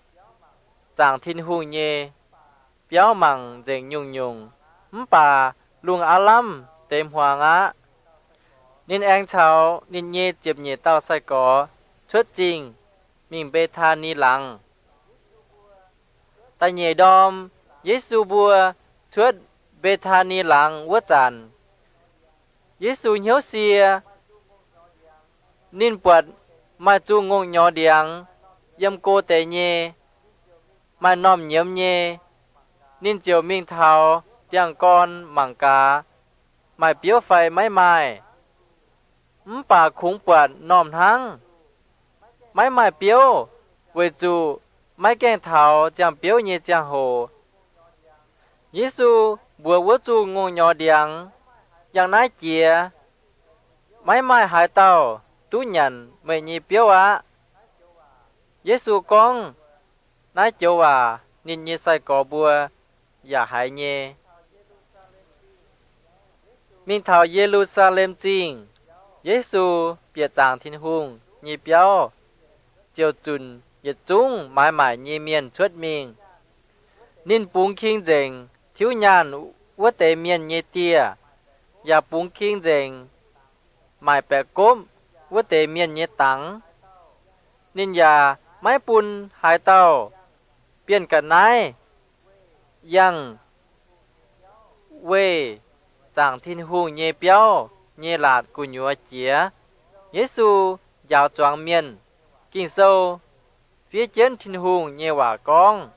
zaangc Tin-Hungh nyei biauv mangc nzengc nyungc-nyungc, mv baac lungh aav lamh deix hmuangx aqv. Ninh aengx caux ninh nyei ziepc nyeic dauh sai-gorx cuotv zingh mingh Mbe^taa^ni Laangz. Da'nyeic ndorm Yesu mbuo cuotv Mbe^taa^ni Laangz wuov zanc, Yesu hnyouv sie. Ninh buatc maaih zuqc ngongh nyorx ndiangx yiem go deix nyei, maaih m'normh nyiemz nyei. Ninh ziouc mingh taux ndiangx gorn mangc gaax maaih biouv fai maiv maaih. Mv baac kungx buatc m'normh hnangv, maiv maaih biouv, weic zuqc maiv gaengh taux ziangh biouv nyei ziangh hoc. Yesu mbuox wuov zuqc ngongh nyorx ndiangx, Yangh naaiv jiex. Maiv maaih haaix dauh duqv nyanc meih nyei biouv aqv. Yesu gorngv naaiv joux waac, ninh nyei sai-gorx mbuo yaac haiz nyei. Mingh taux Ye^lu^saa^lem Zingh, Yesu bieqc zaangc Tin-Hungh nyei biauv ziouc zunc yietc zungv maaiz maaic nyei mienh cuotv mingh. Ninh bungx king nzengc tiuv nyaanh wuov deix mienh nyei dieh, yaac bungx king nzengc maaic baeqc gopv wuov deix mienh nyei dangx. Ninh yaac maiv bun haaix dauh bienh ga'naaiv yangh weih zaangc Tin-Hungh nyei biauv nyei laatc gu'nyuoz jiex. Yesu njaaux zuangx mienh. Ging-Sou fiev jienv Tin-Hungh nyei waac gorngv,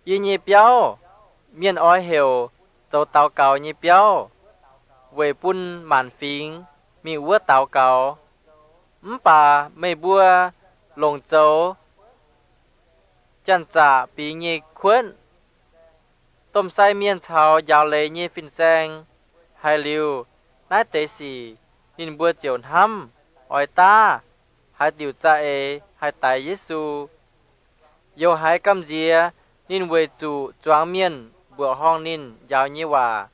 Yie nyei biauv, mienh oix heuc zoux daux gaux nyei biauv, weic bun maanc fingx mingh wuov daux gaux. Mv baac meih mbuo longc zoux janx-zaqc bingx nyei kuotv. Domh sai mienh caux njaaux leiz nyei fin-saeng haiz liuz naaiv deix sic, ninh mbuo ziouc hnamv oix daav haaix diuc za'eix haih daix Yesu. Youz haiz gamh nziex ninh weic zuqc zuangx mienh mbuoqc horngh ninh njaaux nyei waac.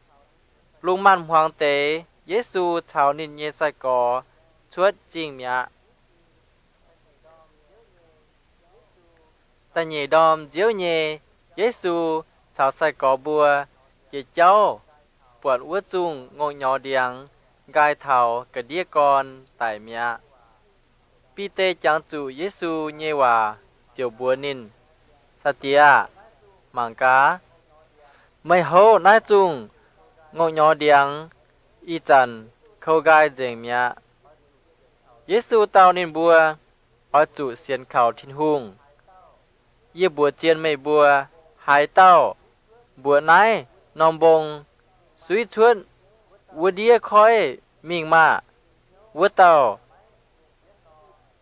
Lungh maanz-hmuangx deix, Yesu caux ninh nyei sai-gorx cuotv zingh mi'aqv. Da'nyeic ndorm nziouv nyei, Yesu caux sai-gorx mbuo jiex jauv buatc wuov zungh ngongh nyorx ndiangx nqaai taux ga'ndiev gorn daic mi'aqv. Bide jangx zuqc Yesu nyei waac ziouc mbuox ninh, Saa-diex aah! Mangc gaax, meih houv naaiv zungh ngongh nyorx ndiangx ih zanc kou nqaai nzengc mi'aqv. Yesu dau ninh mbuo, Oix zuqc sienx kaux Tin-Hungh. Yie mbuox zien meih mbuo, haaix dauh mbuox naaiv norm mbong, Suiv cuotv wuov ndiev koiv mingh maah! Wuov dauh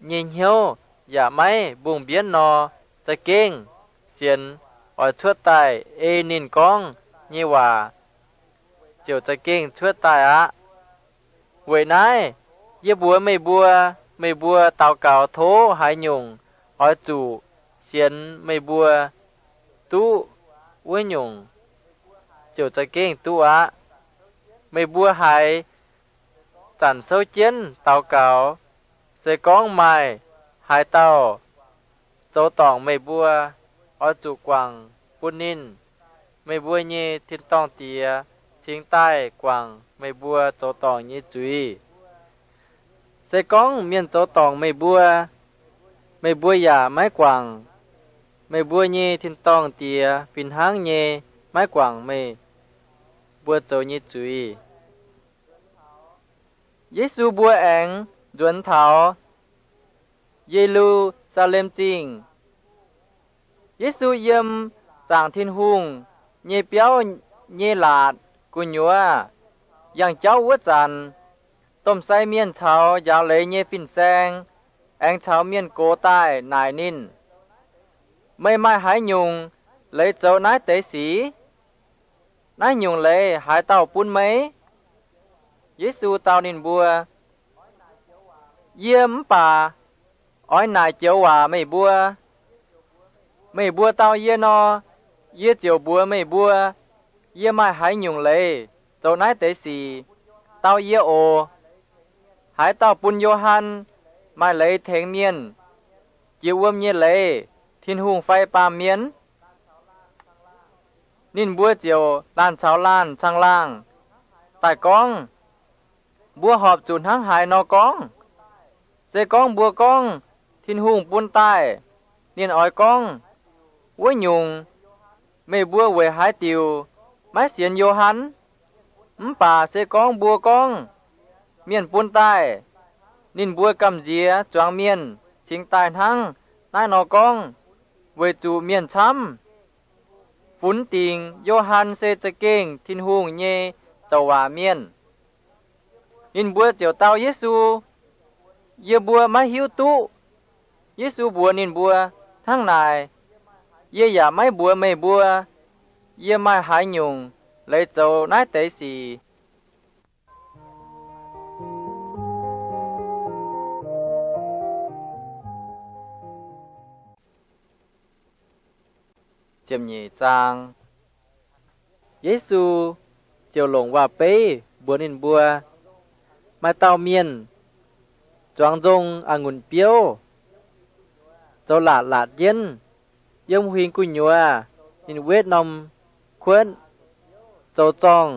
nyei hnyouv yaac maiv mbungh mbienv nor, za'gengh sienx oix cuotv daaih ei ninh gorngv nyei waac ziouc za'gengh cuotv daaih aqv. Weic naaiv, yie mbuox meih mbuo, meih mbuo daux gaux tov haaix nyungc, oix zuqc sienx meih mbuo duqv wuov nyungc, ziouc za'gengh duqv aqv. Meih mbuo haaix zanc souv jienv daux gaux, se gorngv maaih haaix dauh zoux dorngc meih mbuo, oix zuqc guangc bun ninh. Meih mbuo nyei tin-dorngh Diex cingx daaih guangc meih mbuo zoux dorngc nyei zuiz. Se gorngv mienh zoux dorngc meih mbuo, meih mbuo yaac maiv guangc, meih mbuo nyei tin-dorngh Diex fih hnangv nyei maiv guangc meih mbuo zoux nyei zuiz. Yesu mbuo aengx nzuonx taux Ye^lu^saa^lem Zingh. Yesu yiem zaangc Tin-Hungh nyei biauv nyei laatc gu'nyuoz yangh jauv wuov zanc, domh sai mienh caux njaaux leiz nyei fin-saeng aengx caux mienh gox daaih naaic ninh, Meih maaih haaix nyungc leiz zoux naaiv deix sic? Naaiv nyungc leiz haaix dauh bun meih? Yesu dau ninh mbuo, Yie mv baac oix naaic joux waac meih mbuo. Meih mbuo dau yie nor, yie ziouc mbuox meih mbuo, yie maaih haaix nyungc leiz zoux naaiv deix sic. Dau yie oc. Haaix dauh bun Yo^han maaih leiz tengx mienh jiex wuom nyei leiz, Tin-Hungh fai baamh mienh? Ninh mbuo ziouc laanh caux laanh caangh laangh daaih gorngv, Mbuo horpc zuqc hnangv haaix nor gorngv? Se gorngv mbuo gorngv, Tin-Hungh bun daaih, ninh oix gorngv, Wuov nyungc, meih mbuo weic haaix diuc maiv sienx Yo^han? Mv baac se gorngv mbuo gorngv, Mienh bun daaih, ninh mbuo gamh nziex zuangx mienh cingx daaih hnangv naaiv nor gorngv, weic zuqc mienh camv funx dingc Yo^han se za'gengh Tin-Hungh nyei douc waac mienh. Ninh mbuo ziouc dau Yesu, Yie mbuo maiv hiuv duqv. Yesu mbuox ninh mbuo, Hnangv naaic, yie yaac maiv mbuox meih mbuo, yie maaih haaix nyungc leiz zoux naaiv deix sic. Yesu ziouc longc waac-beiv mbuox ninh mbuo, Maaih dauh mienh zuangx nzong a'ngunc biouv, zoux laatc laatc jienv yiem huingx gu'nyuoz ninh wetv norm kuotv, zoux zorng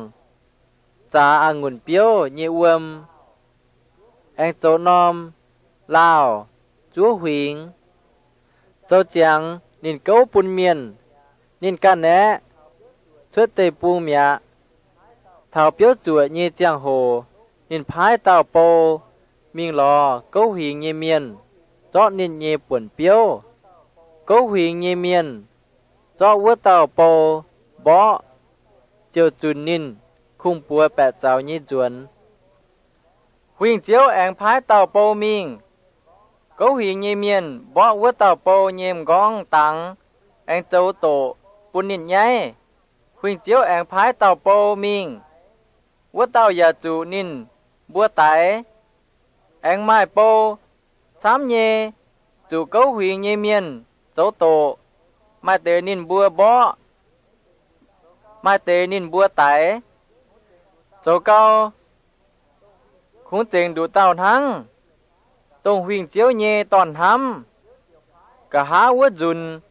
zaax a'ngunc biouv nyei wuom, aengx zoux norm laauh zuov huingx. Zoux ziangx ninh gouv bun mienh. Ninh ganh aeqv, cuotv deic-bung mi'aqv. Taux biouv zuoqc nyei ziangh hoc, ninh paaiv dauh bou mingh lorz gouv huingx nyei mienh zorqv ninh nyei buonc biouv. Gouv huingx nyei mienh zorqv wuov dauh bou mborqv, ziouc zunc ninh kungx-buoz baeqc zaux nyei nzuonx. Huingx-ziouv aengx paaiv dauh bou mingh. Gouv huingx nyei mienh mborqv wuov dauh bou nyei m'nqorngv dangx, aengx zoux doqc bun ninh nyaiv. Huingx-ziouv aengx paaiv dauh bou mingh. Wuov dauh yaac zuqc ninh mbuo daix. Aengx maaih bou camv nyei, zuqc gouv huingx nyei mienh zoux doqc. Maaih deix ninh mbuo mborqv, maaih deix ninh mbuo daix. Zoux gau, kungx zengc nduqc dauh hnangv, dongh huingx-ziouv nyei dorn-hnamv. Nqa'haav wuov nzunc,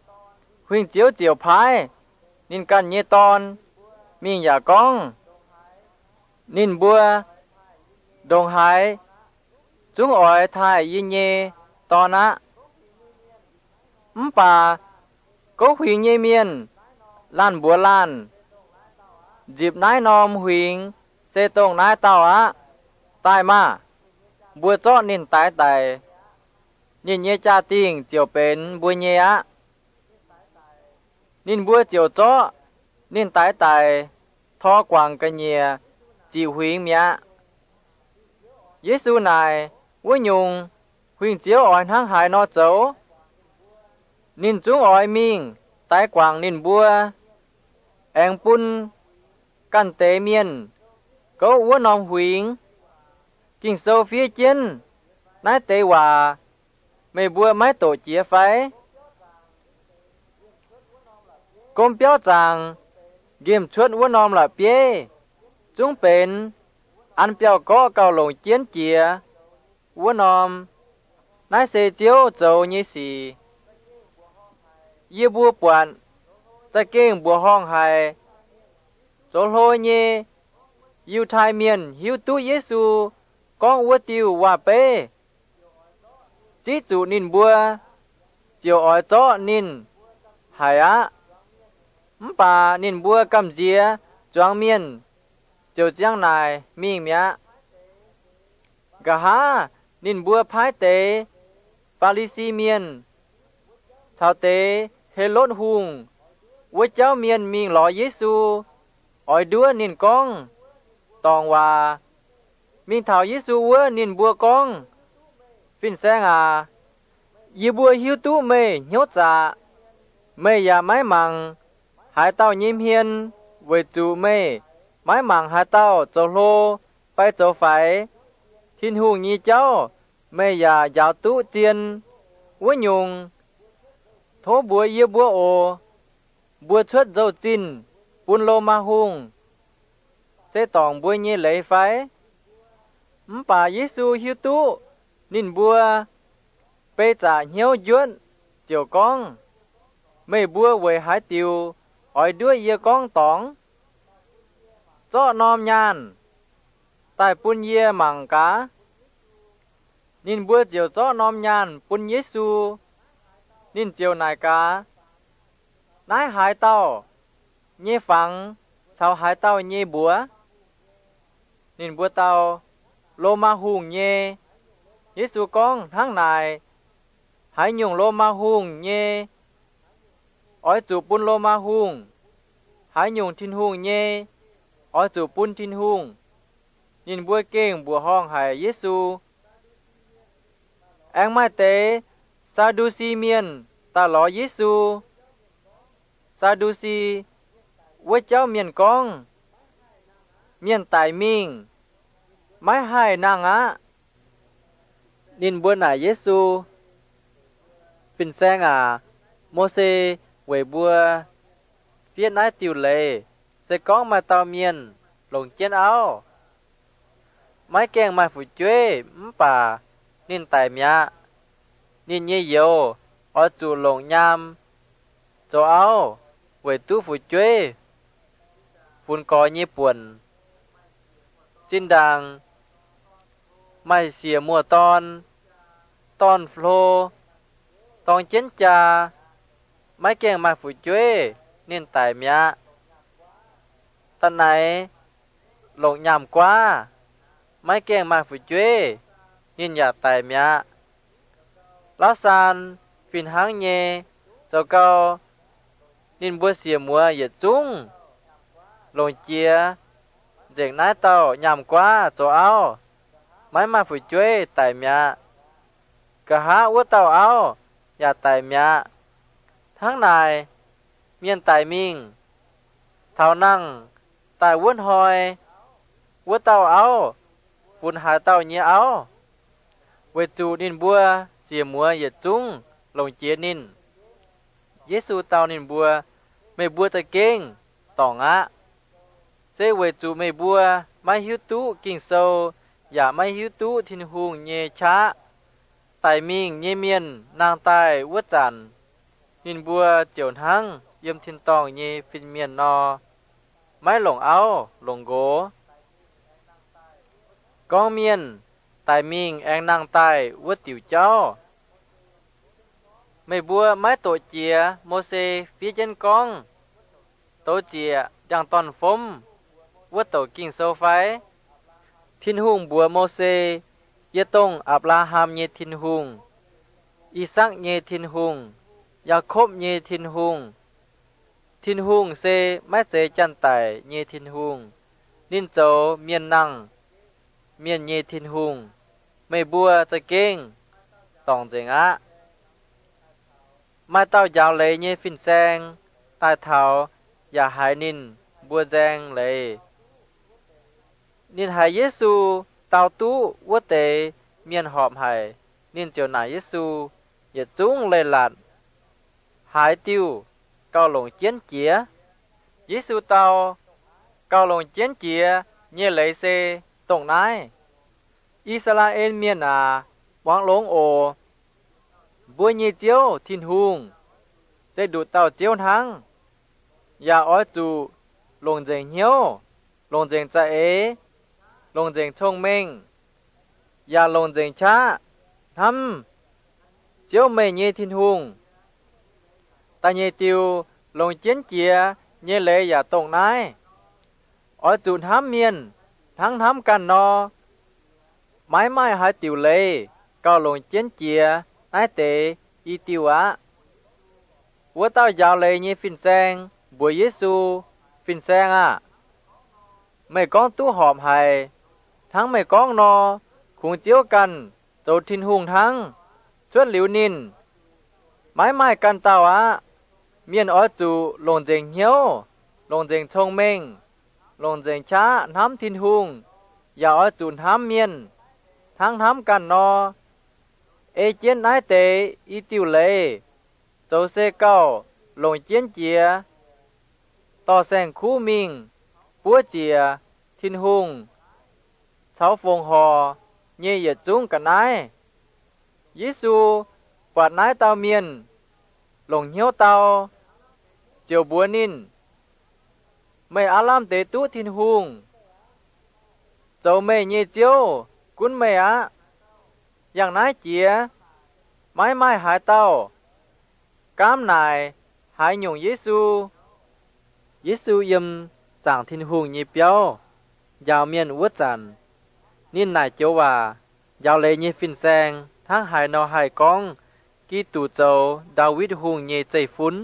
huingx-ziouv ziouc paaiv ninh ganh nyei dorn mingh yaac gorngv, Ninh mbuo ndongc haaix zungv oix taaih yie nyei dorn aqv. Mv baac gouv huingx nyei mienh laanh mbuox laanh, Nzipc naaiv norm huingx se dongh naaiv dauh aqv. Daaih maah! Mbuo zorqv ninh daix daic. Ninh nyei jaa-dingh ziouc benx mbuo nyei aqv. Ninh mbuo ziouc zorqv ninh daix daic, tor guangc ga'nyiec ziqc huingx mi'aqv. Yesu naaic, Wuov nyungc, huingx-ziouv oix hnangv haaix nor zoux? Ninh zungv oix mingh daix guangc ninh mbuo, aengx bun ganh deix mienh gouv wuov norm huingx. Ging-Sou fiev jienv naaiv deix waac meih mbuo maiv doqc jiex fai? Gomv biauv zaangc nqemh cuotv wuov norm la'bieiv zungv benx an biauv-gorqv gauh longc jienv jiex wuov norm. Naaiv se Ziouv zoux nyei sic. Yie mbuo buatc za'gengh mbuoqc horngh haic. Zoux hlo nyei Yiutai Mienh hiuv duqv Yesu gorngv wuov diuh waac-beiv, ziqv zuqc ninh mbuo ziouc oix zorqv ninh haic aqv. Mv baac ninh mbuo gamh nziex zuangx mienh ziouc ziang naaic mingh mi'aqv. Nqa'haav ninh mbuo paaiv deix Faa^li^si Mienh caux deix Helotv Hungh wuov jauv mienh mingh lorz Yesu, oix nduov ninh gorngv dorngc waac. Mingh taux Yesu wuov, ninh mbuo gorngv, Fin-Saeng aac, yie mbuo hiuv duqv meih hnyouv zaqc. Meih yaac maiv mangc haaix dauh nyei hmien, weic zuqc meih maiv mangc haaix dauh zoux hlo fai zoux faix. Tin-Hungh nyei jauv meih yaac njaaux duqv zien. Wuov nyungc, Tov mbuox yie mbuo oc. Mbuo cuotv nzou-zinh bun Lomaa hungh se dorngc mbuo nyei leiz fai? Mv baac Yesu hiuv duqv ninh mbuo bei zaqc hnyouv njuotv, ziouc gorngv, Meih mbuo weic haaix diuc oix nduov yie gorngv dorngx? Zorqv norm nyaanh daaih bun yie mangc gaax. Ninh mbuo ziouc zorqv norm nyaanh bun Yesu. Ninh ziouc naaic gaax, Naaiv haaix dauh nyei fangx caux haaix dauh nyei mbuox? Ninh mbuo dau, Lomaa hungh nyei. Yesu gorngv hnangv naaic, Haaix nyungc Lomaa hungh nyei, oix zuqc bun Lomaa hungh. Haaix nyungc Tin-Hungh nyei, oix zuqc bun Tin-Hungh. Ninh mbuo gengh mbuoqc horngh haic Yesu. Aengx maaih deix Saa^ndu^si Mienh daaih lorz Yesu. Saa^ndu^si wuov jauv mienh gorngv, Mienh daic mingh maiv haih nangh aqv. Ninh mbuo naaic Yesu, Fin-Saeng aac, Mose weic mbuo fiev naaiv diuh leiz se gorngv maaih dauh mienh longc jienv auv, maiv gaengh maaih fu'jueiv mv baac ninh daic mi'aqv. Ninh nyei youz oix zuqc longc nyaam zoux auv weic duqv fu'jueiv funx gorx nyei buonc. Zinh ndaangc maaih siec muoz-dorn, dorn-hlo, dorng jienv jaa, maiv gaengh maaih fu'jueiv, ninh daic mi'aqv. Da'naix longc nyaam-guaav, maiv gaengh maaih fu'jueiv, ninh yaac daic mi'aqv. Lauv saan fih hnangv nyei, zoux gau ninh mbuo siec muoz yietc zungv longc jiex nzengc naaiv dauh nyaam-guaav zoux auv, maiv maaih fu'jueiv, daic mi'aqv. Nqa'haav wuov dauh auv yaac daic mi'aqv. Hnangv naaic, mienh daic mingh, taux nangh daaih wuov hnoi, wuov dauh auv funx haaix dauh nyei auv? Weic zuqc ninh mbuo siec muoz yietc zungv longc jiex ninh. Yesu dau ninh mbuo, Meih mbuo za'gengh dorngc aqv. Se weic zuqc meih mbuo maiv hiuv duqv Ging-Sou yaac maiv hiuv duqv Tin-Hungh nyei qaqv. Daic mingh nyei mienh nangh daaih wuov zanc, ninh mbuo ziouc hnangv yiem tin-dorngh nyei fin-mienh nor, maiv longc auv longc nqox. Gorngv mienh daic mingh aengx nangh daaih wuov diuc jauv, meih mbuo maiv doqc jiex Mose fiev jienv gorngv, Douz ziec ndiangx-dorn-fomv, wuov douc Ging-Sou fai? Tin-Hungh mbuox Mose, Yie dongh Apc^laa^ham nyei Tin-Hungh, I^sakc nyei Tin-Hungh, Yaakopv nyei Tin-Hungh. Tin-Hungh se maiv zeiz janx-daic nyei Tin-Hungh. Ninh zoux mienh nangh mienh nyei Tin-Hungh. Meih mbuo za'gengh dorngc nzengc aqv. Maaih dauh njaaux leiz nyei fin-saeng daaih taux yaac haiz ninh mbuo nzaeng leiz. Ninh haiz Yesu dau duqv wuov deix mienh horpc haic, ninh ziouc naaic Yesu, Yietc zungv leiz-latc, haaix diuh gauh longc jienv jiex? Yesu dau, Gauh longc jienv jiex nyei leiz se dongh naaiv: I^saa^laa^en Mienh aac, muangx longx oc. Mbuo nyei Ziouv Tin-Hungh se nduqc dauh Ziouv hnangv, yaac oix zuqc longc nzengc hnyouv, longc nzengc za'eix, longc nzengc cong-mengh, yaac longc nzengc qaqv hnamv Ziouv, meih nyei Tin-Hungh. Da'nyeic diuh longc jienv jiex nyei leiz yaac dongh naaiv: Oix zuqc hnamv mienh hnangv hnamv ganh nor. Maiv maaih haaix diuc leiz gauh longc jienv jiex naaiv deix i diuh aqv. Wuov dauh njaaux leiz nyei fin-saeng mbuox Yesu, Fin-Saeng aah! Meih gorngv duqv horpc haic. Hnangv meih gorngv nor, kungx Ziouv ganh zoux Tin-Hungh hnangv. Cuotv liuz ninh, maiv maaih ganh dauh aqv. Mienh oix zuqc longc nzengc hnyouv, longc nzengc cong-mengh, longc nzengc qaqv hnamv Tin-Hungh, yaac oix zuqc hnamv mienh hnangv hnamv ganh nor. Ei jienv naaiv deix i diuh leiz, Zoux se gauh longc jienv jiex dorh saeng-kuv mingh buov ziec Tin-Hungh caux fongc horc nyei yietc zungv ga'naaiv. Yesu buatc naaiv dauh mienh longc hnyouv dau, ziouc mbuox ninh, Meih aav lamh deix duqv Tin-Hungh. Zoux meih nyei Ziouv gunv meih aqv. Yangh naaiv jiex, maiv maaih haaix dauh gaamv naaic haaix nyungc Yesu. Yesu yiem zaangc Tin-Hungh nyei biauv njaaux mienh wuov zanc, ninh naaic joux waac njaaux leiz nyei fin-saeng hnangv haaix nor haih gorngv Giduc zoux Ndaawitv Hungh nyei zeiv-fun?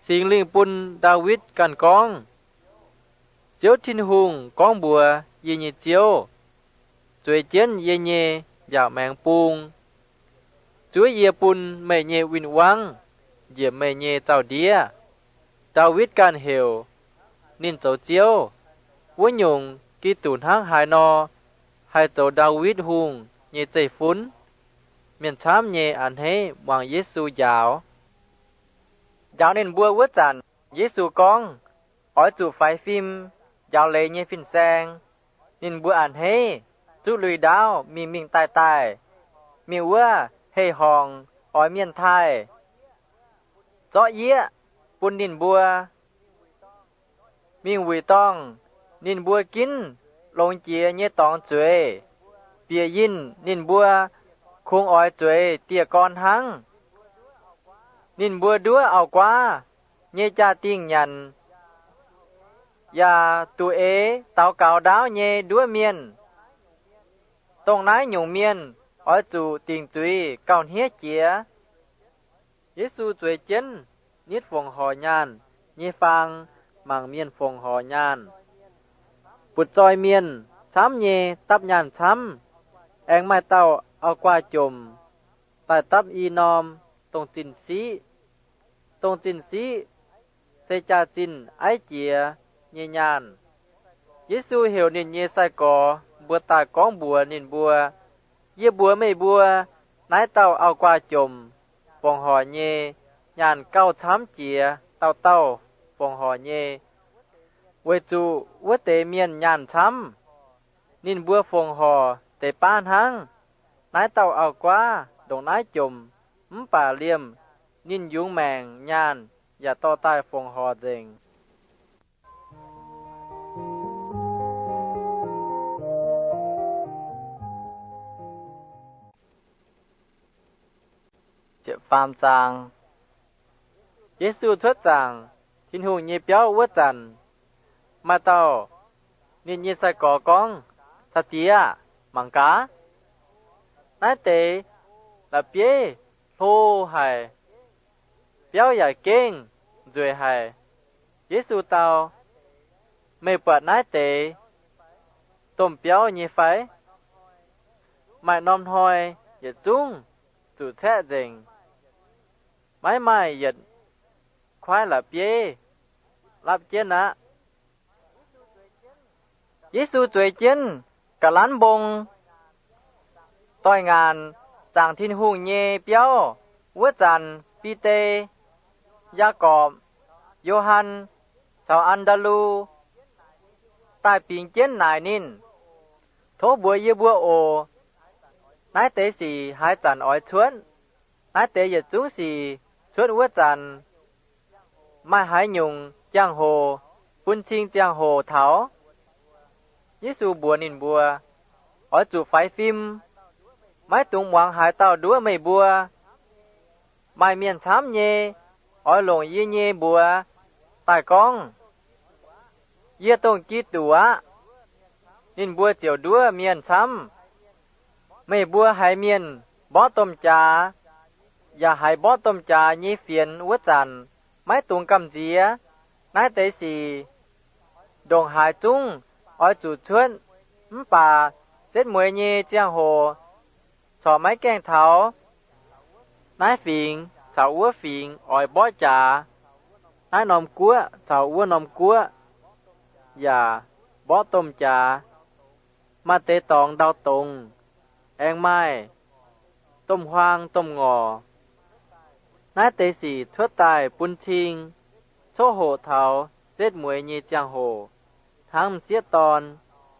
Singx Lingh bun Ndaawitv ganh gorngv, Ziouv Tin-Hungh gorngv mbuox yie nyei Ziouv, Zueiz jienv yie nyei mbiaauc maengx bung, zuov yie bun meih nyei win-wangv njiec meih nyei zaux-ndiev. Ndaawitv ganh heuc ninh zoux Ziouv. Wuov nyungc, Giduc hnangv haaix nor haih zoux Ndaawitv Hungh nyei zeiv-fun? Mienh camv nyei a'hneiv muangx Yesu njaaux. Njaaux ninh mbuo wuov zanc, Yesu gorngv, Oix zuqc faix fim njaaux leiz nyei fin-saeng. Ninh mbuo a'hneiv zuqv lui-ndaauv mingh mingh daaih daaih. Mingh wuov hei-horngc oix mienh taaih, zorqv yieqv bun ninh mbuo. Mingh wuic dorngh ninh mbuo ginv longx jiex nyei dorngx zueiz, bieqc yinh ninh mbuo kungx oix zueiz dieh gorn hnangv. Ninh mbuo nduov auv-guaav nyei jaa-dingh nyanc, yaac duqv eix daux gaux ndaauv nyei nduov mienh. Dongh naaiv nyungc mienh oix zuqc dingc zuiz gauh hniev jiex. Yesu zueiz jienv nitv fongc horc nyaanh nyei faang mangc mienh fongc horc nyaanh. Butv-zoih mienh camv nyei dapv nyaanh camv. Aengx maaih dauh auv-guaav jomc daaih dapv i norm dongh zinh siqv. Dongh zinh siqv se jaax-zinh aiv jiex nyei nyaanh. Yesu heuc ninh nyei sai-gorx mbuo daaih gorngv mbuox ninh mbuo, Yie mbuox meih mbuo, naaiv dauh auv-guaav jomc fongc horc nyei nyaanh gauh camv jiex dauh dauh fongc horc nyei, weic zuqc wuov deix mienh nyaanh camv, ninh mbuo fongc horc deix baav hnangv. Naaiv dauh auv-guaav ndongc naaiv jomc, mv baac liemh ninh yungz maengc nyaanh yaac dorh daaih fongc horc nzengc. Yesu cuotv zaangc Tin-Hungh nyei biauv wuov zanc, maaih dauh ninh nyei sai-gorx gorngv, Caux-diex aah! Mangc gaax, naaiv deix la'bieiv hlo haic, biauv yaac gengh nzueic haic. Yesu dau, Meih buatc naaiv deix domh biauv nyei fai? Maaih norm hnoi yietc zungv zuqc caeqv nzengc. Maiv maaih yietc kuaaiv la'bieiv lapv jienv aqv. Yesu zueiz jienv ga'lanv mbong doix-ngaanc zaangc Tin-Hungh nyei biauv wuov zanc, Bide, Yaagorpc, Yo^han caux An^ndaa^lu daaih bingx jienv naaic ninh, Tov mbuox yie mbuo oc. Naaiv deix sic haaix zanc oix cuotv? Naaiv deix yietc zungv sic cuotv wuov zanc maaih haaix nyungc jangx-hoc bun cing ziangh hoc taux? Yesu mbuox ninh mbuo, Oix zuqc faix fim. Maiv dungx muangx haaix dauh nduov meih mbuo. Maaih mienh camv nyei oix longc yie nyei mbuox daaih gorngv, Yie dongh Giduc aqv. Ninh mbuo ziouc nduov mienh camv. Meih mbuo haiz mienh mborqv domh jaax yaac haiz mborqv domh jaax nyei fienx wuov zanc, maiv dungx gamh nziex. Naaiv deix sic ndongc haaix zungv oix zuqc cuotv, mv baac setv mueiz nyei ziangh hoc corc maiv gaengh taux. Naaiv fingx caux wuov fingx oix mborqv jaax, naaiv norm guoqv caux wuov norm guoqv yaac mborqv domh jaax. Maaih deix dorngx ndau dongz, aengx maaih domh huaang domh ngorc. Naaiv deix sic cuotv daaih bun cing, coqv hoqc taux setv mueiz nyei ziangh hoc, hnangv m'sieqv dorn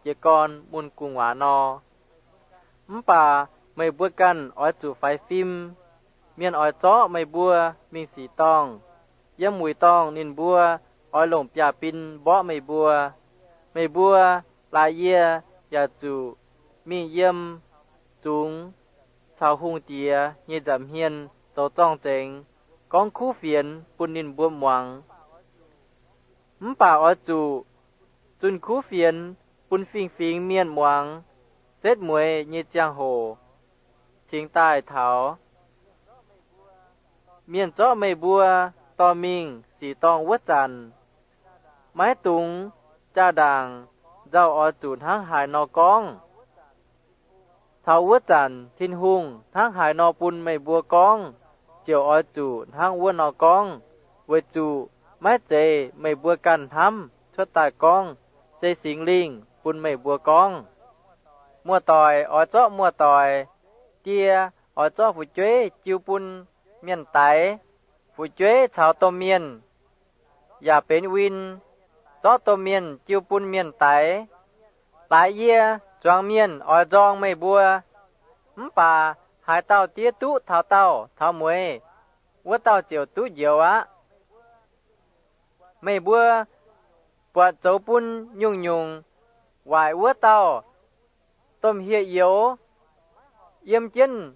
jiez gorn mun gu'nguaaz nor. Mv baac meih mbuo ganh oix zuqc faix fim. Mienh oix zorqv meih mbuo mingh sic dorngh. Yiem wuic dorngh ninh mbuo oix longc biaav-bin mborqv meih mbuo. Meih mbuo laaix yie yaac zuqc mingh yiem zungx caux hungh diex nyei nza'hmien zoux zorng-zengx, gorngv kuv fienx bun ninh mbuo muangx. Mv baac oix zuqc zunh kuv fienx bun fingx-fingx mienh muangx. Setv mueiz nyei ziangh hoc cingx daaih taux. Mienh zorqv meih mbuo dorh mingh sic dorngh wuov zanc, maiv dungx jaa-ndaangc nzauh oix zuqc hnangv haaix nor gorngv. Taux wuov zanc Tin-Hungh hnangv haaix nor bun meih mbuo gorngv, ziouc oix zuqc hnangv wuov nor gorngv, weic zuqc maiv zeiz meih mbuo ganh hnamv cuotv daaih gorngv, se Singx Lingh bun meih mbuo gorngv. Muoz-doic oix zorqv muoz-doic, die oix zorqv fu'jueiv jiu bun mienh daix. Fu'jueiv caux domh mienh yaac benx win, zorqv domh mienh jiu bun mienh daix. Laaix yie, zuangx mienh, oix nzorng meih mbuo, mv baac haaix dauh diev duqv taux daauh taux mueiz, wuov dauh ziouc duqv njoux aqv. Meih mbuo buatc zoux bun nyungc-nyungc waaic wuov dauh, domh hieh youz, yiem jienv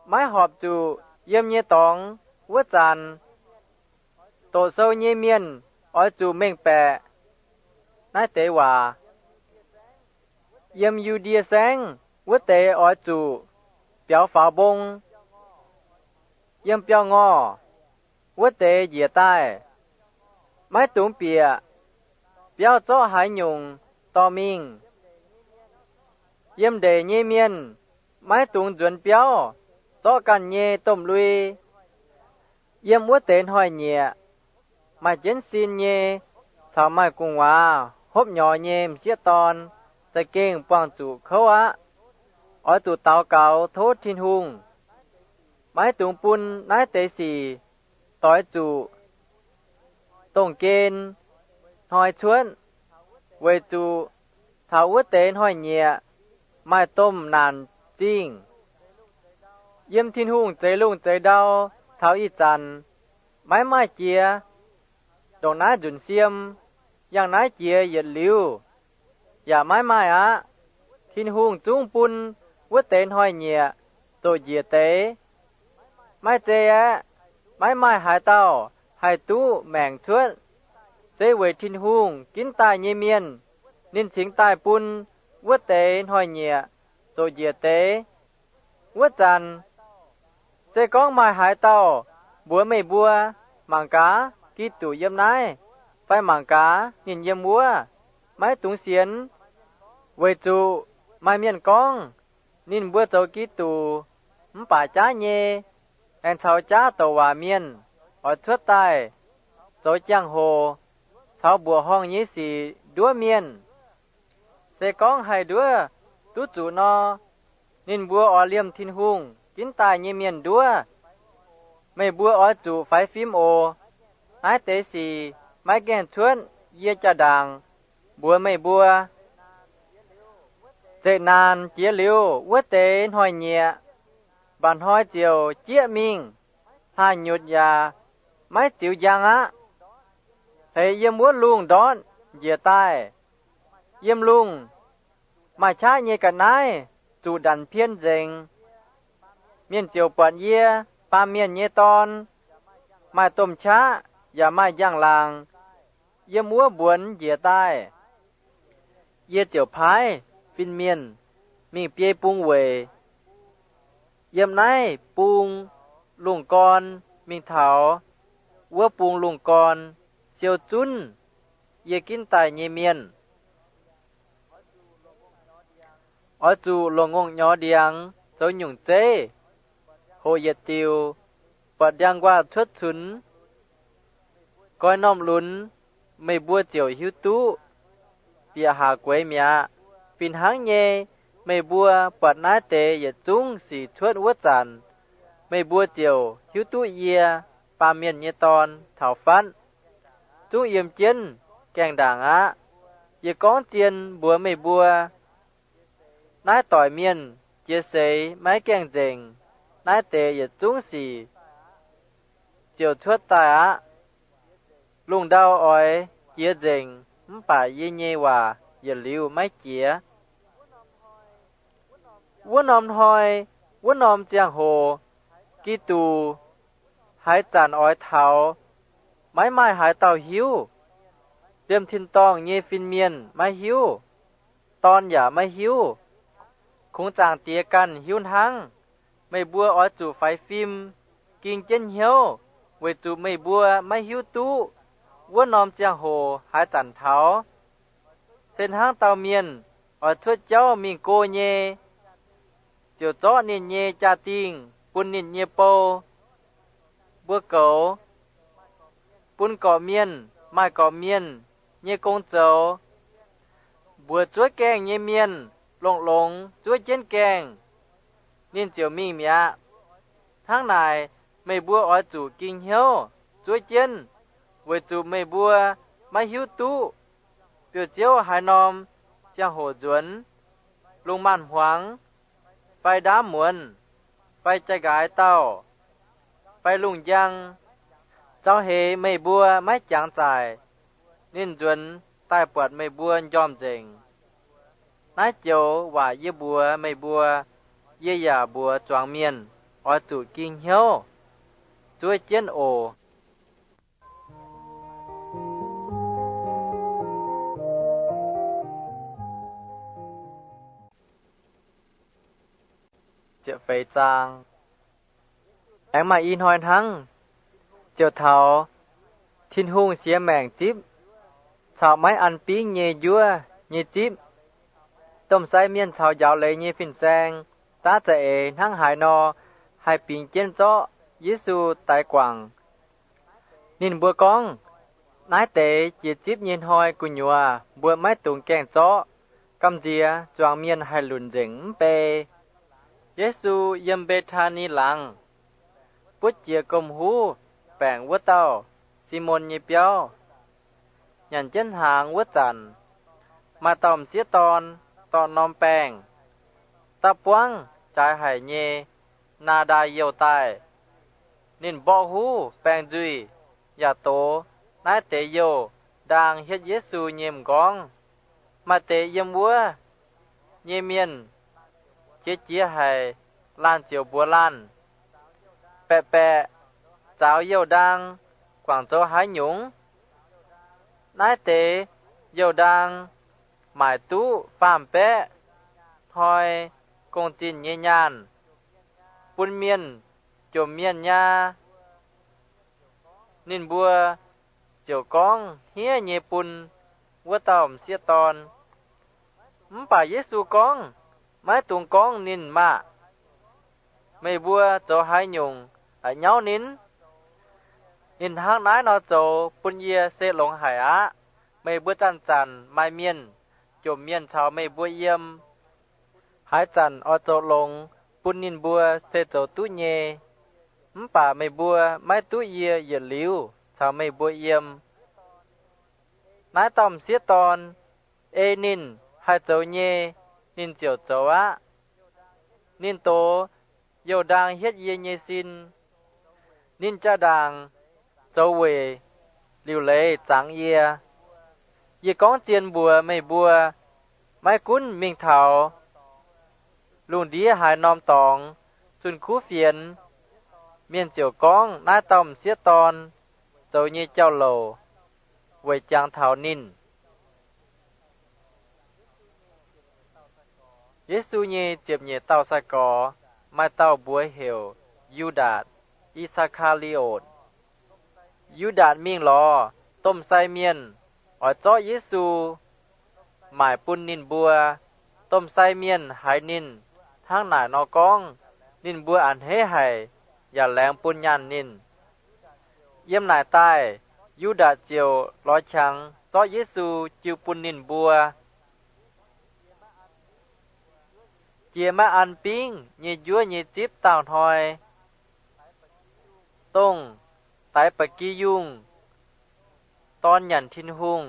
maiv horpc zuqc yiem nyei dorngx wuov zanc, doqc sou nyei mienh oix zuqc mengh baeqc naaiv deix waac. Yiem Yu^ndie Saengv wuov deix oix zuqc biaux faaux mbong. Yiem biauv ngorh wuov deix njiec daaih, maiv dungx bieqc biauv zorqv haaix nyungc dorh mingh. Yiem ndeic nyei mienh maiv dungx nzuonx biauv zorqv ganh nyei domh lui. Yiem wuov deix hnoi-nyieqc, maaih jienv sin nyei caux maaih gu'nguaaz hopv nyorx nyei m'sieqv dorn za'gengh buangh zuqc kouv aqv. Oix zuqc daux gaux tov Tin-Hungh, maiv dungx bun naaiv deix sic doix zuqc dongh gen hnoi cuotv, weic zuqc taux wuov deix hnoi-nyieqc maaih domh naanc zingh. Yiem Tin-Hungh zeix lungh zeix ndau taux ih zanc, maiv maaih jiex ndongc naaiv nzunc siem. Yangh naaiv jiex yietc liuz yaac maiv maaih aqv. Tin-Hungh zungv bun wuov deix hnoi-nyieqc zoqc njiec deix. Maiv zei aeqv, maiv maaih haaix dauh haih duqv maengc cuotv, se weic Tin-Hungh ginv daaih nyei mienh, ninh cingx daaih bun wuov deix hnoi-nyieqc zoqc njiec deix. Wuov zanc se gorngv maaih haaix dauh mbuox meih mbuo, mangc gaax, Giduc yiem naaiv, fai mangc gaax, ninh yiem wuov, maiv dungx sienx, weic zuqc maaih mienh gorngv ninh mbuo zoux Giduc, mv baac jaav nyei, aengx caux jaav douc waac mienh oix cuotv daaih zoux jangx-hoc caux mbuoqc horngh nyei sic nduov mienh. Se gorngv haih nduov duqv zuqc nor, ninh mbuo oix liemh Tin-Hungh ginv daaih nyei mienh nduov. Meih mbuo oix zuqc faix fim oc. Naaiv deix sic maiv gaengh cuotv yie jaa-ndaangc mbuox meih mbuo. Zeqc naanc jiex liuz wuov deix hnoi-nyieqc, mba'hnoi ziouc jieqv mingh, hlaax-nyutc yaac maiv ziux njang aqv. Hleix yiem wuov lungh ndortv njiec daaih. Yiem lungh maaih qaqv nyei ga'naaiv zuqc ndanc pien nzengc. Mienh ziouc buatc yie, Baamh Mienh nyei Dorn, maaih domh qaqv yaac maaih njang-laangc yiem wuov mbuonx njiec daaih. Yie ziouc paaiv fin-mienh mingh biei bung weic. Yiem naaiv bung lungh gorn mingh taux wuov bung lungh gorn siou zunv yie ginv daaih nyei mienh. Oix zuqc longc ngongh nyorx ndiangx zoux nyungc zeiv, hoqc yietc diuc, buatc ndiangx-nquaah cuotv cunx, nqoi normh lunx, meih mbuo ziouc hiuv duqv bieqc haac gueix mi'aqv. Fih hnangv nyei, meih mbuo buatc naaiv deix yietc zungv sic cuotv wuov zanc, meih mbuo ziouc hiuv duqv yie Baamh mienh nyei dorn taux fatv, zungv yiem jienv gaengh ndaangc aqv. Yie gorngv zien mbuox meih mbuo, naaiv doic mienh jiex seix maiv gaengh nzengc, naaiv deix yietc zungv sic ziouc cuotv daaih aqv. Lungh ndau oix jiex nzengc, mv baac yie nyei waac yietc liuz maiv jiex. Wuov norm hnoi, wuov norm ziangh hoc, Giduc haaix zanc oix taux, maiv maaih haaix dauh hiuv. Liemh tin-dorngh nyei fin-mienh maiv hiuv, dorn yaac maiv hiuv. Kungx Zaangc Diex ganh hiuv hnangv. Meih mbuo oix zuqc faix fim, ging jienv hnyouv, weic zuqc meih mbuo maiv hiuv duqv wuov norm ziangh hoc haaix zanc taux. Se hnangv dauh mienh oix cuotv jauv mingh go nyei, ziouc zorqv ninh nyei jaa-dingh bun ninh nyei bou, mbuo goux, bun gorqv-mienh maaih gorqv-mienh nyei gong zoux, mbuox zuov gaengh nyei mienh longx-longx zuov jienv gaengh, ninh ziouc mingh mi'aqv. Hnangv naaic, meih mbuo oix zuqc ging hnyouv zuov jienv, weic zuqc meih mbuo maiv hiuv duqv Bieqc Ziouv haaix norm ziangh hoc nzuonx, lungh maanz-hmuangx, fai ndaamv muonz, fai jaa-nqaaix dauh, fai lungh njang. Zaux heix meih mbuo maiv jangx zaaic, ninh nzuonx daaih buatc meih mbuo njormh nzengc. Naaiv joux waac yie mbuox meih mbuo, yie yaac mbuox zuangx mienh, oix zuqc ging hnyouv zuov jienv oc. Aengx maaih i hnoi hnangv, ziouc taux Tin-Hungh siex maengc zipv caux maiv an bingv nyei njuov nyei zipv. Domh sai mienh caux njaaux leiz nyei fin-saeng daav za'eix hnangv haaix nor haih bingx jienv zorqv Yesu daix guangc. Ninh mbuo gorngv, Naaiv deix jiex zipv nyei hnoi gu'nyuoz mbuo maiv dungx gaengh zorqv. Gamh nziex zuangx mienh haih lunc nzengc mv bei. Yesu yiem Mbe^taa^ni Laangz, butv jiex gomh-huv baengc wuov dauh, Simon nyei biauv, nyanc jienv hnaangx wuov zanc, maaih dauh m'sieqv dorn dorh norm baengh, da'faanh buangv jaaix haic nyei, naa ndaai youh daaih. Ninh mborqv huv baengh nzuih yaac dox naaiv deix youh ndaang hietv Yesu nyei m'nqorngv. Maaih deix yiem wuov nyei mienh qiex jiez haic, laanh ziouc mbuox laanh, Baeqc baeqc, zaaux youh ndaang guangc zoux haaix nyungc? Naaiv deix youh ndaang maaic duqv faam-baeqv hnoi gong-zinh nyei nyaanh, bun mienh jomc mienh nyaa. Ninh mbuo ziouc gorngv hniev nyei bun wuov dauh m'sieqv dorn. Mv baac Yesu gorngv, Maiv dungx gorngv ninh maah! Meih mbuo zoux haaix nyungc a'nyauv ninh? Ninh hnangv naaiv nor zoux bun yie se longx haic aqv. Meih mbuo zanc-zanc maaih mienh jomc mienh caux meih mbuo yiem. Haaix zanc oix zoux longx bun ninh mbuo se zoux duqv nyei. Mv baac meih mbuo maiv duqv yie yietc liuz caux meih mbuo yiem. Naaiv dauh m'sieqv dorn, ei ninh haih zoux nyei, ninh ziouc zoux aqv. Ninh dox youh ndaang hietv yie nyei sin. Ninh jaa-ndaangc zoux weic liuc leiz zangx yie. Yie gorngv zien mbuox meih mbuo, maiv gunv mingh taux lungh ndiev haaix norm dorngx, zunh kuv fienx, mienh ziouc gorngv naaiv dauh m'sieqv dorn zoux nyei jauv-louc weic jangx taux ninh. Yesu nyei ziepc nyeic dauh sai-gorx maaih dauh mbuox heuc Yu^ndaatc I^saa^kaa^li^otc. Yu^ndaatc mingh lorz domh sai mienh oix zorqv Yesu maaic bun ninh mbuo. Domh sai mienh haiz ninh hnangv naaic nor gorngv, ninh mbuo a'hneiv haic yaac laengz bun nyaanh ninh. Yiem naaic daaih, Yu^ndaatc ziouc lorz qangx zorqv Yesu jiu bun ninh mbuo. Jiex maiv an bingv nyei njuov nyei zipv daauh hnoi, dongh daix ba'gi yungh, dorn nyanc Tin-Hungh,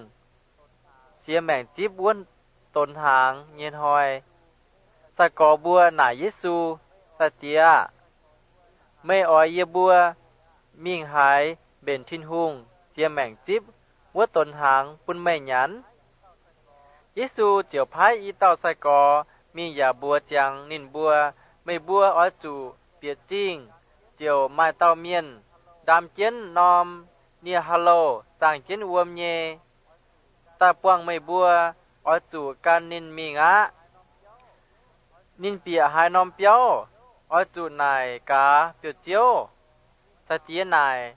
ziex maengc zipv wuov donx hnaangx nyei hnoi, sai-gorx mbuo naaic Yesu, Sai-Diex aah! Meih oix yie mbuo mingh haaix mbenc Tin-Hungh ziex maengc zipv wuov donx hnaangx bun meih nyanc? Yesu ziouc paaiv i dauh sai-gorx mingh yaac mbuox ziangx ninh mbuo, Meih mbuo oix zuqc bieqc zingh ziouc maaih dauh mienh ndaam jienv norm nie-haalouh zaangh jienv wuom nyei, daaih buangh meih mbuo. Oix zuqc gan ninh mingh aqv. Ninh bieqc haaix norm biauv, oix zuqc naaic gaax Biauv-Ziouv, Sai-Diex naaic,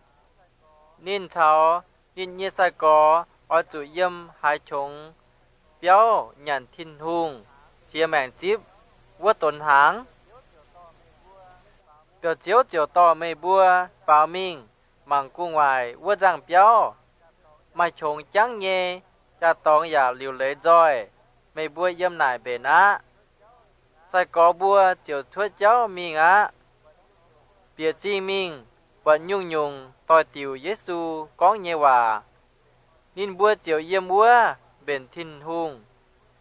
ninh caux ninh nyei sai-gorx oix zuqc yiem haaix qongx biauv nyanc Tin-Hungh ziex maengc zipv wuov donx hnaangx. Biauv-Ziouv ziouc dorh meih mbuo faaux mingh mangc gu'nguaaic wuov nzangh biauv. Maaih qongx jangv nyei, jaa-dorngx yaac liuc leiz nzoih. Meih mbuo yiem naaic mbenc aqv. Sai-gorx mbuo ziouc cuotv jauv mingh aqv. Bieqc zingh mingh, buatc nyungc-nyungc doix-diuc Yesu gorngv nyei waac. Ninh mbuo ziouc yiem wuov mbenc Tin-Hungh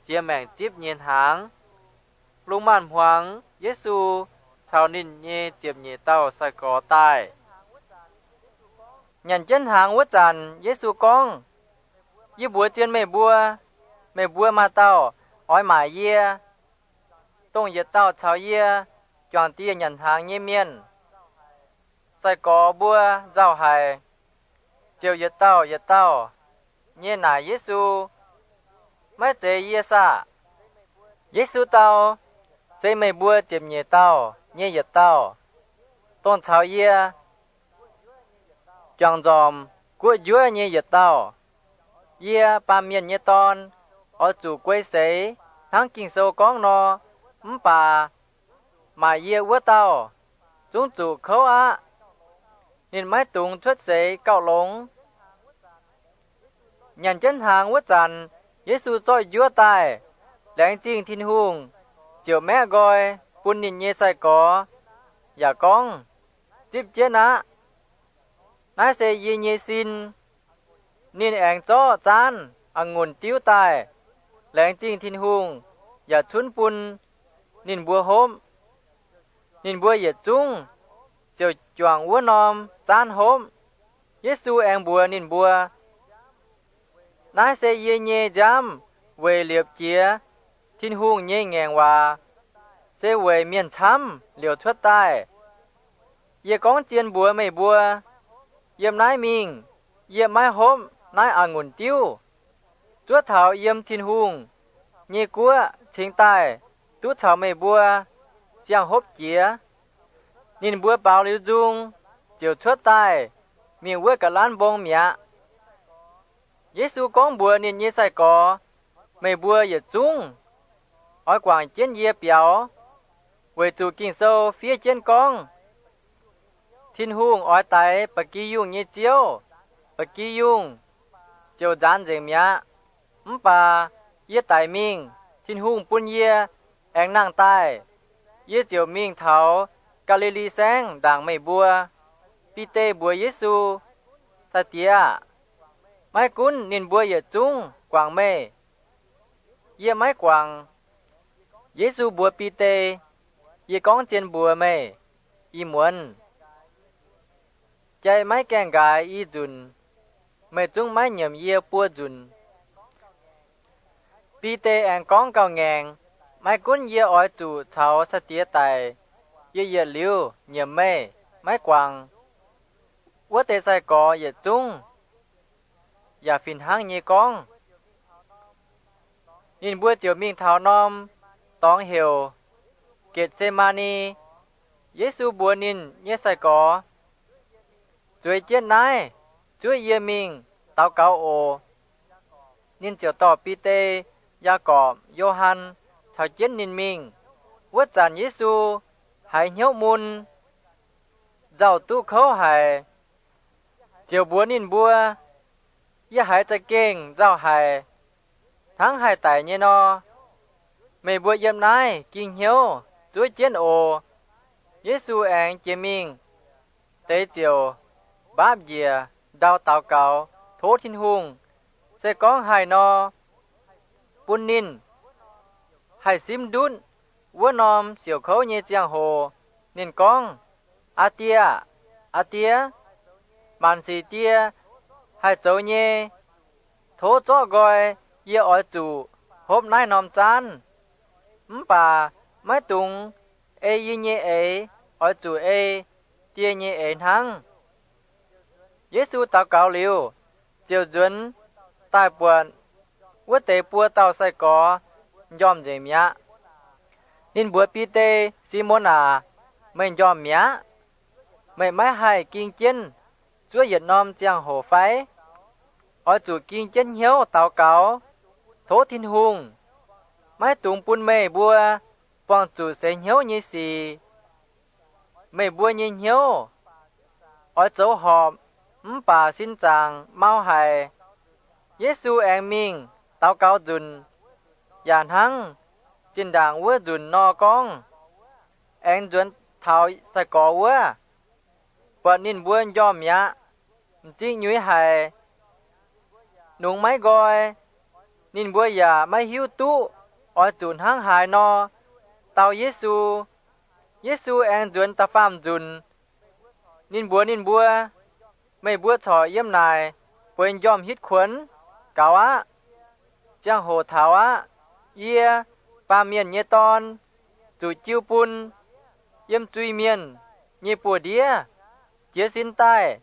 ziex maengc zipv nyei hnaangx. Lungh maanz-hmuangx Yesu caux ninh nyei ziepc nyeic dauh sai-gorx daaih. Nyanc jienv hnaangx wuov zanc Yesu gorngv, Yie mbuox zien meih mbuo, meih mbuo maaih dauh oix maaic yie, dongh yietc dauh caux yie juangc dieh nyanc hnaangx nyei mienh. Sai-gorx mbuo nzauh haic, ziouc yietc dauh yietc dauh nyei naaic Yesu, Maiv zeiz yie saah? Yesu dau, Se meih mbuo ziepc nyeic dauh nyei yietc dauh, dongh caux yie juangc nzormc guoqv njuov nyei yietc dauh. Yie, Baamh Mienh nyei Dorn, oix zuqc guei seix hnangv Ging-Sou gorngv nor, mv baac maaic yie wuov dauh zungv zuqc kouv aqv. Ninh maiv dungx cuotv seix gauh longx. Nyanc jienv hnaangx wuov zanc, Yesu zorqv njuov daaih, laengz zingh Tin-Hungh, ziouc maeqv nqoi bun ninh nyei sai-gorx yaac gorngv, Zipv jienv aqv. Naaiv se yie nyei sin. Ninh aengx zorqv zaanv a'ngunc diuv daaih, laengz zingh Tin-Hungh yaac cunv bun ninh mbuo hopv. Ninh mbuo yietc zungv ziouc juangc wuov norm zaanv hopv. Yesu aengx mbuox ninh mbuo, Naaiv se yie nyei nziaamv weic liepc jiez Tin-Hungh nyei ngaengc waac, se weic mienh camv liouc cuotv daaih. Yie gorngv zien mbuox meih mbuo, yiem naaiv mingh yie maiv hopv naaiv a'ngunc diuv, zuov taux yiem Tin-Hungh nyei guoqv cingx daaih duqv caux meih mbuo siang-hopv jiex. Ninh mbuo baaux liuz nzung ziouc cuotv daaih mingh wuov ga'lanv mbong mi'aqv. Yesu gorngv mbuox ninh nyei sai-gorx, Meih mbuo yietc zungv oix guangc jienv yie biaux, weic zuqc Ging-Sou fiev jienv gorngv, Tin-Hungh oix daix ba'gi yungh nyei ziouv, ba'gi yungh ziouc nzaanx nzengc mi'aqv. Mv baac yie daic mingh, Tin-Hungh bun yie aengx nangh daaih. Yie ziouc mingh taux Gaa^li^li Saengv ndaangc meih mbuo. Bide mbuox Yesu, Sai-Diex aah! Maiv gunv ninh mbuo yietc zungv guangc meih, yie maiv guangc. Yesu mbuox Bide, Yie gorngv zien mbuox meih, ih muonz jai maiv gaengh nqaaix i nzunc, meih zungv maiv nyiemc yie buo nzunc. Bide aengx gorngv gauh ngaengc, Maiv gunv yie oix zuqc caux sai-diex daic, yie yietc liuz nyiemc meih, maiv guangc. Wuov deix sai-gorx yietc zungv yaac fih hnangv nyei gorngv. Ninh mbuo ziouc mingh taux norm dorngx heuc Getc^se^maa^ni. Yesu mbuox ninh nyei sai-gorx, Zueiz jienv naaiv, zuov yie mingh daux gaux oc. Ninh ziouc dorh Bide, Yaagorpc, Yo^han caux jienv ninh mingh. Wuov zanc Yesu haiz hnyouv mun, nzauh duqv kouv haic, ziouc mbuox ninh mbuo, Yie haiz za'gengh nzauh haic, hnangv haih daic nyei nor. Meih mbuo yiem naaiv ging hnyouv zuov jienv oc. Yesu aengx jiex mingh. Deix ziouc mbaapv njiec ndau daux gaux tov Tin-Hungh. Se gorngv haih nor, bun ninh haih simv ndutv wuov norm siouc kouv nyei ziangh hoc. Ninh gorngv, Aa Die aah! Aa Die, maanc sic die haih zoux nyei. Tov zorqv nqoi yie oix zuqc hopv naaiv norm zaanv. Mv baac maiv dungx ei yie nyei eix, oix zuqc ei die nyei eix hnangv. Yesu daux gaux liuz, ziouc nzuonx daaih buatc wuov deix buo dauh sai-gorx njormh nzengc mi'aqv. Ninh mbuox Bide, Simon aac, meih njormh mi'aqv? Meih maiv haih ging jienv zuov yietc norm ziangh hoc fai? Oix zuqc ging jienv hnyouv daux gaux tov Tin-Hungh, maiv dungx bun meih mbuo buangh zuqc seix hnyouv nyei sic. Meih mbuo nyei hnyouv oix zoux horpc mv baac sin zaangc mau haic. Yesu aengx mingh daux gaux nzunc, yaac hnangv zinh ndaangc wuov nzunc nor gorngv, aengx nzuonx taux sai-gorx wuov, buatc ninh mbuo njormh mi'aqv, m'zing nyuix haic, nungx maiv nqoi. Ninh mbuo yaac maiv hiuv duqv oix zuqc hnangv haaix nor dau Yesu. Yesu aengx nzuonx da'faam nzunc. Ninh mbuox ninh mbuo, Meih mbuo corc yiem naaic bueix njormh hitv kuonx. Gaux aqv. Ziangh hoc taux aqv. Yie, Baamh Mienh nyei Dorn, zuqc jiu bun yiem zuiz-mienh nyei buoz-ndiev. Jiez sin daaih.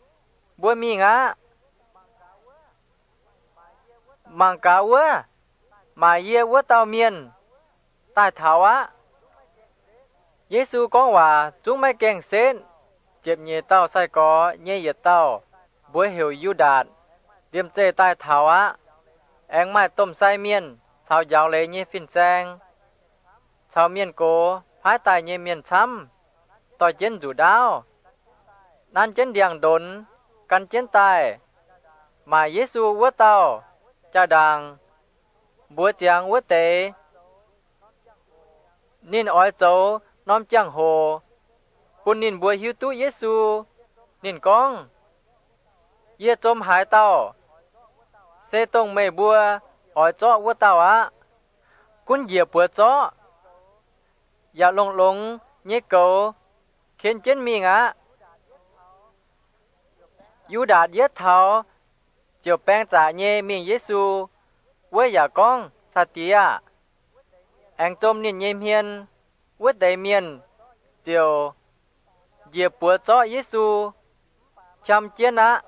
Mbuo mingh aqv. Mangc gaax wuov, maaic yie wuov dauh mienh daaih taux aqv. Yesu gorngv waac zungv maiv gaengh setv. Ziepc nyeic dauh sai-gorx nyei yietc dauh, mbuox heuc Yu^ndaatc, liemh zeih daaih taux aqv. Aengx maaih domh sai mienh caux njaaux leiz nyei fin-saeng caux mienh gox paaiv daaih nyei mienh camv dorh jienv nzuqc ndaauv, nanv jienv ndiangx-ndonx, gan jienv daaih. Maaic Yesu wuov dauh jaa-ndaangc mbuox ziangx wuov deix ninh oix zoux norm jangx-hoc bun ninh mbuo hiuv duqv Yesu. Ninh gorngv, Yie zom haaix dauh, se dongh meih mbuo oix zorqv wuov dauh aqv. Gunv njiec buoz zorqv, yaac longx-longx nyei goux ken jienv mingh aqv. Yu^ndaatc yietv taux ziouc baeng zaqc nyei mingh Yesu wuov yaac gorngv, Caa^die aah! Aengx zom ninh nyei hmien. Wuov deix mienh ziouc njiec buoz zorqv Yesu, qam jienv aqv.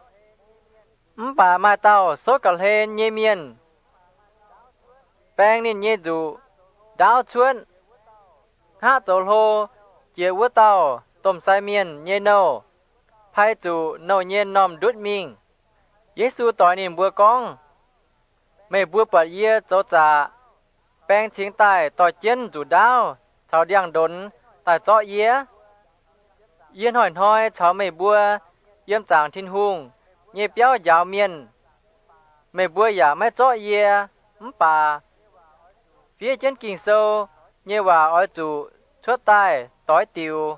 Mv baac maaih dauh souv ga'hlen nyei mienh baeng ninh nyei nzuqc ndaauv cuotv, hngaqv zoux hlo jiex wuov dauh domh sai mienh nyei nouh, pai zuqc nouh nyei m'normh ndutv mingh. Yesu doix ninh mbuo gorngv, Meih mbuo buatc yie zoux zaqc, baeng cingx daaih dorh jienv nzuqc ndaauv caux ndiangx-ndonx daaih zorqv yie? Yie hnoi-hnoi caux meih mbuo yiem zaangc Tin-Hungh nyei biauv njaaux mienh. Meih mbuo yaac maiv zorqv yie. Mv baac fiev jienv Ging-Sou nyei waac oix zuqc cuotv daaih doix diux.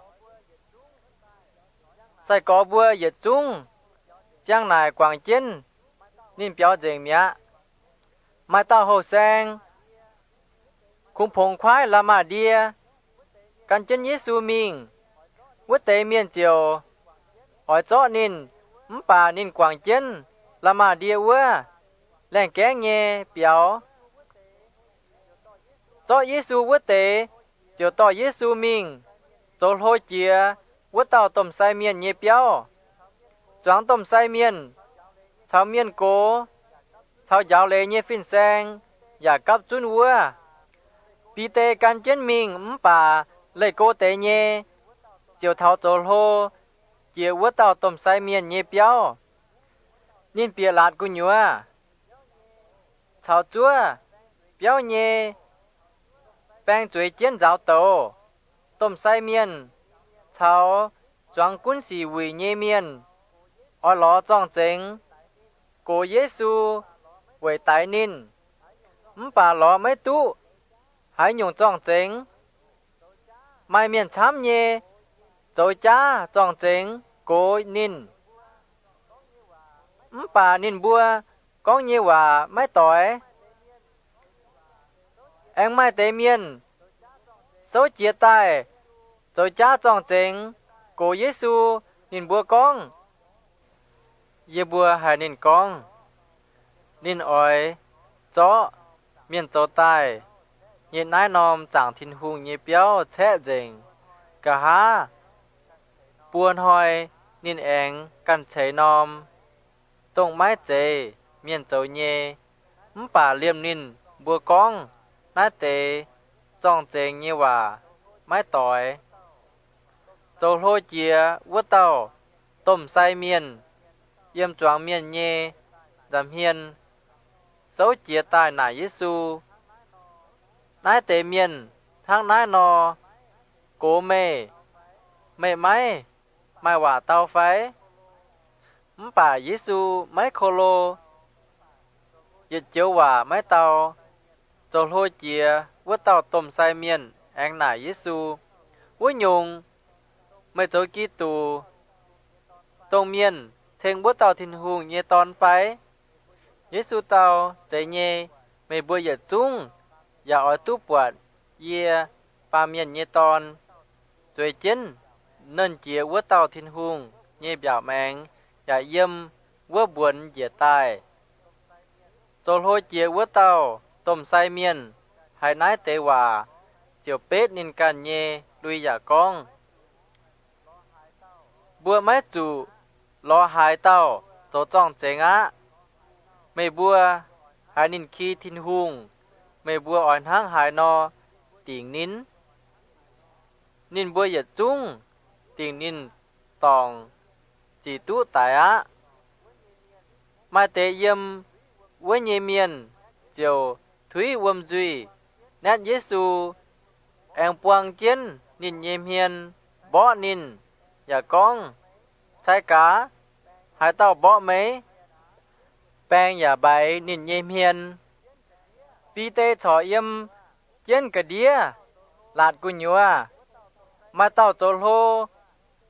Sai-gorx mbuo yietc zungv ziang naaic guangc jienv ninh biaux nzengc mi'aqv. Maaih dauh houh saeng kungx pongx kuaaiv la'maah ndie gan jienv Yesu mingh. Wuov deix mienh ziouc oix zorqv ninh, mv baac ninh guangc jienv la'maah ndie wuov, laengh gaengv nyei biaux. Zorqv Yesu wuov deix ziouc dorh Yesu mingh zoux hlo jiex wuov dauh domh sai mienh nyei biauv. Zuangx domh sai mienh caux mienh gox caux njaaux leiz nyei fin-saeng yaac gapv zunv wuov. Bide gan jienv mingh mv baac leih go deix nyei ziouc taux zoux hlo jiex wuov dauh domh sai mienh nyei biauv. Ninh bieqc laatc gu'nyuoz caux zuov biauv nyei baeng zueiz jienv nzaaux douz. Domh sai mienh caux zuangx gunv sic wuic nyei mienh oix lorz zorng-zengx gox Yesu weic daix ninh, mv baac lorz maiv duqv haaix nyungc zorng-zengx. Maaih mienh camv nyei zoux jaav zorng-zengx gox ninh. Mv baac ninh mbuo gorngv nyei waac maiv doix. Aengx maaih deix mienh souv jiez daaih zoux jaav zorng-zengx gox Yesu. Ninh mbuo gorngv, Yie mbuo haiz ninh gorngv, ninh oix zorqv mienh zoux daaih nyei naaiv norm zaangc Tin-Hungh nyei biauv caeqv nzengc. Nqa'haav buo hnoi ninh aengx ganh ceix norm dongh maiv zeiz mienh zoux nyei. Mv baac liemh ninh mbuo gorngv naaiv deix zorng-zengx nyei waac maiv doix. Zoux hlo jiex wuov dauh domh sai mienh yiem zuangx mienh nyei nza'hmien souv jiez daaih naaic Yesu, Naaiv deix mienh hnangv naaiv nor gox meih, meih maiv maaih waac dau fai? Mv baac Yesu maiv ko lo, yietc joux waac maiv dau. Zoux hlo jiex wuov dauh domh sai mienh aengx naaic Yesu, Wuov nyungc, meih zoux Giduc, dongh mienh ceng wuov dauh Tin-Hungh nyei Dorn fai? Yesu dau, Zeiz nyei. Meih mbuo yietc zungv yaac oix duqv buatc yie, Baamh Mienh nyei Dorn, zueiz jienv Nernh Jiex wuov dauh Tin-Hungh nyei mbiaauc maengx yaac yiem wuov mbuonx njiec daaih. Zoux hlo jiex wuov dauh domh sai mienh haiz naaiv deix waac ziouc betv ninh ganh nyei lui yaac gorngv, Mbuo maiv zuqc lorz haaix dauh zoux zorng-zengx aqv. Meih mbuo haiz ninh ki Tin-Hungh, meih mbuo oix hnangv haaix nor dingc ninh? Ninh mbuo yietc zungv dingc ninh dorngc zic duqv daic aqv. Maaih deix yiem wuov nyei mienh ziouc tuiv wuom-nzuih naetv Yesu, aengx buang jienv ninh nyei hmien mborqv ninh, yaac gorngv, Cai gaax, haaix dauh mborqv meih? Baeng yaac mbaix ninh nyei hmien. Bide corc yiem jienv ga'ndiev laatc gu'nyuoz. Maaih dauh zoux hlo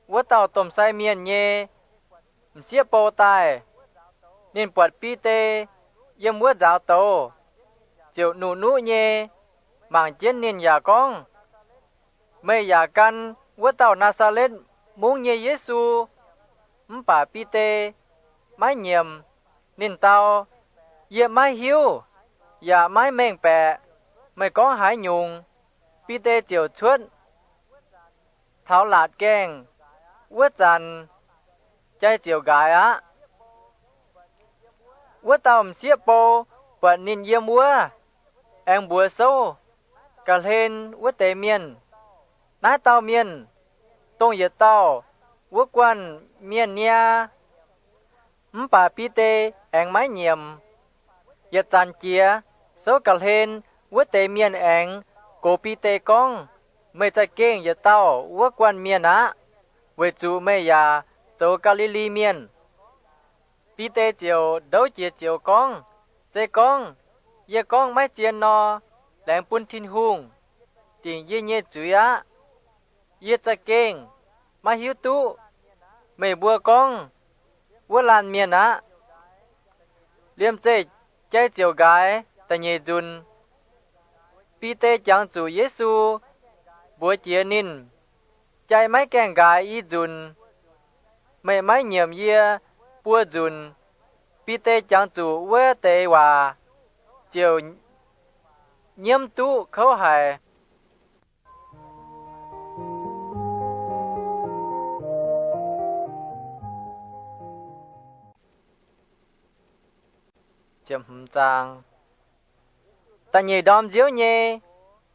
wuov dauh domh sai mienh nyei m'sieqv bou daaih. Ninh buatc Bide yiem wuov nzaaux douz, ziouc nuqv-nuqv nyei mangc jienv ninh yaac gorngv, Meih yaac gan wuov dauh Naa^saa^letv Mungv nyei Yesu. Mv baac Bide maiv nyiemc. Ninh dau, Yie maiv hiuv yaac maiv mengh baeqc meih gorngv haaix nyungc. Bide ziouc cuotv taux laatc gaengh. Wuov zanc jai ziouc nqaaix aqv. Wuov dauh m'sieqv bou buatc ninh yiem wuov, aengx mbuox souv ga'hlen wuov deix mienh, Naaiv dauh mienh dongh yietc dauh wuov guanh mienh niaa. Mv baac Bide aengx maiv nyiemc. Yietc zanc jiex, souv ga'hlen wuov deix mienh aengx gox Bide gorngv, Meih za'gengh yietc dauh wuov guanh mienh aqv, weic zuqc meih yaac zoux Gaa^li^li Mienh. Bide ziouc ndouv jiex ziouc gorngv, Se gorngv yie gorngv maiv zien nor, laengz bun Tin-Hungh dingc yie nyei zuiz aqv. Yie za'gengh maiv hiuv duqv meih mbuo gorngv wuov laanh mienh aqv. Liemh zeih jai ziouc nqaaix da'nyeic nzunc. Bide jangx zuqc Yesu mbuox jiex ninh, Jai maiv gaengh nqaaix i nzunc, meih maiv nyiemc yie buo nzunc. Bide jangx zuqc wuov deix waac ziouc nyiemv duqv kouv haic. Da'nyeic ndorm nziouv nyei,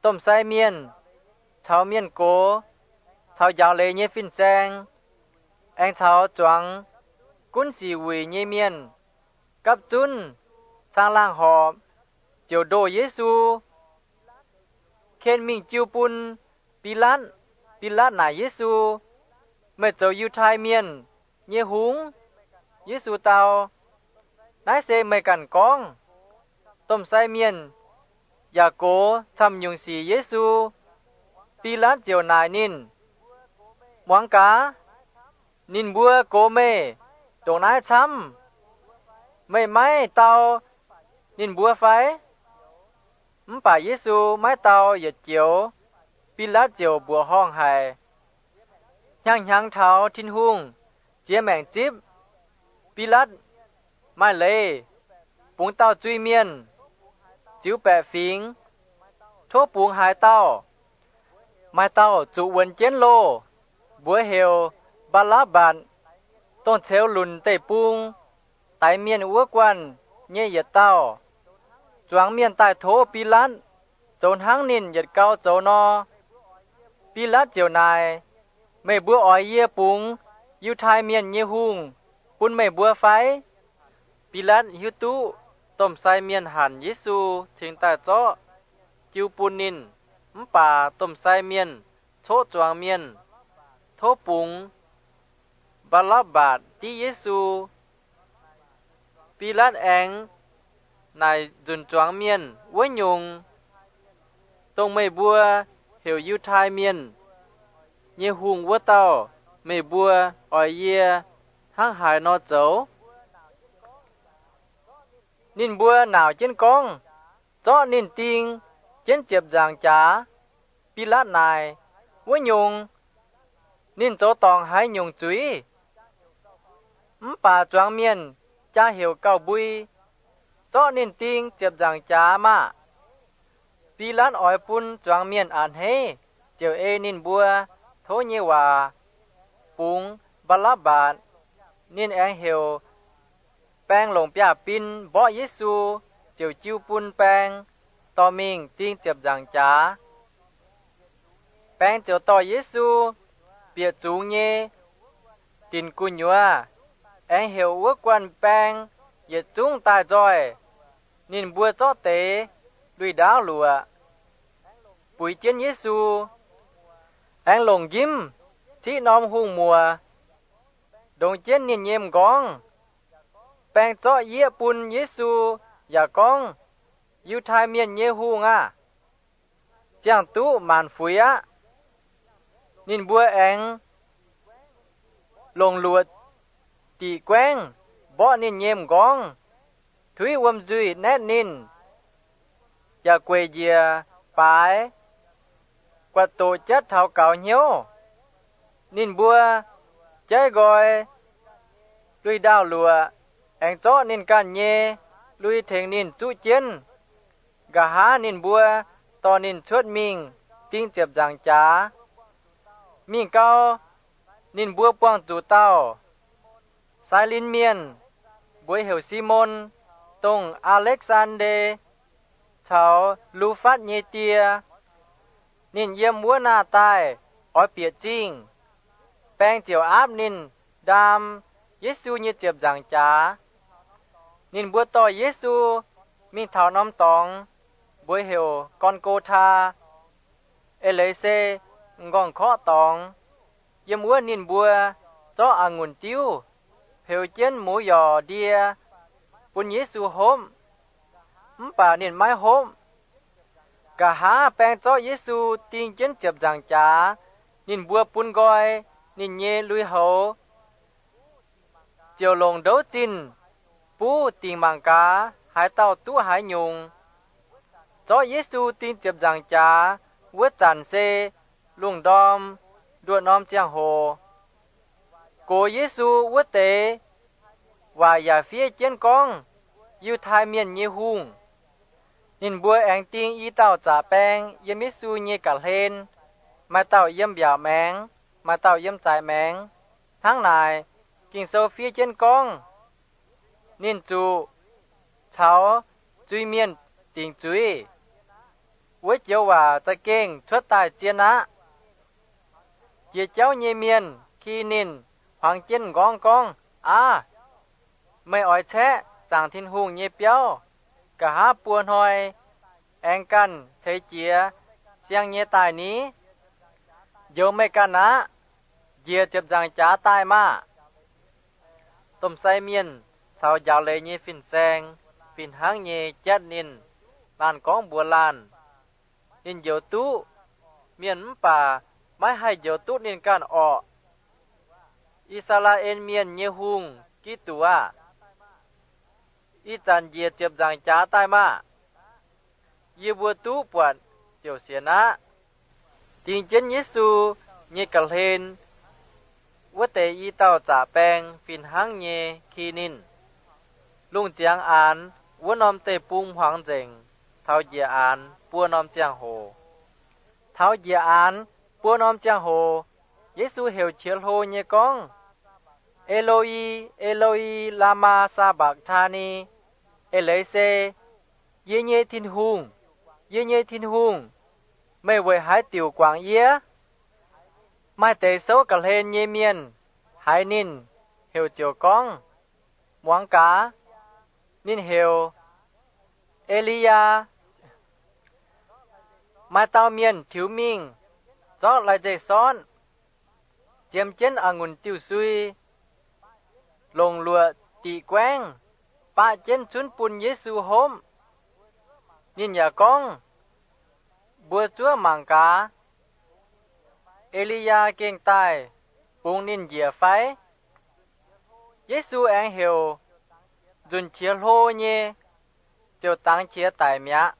domh sai mienh caux mienh gox, caux njaaux leiz nyei fin-saeng, aengx caux zuangx gunv sic wuic nyei mienh gapv zunv caangh laangh horpc ziouc ndoh Yesu, ken mingh jiu bun Bilaatv. Bilaatv naaic Yesu, Meih zoux Yiutai Mienh nyei hungx? Yesu dau, Naaiv se meih ganh gorngv. Domh sai mienh yaac gox camv-nyungc sic Yesu. Bilaatv ziouc naaic ninh, Muangx gaax, ninh mbuo gox meih ndongc naaiv camv? Meih maiv dau ninh mbuo fai? Mv baac Yesu maiv dau yietc joux. Bilaatv ziouc mbuoqc horngh haic, hnyangx-hnyangx taux Tin-Hungh ziex maengc zipv. Bilaatv maaih leiz bungx dauh zuiz-mienh ziux baeqc fingx, tov bungx haaix dauh, maaih dauh zuqc wuonx jienv loh, mbuox heuc Mbaa^lapv^mbatc, dongh ceux lunc deic-bung, daix mienh wuov guanh nyei yietc dauh. Zuangx mienh daaih tov Bilaatv zoux hnangv ninh yietc gau zoux nor. Bilaatv ziouc naaic, Meih mbuo oix yie bungx Yiutai Mienh nyei hungh bun meih mbuo fai? Bilaatv hiuv duqv domh sai mienh hanc Yesu cingx daaih zorqv jiu bun ninh. Mv baac domh sai mienh coqv zuangx mienh, tov bungx Mbaa^lapv^mbatc div Yesu. Bilaatv aengx naaic nzunc zuangx mienh, Wuov nyungc, dongh meih mbuo heuc Yiutai Mienh nyei hungh wuov dauh, meih mbuo oix yie hnangv haaix nor zoux? Ninh mbuo nauc jienv gorngv, Zorqv ninh ding jienv ziepc nzaangc jaax. Bilaatv naaic, Wuov nyungc, ninh zoux dorngc haaix nyungc zuiz? Mv baac zuangx mienh jaa heuc gauh mbui, Zorqv ninh ding ziepc nzaangc jaax maah! Bilaatv oix bun zuangx mienh a'hneiv, ziouc ei ninh mbuo tov nyei waac bungx Mbaa^lapv^mbatc. Ninh aengx heuc baeng longc biaav-bin mborqv Yesu, ziouc jiu bun baeng dorh mingh ding ziepc nzaangc jaax. Baeng ziouc dorh Yesu bieqc zungx nyei dinc gu'nyuoz, aengx heuc wuov guanh baeng yietc zungv daaih nzoih. Ninh mbuo zorqv deix lui-ndaauv luoqc buix jienv Yesu, aengx longc njimv ciqv norm hungh muoc ndongx jienv ninh nyei m'nqorngv. Baeng zorqv yieqv bun Yesu yaac gorngv, Yiutai Mienh nyei hungh aah! Ziangh duqv maanc fuix aqv. Ninh mbuo aengx longc luoqc diqc guaengv mborqv ninh nyei m'nqorngv, tuiv wuom nzuih naetv ninh, yaac gueic njiec baaix guatc doqc jatv taux gaux hnyouv. Ninh mbuo jaiv nqoi lui-ndaauv luoqc, aengx zorqv ninh ganh nyei lui tengx ninh zuqv jienv. Nqa'haav ninh mbuo dorh ninh cuotv mingh ding ziepc nzaangc jaax. Mingh gau, ninh mbuo buangh zuqc dauh Sailinx Mienh, mbuox heuc Simon, dongh Aa^lekv^saan^nde caux Lu^fatv nyei die. Ninh yiem wuov naah daaih oix bieqc zingh. Baeng ziouc aapv ninh ndaam Yesu nyei ziepc nzaangc jaax. Ninh mbuo dorh Yesu mingh taux norm dorngx, mbuox heuc Gorn^go^taa, eix leiz se M'nqorngv-korqv dorngx. Yiem wuov ninh mbuo zorqv a'ngunc diuv peux jienv mouz-yorc ndie bun Yesu hopv, mv baac ninh maiv hopv. Nqa'haav baeng zorqv Yesu ding jienv ziepc nzaangc jaax, ninh mbuo bun nqoi ninh nyei lui-houx, ziouc longc ndouv zinh buv dingc mangc gaax haaix dauh duqv haaix nyungc. Zorqv Yesu ding ziepc nzaangc jaax wuov zanc se lungh ndorm nduoh norm ziangh hoc. Gox Yesu wuov deix waac yaac fiev jienv gorngv, Yiutai Mienh nyei Hungh. Ninh mbuo aengx ding i dauh zaqc baeng yiem Yesu nyei ga'hlen, maaih dauh yiem mbiaauc maengx, maaih dauh yiem zaic maengx. Hnangv naaic, Ging-Sou fiev jienv gorngv, Ninh zuqc caux zuiz-mienh dingc zuiz. Wuov joux waac za'gengh cuotv daaih zien aqv. Jiex jauv nyei mienh ki ninh, hmuangx jienv m'nqorngv gorngv, Aav, meih oix caeqv zaangc Tin-Hungh nyei biauv, nqa'haav buo hnoi aengx ganh ceix jiez siang nyei daaih ni? Njoux meih ganh aqv. Njiec ziepc nzaangc jaax daaih maah! Domh sai mienh caux njaaux leiz nyei fin-saeng fih hnangv nyei jatv ninh, laanh gorngv mbuox laanh, Ninh njoux duqv mienh mv baac maiv haih njoux duqv ninh ganh orqc. I^saa^laa^en Mienh nyei Hungh, Giduc aah! Ih zanc njiec ziepc nzaangc jaax daaih maah! Yie mbuo duqv buatc ziouc sienx aqv. Ding jienv Yesu nyei ga'hlen wuov deix i dauh zaqc baeng fih hnangv nyei ki ninh. Lungh ziangx aanx wuov norm deic-bung hmuangx nzengc taux njiec aanx buo norm ziangh hoc. Taux njiec aanx buo norm ziangh hoc, Yesu heuc qiex hlo nyei gorngv, Elo^i, Elo^i, laa^maa, saa^mbaqc^taa^ni? Eix leiz se, Yie nyei Tin-Hungh, yie nyei Tin-Hungh, meih weic haaix diuc guangc yie? Maaih deix souv ga'hlen nyei mienh haiz ninh heuc ziouc gorngv, Muangx gaax, ninh heuc E^li^yaa. Maaih dauh mienh tiux mingh zorqv lai-nzeic-sortv, ziemx jienv a'ngunc diuh sui, longc luoqc diqc guaengv, baqv jienv zunv bun Yesu hopv. Ninh yaac gorngv, Mbuo zuov mangc gaax, E^li^yaa gengh daaih bungx ninh njiec fai? Yesu aengx heuc nzunc qiex hlo nyei, ziouc dangx qiex daic mi'aqv.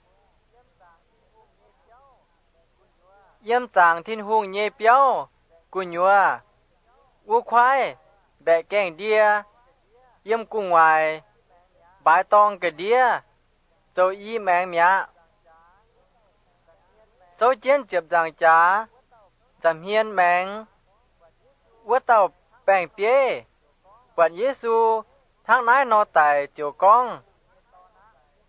Yiem zaangc Tin-Hungh nyei biauv gu'nyuoz, wuov kuaaiv mbaeqc gaengh ndie, yiem gu'nguaaic mbaaix dorngh ga'ndiev, zoux i maengx mi'aqv. Souv jienv ziepc nzaangc jaax nza'hmien maengx, wuov dauh baeng-bieiv buatc Yesu hnangv naaiv nor daic ziouc gorngv,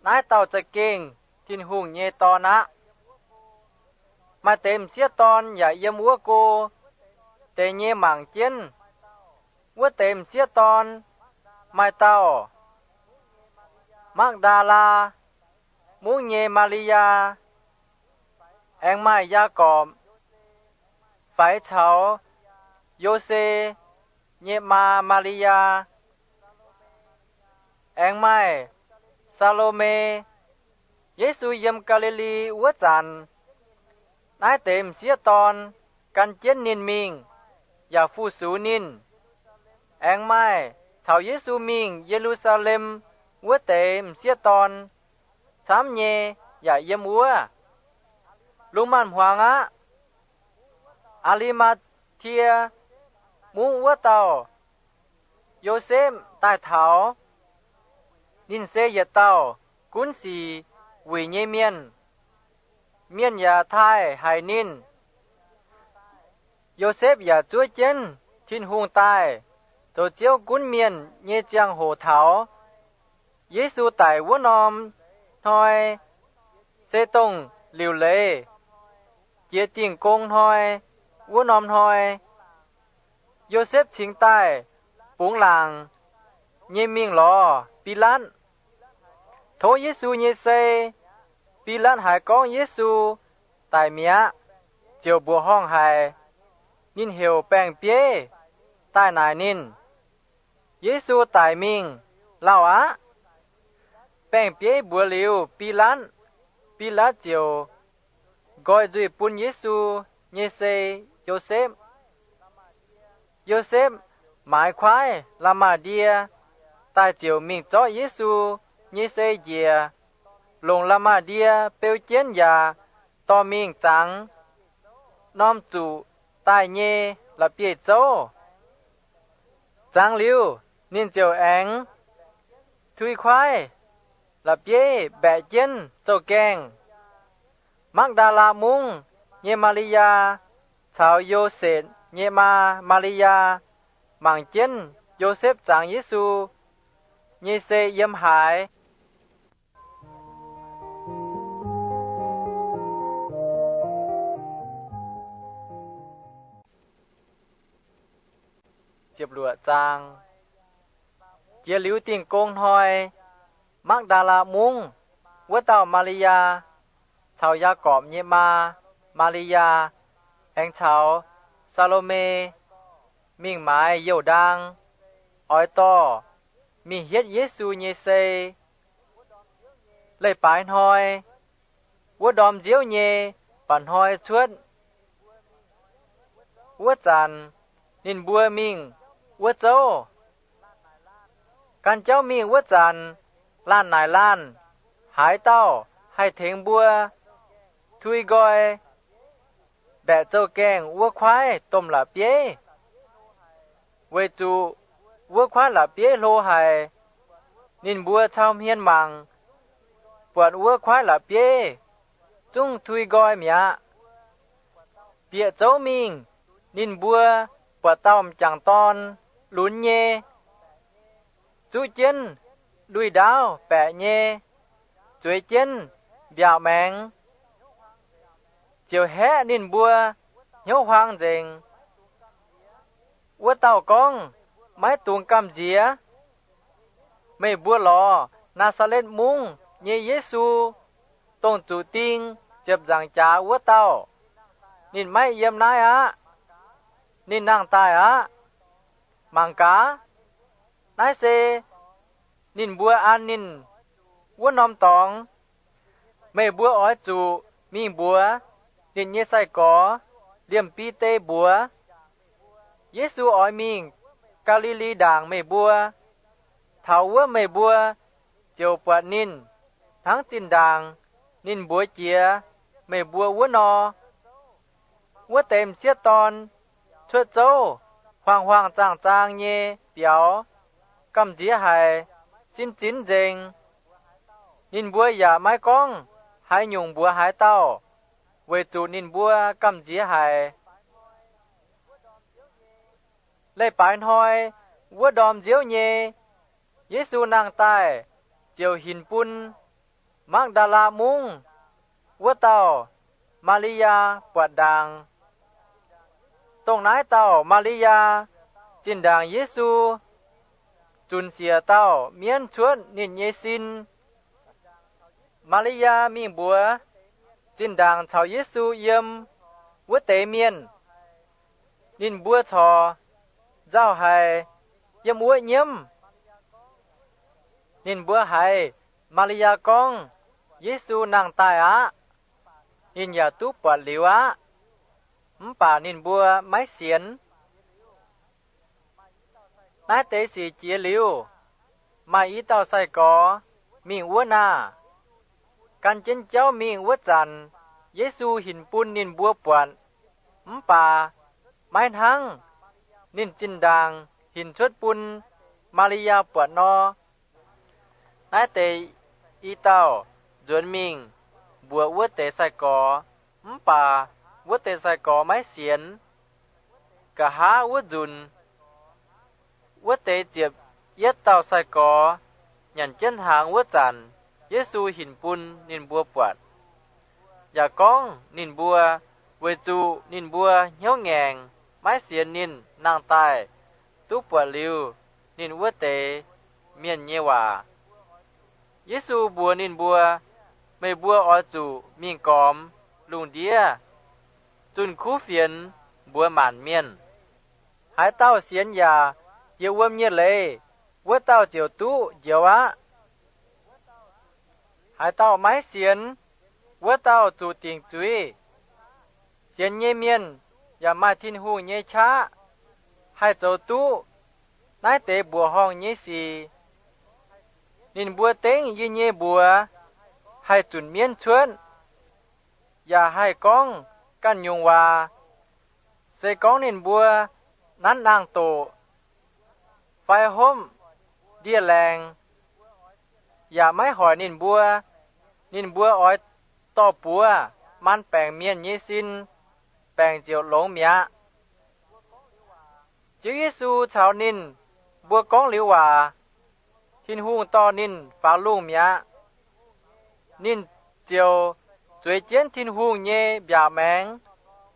Naaiv dauh za'gengh Tin-Hungh nyei Dorn aqv. Maaih deix m'sieqv dorn yaac yiem wuov go, deix nyei mangc jienv. Wuov deix m'sieqv dorn maaih dauh Makv^ndaa^laa Mungv nyei Maa^li^yaa, aengx maaih Yaagorpc faix caux Yose nyei maa, Maa^li^yaa, aengx maaih Saa^lo^me. Yesu yiem Gaa^li^li wuov zanc, naaiv deix m'sieqv dorn gan jienv ninh mingh, yaac fu-sux ninh. Aengx maaih caux Yesu mingh Ye^lu^saa^lem wuov deix m'sieqv dorn camv nyei yaac yiem wuov. Lungh maanz-hmuangx aqv, Aa^li^maa^tie Mungv wuov dauh Yosepv daaih taux. Ninh se yietc dauh gunv sic wuic nyei mienh. Mienh yaac taaih haic ninh. Yosepv yaac zuov jienv Tin-Hungh daaih zoux Ziouv gunv mienh nyei ziangh hoc taux. Yesu daic wuov norm hnoi se dongh liuc leiz jiex Dingh Gong Hnoi wuov norm hnoi. Yosepv cingx daaih bungx laangc nyei mingh lorz Bilaatv, tov Yesu nyei sei. Bilaatv haiz gorngv Yesu daic mi'aqv, ziouc mbuoqc horngh haic. Ninh heuc baeng-bieiv daaih naaic ninh. Yesu daic mingh lauh aqv. Baeng-bieiv mbuox liuz Bilaatv, Bilaatv ziouc nqoi nzuih bun Yesu nyei sei, Yosepv. Yosepv maaiz kuaaiv la'maah ndie daaih ziouc mingh zorqv Yesu nyei sei njiec, longc la'maah ndie beu jienv yaac dorh mingh zangx norm zuqc daaih nyei la'bieiv-zouv. Zangx liuz, ninh ziouc aengx tui kuaaiv la'bieiv mbaeqc jienv zouv-gaengh. Makv^ndaa^laa Mungv nyei Maa^li^yaa caux Yosepv nyei maa, Maa^li^yaa, mangc jienv Yosepv zangx Yesu nyei sei yiem haaix. Jiex liuz Dingh Gong Hnoi, Makv^ndaa^laa Mungv wuov dauh Maa^li^yaa caux Yaagorpc nyei maa, Maa^li^yaa, aengx caux Saa^lo^me mingh maaiz youh ndaang, oix dorh mingh hietv Yesu nyei sei. Leiz-baaix hnoi, wuov ndorm nziouv nyei mba'hnoi cuotv wuov zanc, ninh mbuo mingh wuov zouv. Gan jauv mingh wuov zanc, Laanh naaic laanh, haaix dauh haih tengx mbuo tui nqoi mbaeqc zouv-gaengh wuov kuaaiv domh la'bieiv? Weic zuqc wuov kuaaiv la'bieiv hlo haic. Ninh mbuo cau hmien mangc, buatc wuov kuaaiv la'bieiv zungv tui nqoi mi'aqv. Bieqc zouv mingh, ninh mbuo buatc dauh m'jangc dorn lunx nyei, zuqv jienv lui-ndaauv baeqc nyei, zueiz jienv mbiaauc maengx, ziouc haeqv ninh mbuo hnyouv huaang nzengc. Wuov dauh gorngv, Maiv dungx gamh nziex. Meih mbuo lorz Naa^saa^letv Mungv nyei Yesu, dongh zuqc ding ziepc nzaangc jaax wuov dauh. Ninh maiv yiem naaiv aqv. Ninh nangh daaih aqv. Mangc gaax, naaiv se ninh mbuo an ninh wuov norm dorngx. Meih mbuo oix zuqc mingh mbuox ninh nyei sai-gorx liemh Bide mbuox, Yesu oix mingh Gaa^li^li Ndaangc meih mbuo. Taux wuov meih mbuo ziouc buatc ninh, hnangv zinh ndaangc ninh mbuox jiex meih mbuo wuov nor. Wuov deix m'sieqv dorn cuotv zouv, huaang-huaang zaang-zaang nyei biaux, gamh nziex haic, sin zinx nzengc. Ninh mbuo yaac maiv gorngv haaix nyungc mbuox haaix dauh, weic zuqc ninh mbuo gamh nziex haic. Leiz-baaix hnoi, wuov ndorm nziouv nyei, Yesu nangh daaih ziouc hinc bun Makv^ndaa^laa Mungv wuov dauh Maa^li^yaa buatc ndaangc. Dongh naaiv dauh Maa^li^yaa zinh ndaangc Yesu zunc siec dauh mienv cuotv ninh nyei sin. Maa^li^yaa mingh mbuox zinh ndaangc caux Yesu yiem wuov deix mienh. Ninh mbuo corc nzauh haic, yiem wuov nyiemv. Ninh mbuo haiz Maa^li^yaa gorngv Yesu nangh daaih aqv. Ninh yaac duqv buatc liuz aqv, mv baac ninh mbuo maiv sienx. Naaiv deix sic jiex liuz, maaih i dauh sai-gorx mingh wuov naah. Gan jienv jauv mingh wuov zanc, Yesu hinc bun ninh mbuo buatc, mv baac maiv hnangv ninh zinh ndaangc hinc cuotv bun Maa^li^yaa buatc nor. Naaiv deix i dauh nzuonx mingh mbuox wuov deix sai-gorx, mv baac wuov deix sai-gorx maiv sienx. Nqa'haav wuov nzunc, wuov deix ziepc yietv dauh sai-gorx nyanc jienv hnaangx wuov zanc, Yesu hinc bun ninh mbuo buatc, yaac gorngv ninh mbuo, weic zuqc ninh mbuo hnyouv ngaengc, maiv sienx ninh nangh daaih duqv buatc liuz ninh wuov deix mienh nyei waac. Yesu mbuox ninh mbuo, Meih mbuo oix zuqc mingh gormx lungh ndiev, zunh kuv fienx mbuox maanc mienh. Haaix dauh sienx yaac jiex wuom nyei leiz, wuov dauh ziouc duqv njoux aqv. Haaix dauh maiv sienx, wuov dauh zuqc dingc zuiz. Sienx nyei mienh yaac maaih Tin-Hungh nyei qaqv haih zoux duqv naaiv deix mbuoqc horngh nyei sic. Ninh mbuo dengv yie nyei mbuox haih zunc mienv cuotv, yaac haih gorngv ganh nyungc waac. Se gorngv ninh mbuo nanv naang-doqc fai hopv ndie-laengz, yaac maiv hoic ninh mbuo, ninh mbuo oix dorh buoz maan baengc mienh nyei sin, baengc ziouc longx mi'aqv. Ziouv Yesu caux ninh mbuo gorngv liuz waac, Tin-Hungh dorh ninh faaux lungh mi'aqv. Ninh ziouc zueiz jienv Tin-Hungh nyei mbiaauc maengx.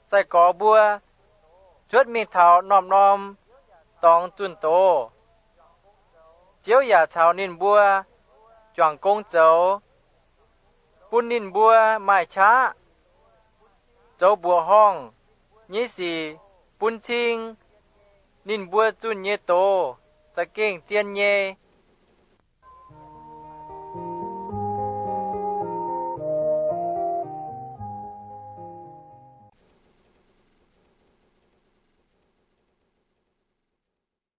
Sai-gorx mbuo cuotv mingh taux norm-norm dorngx zunh doz. Ziouv yaac caux ninh mbuo juangc gong zoux, bun ninh mbuo maaih qaqv zoux mbuoqc horngh nyei sic bun cing. Ninh mbuo zunh nyei doz za'gengh zien nyei.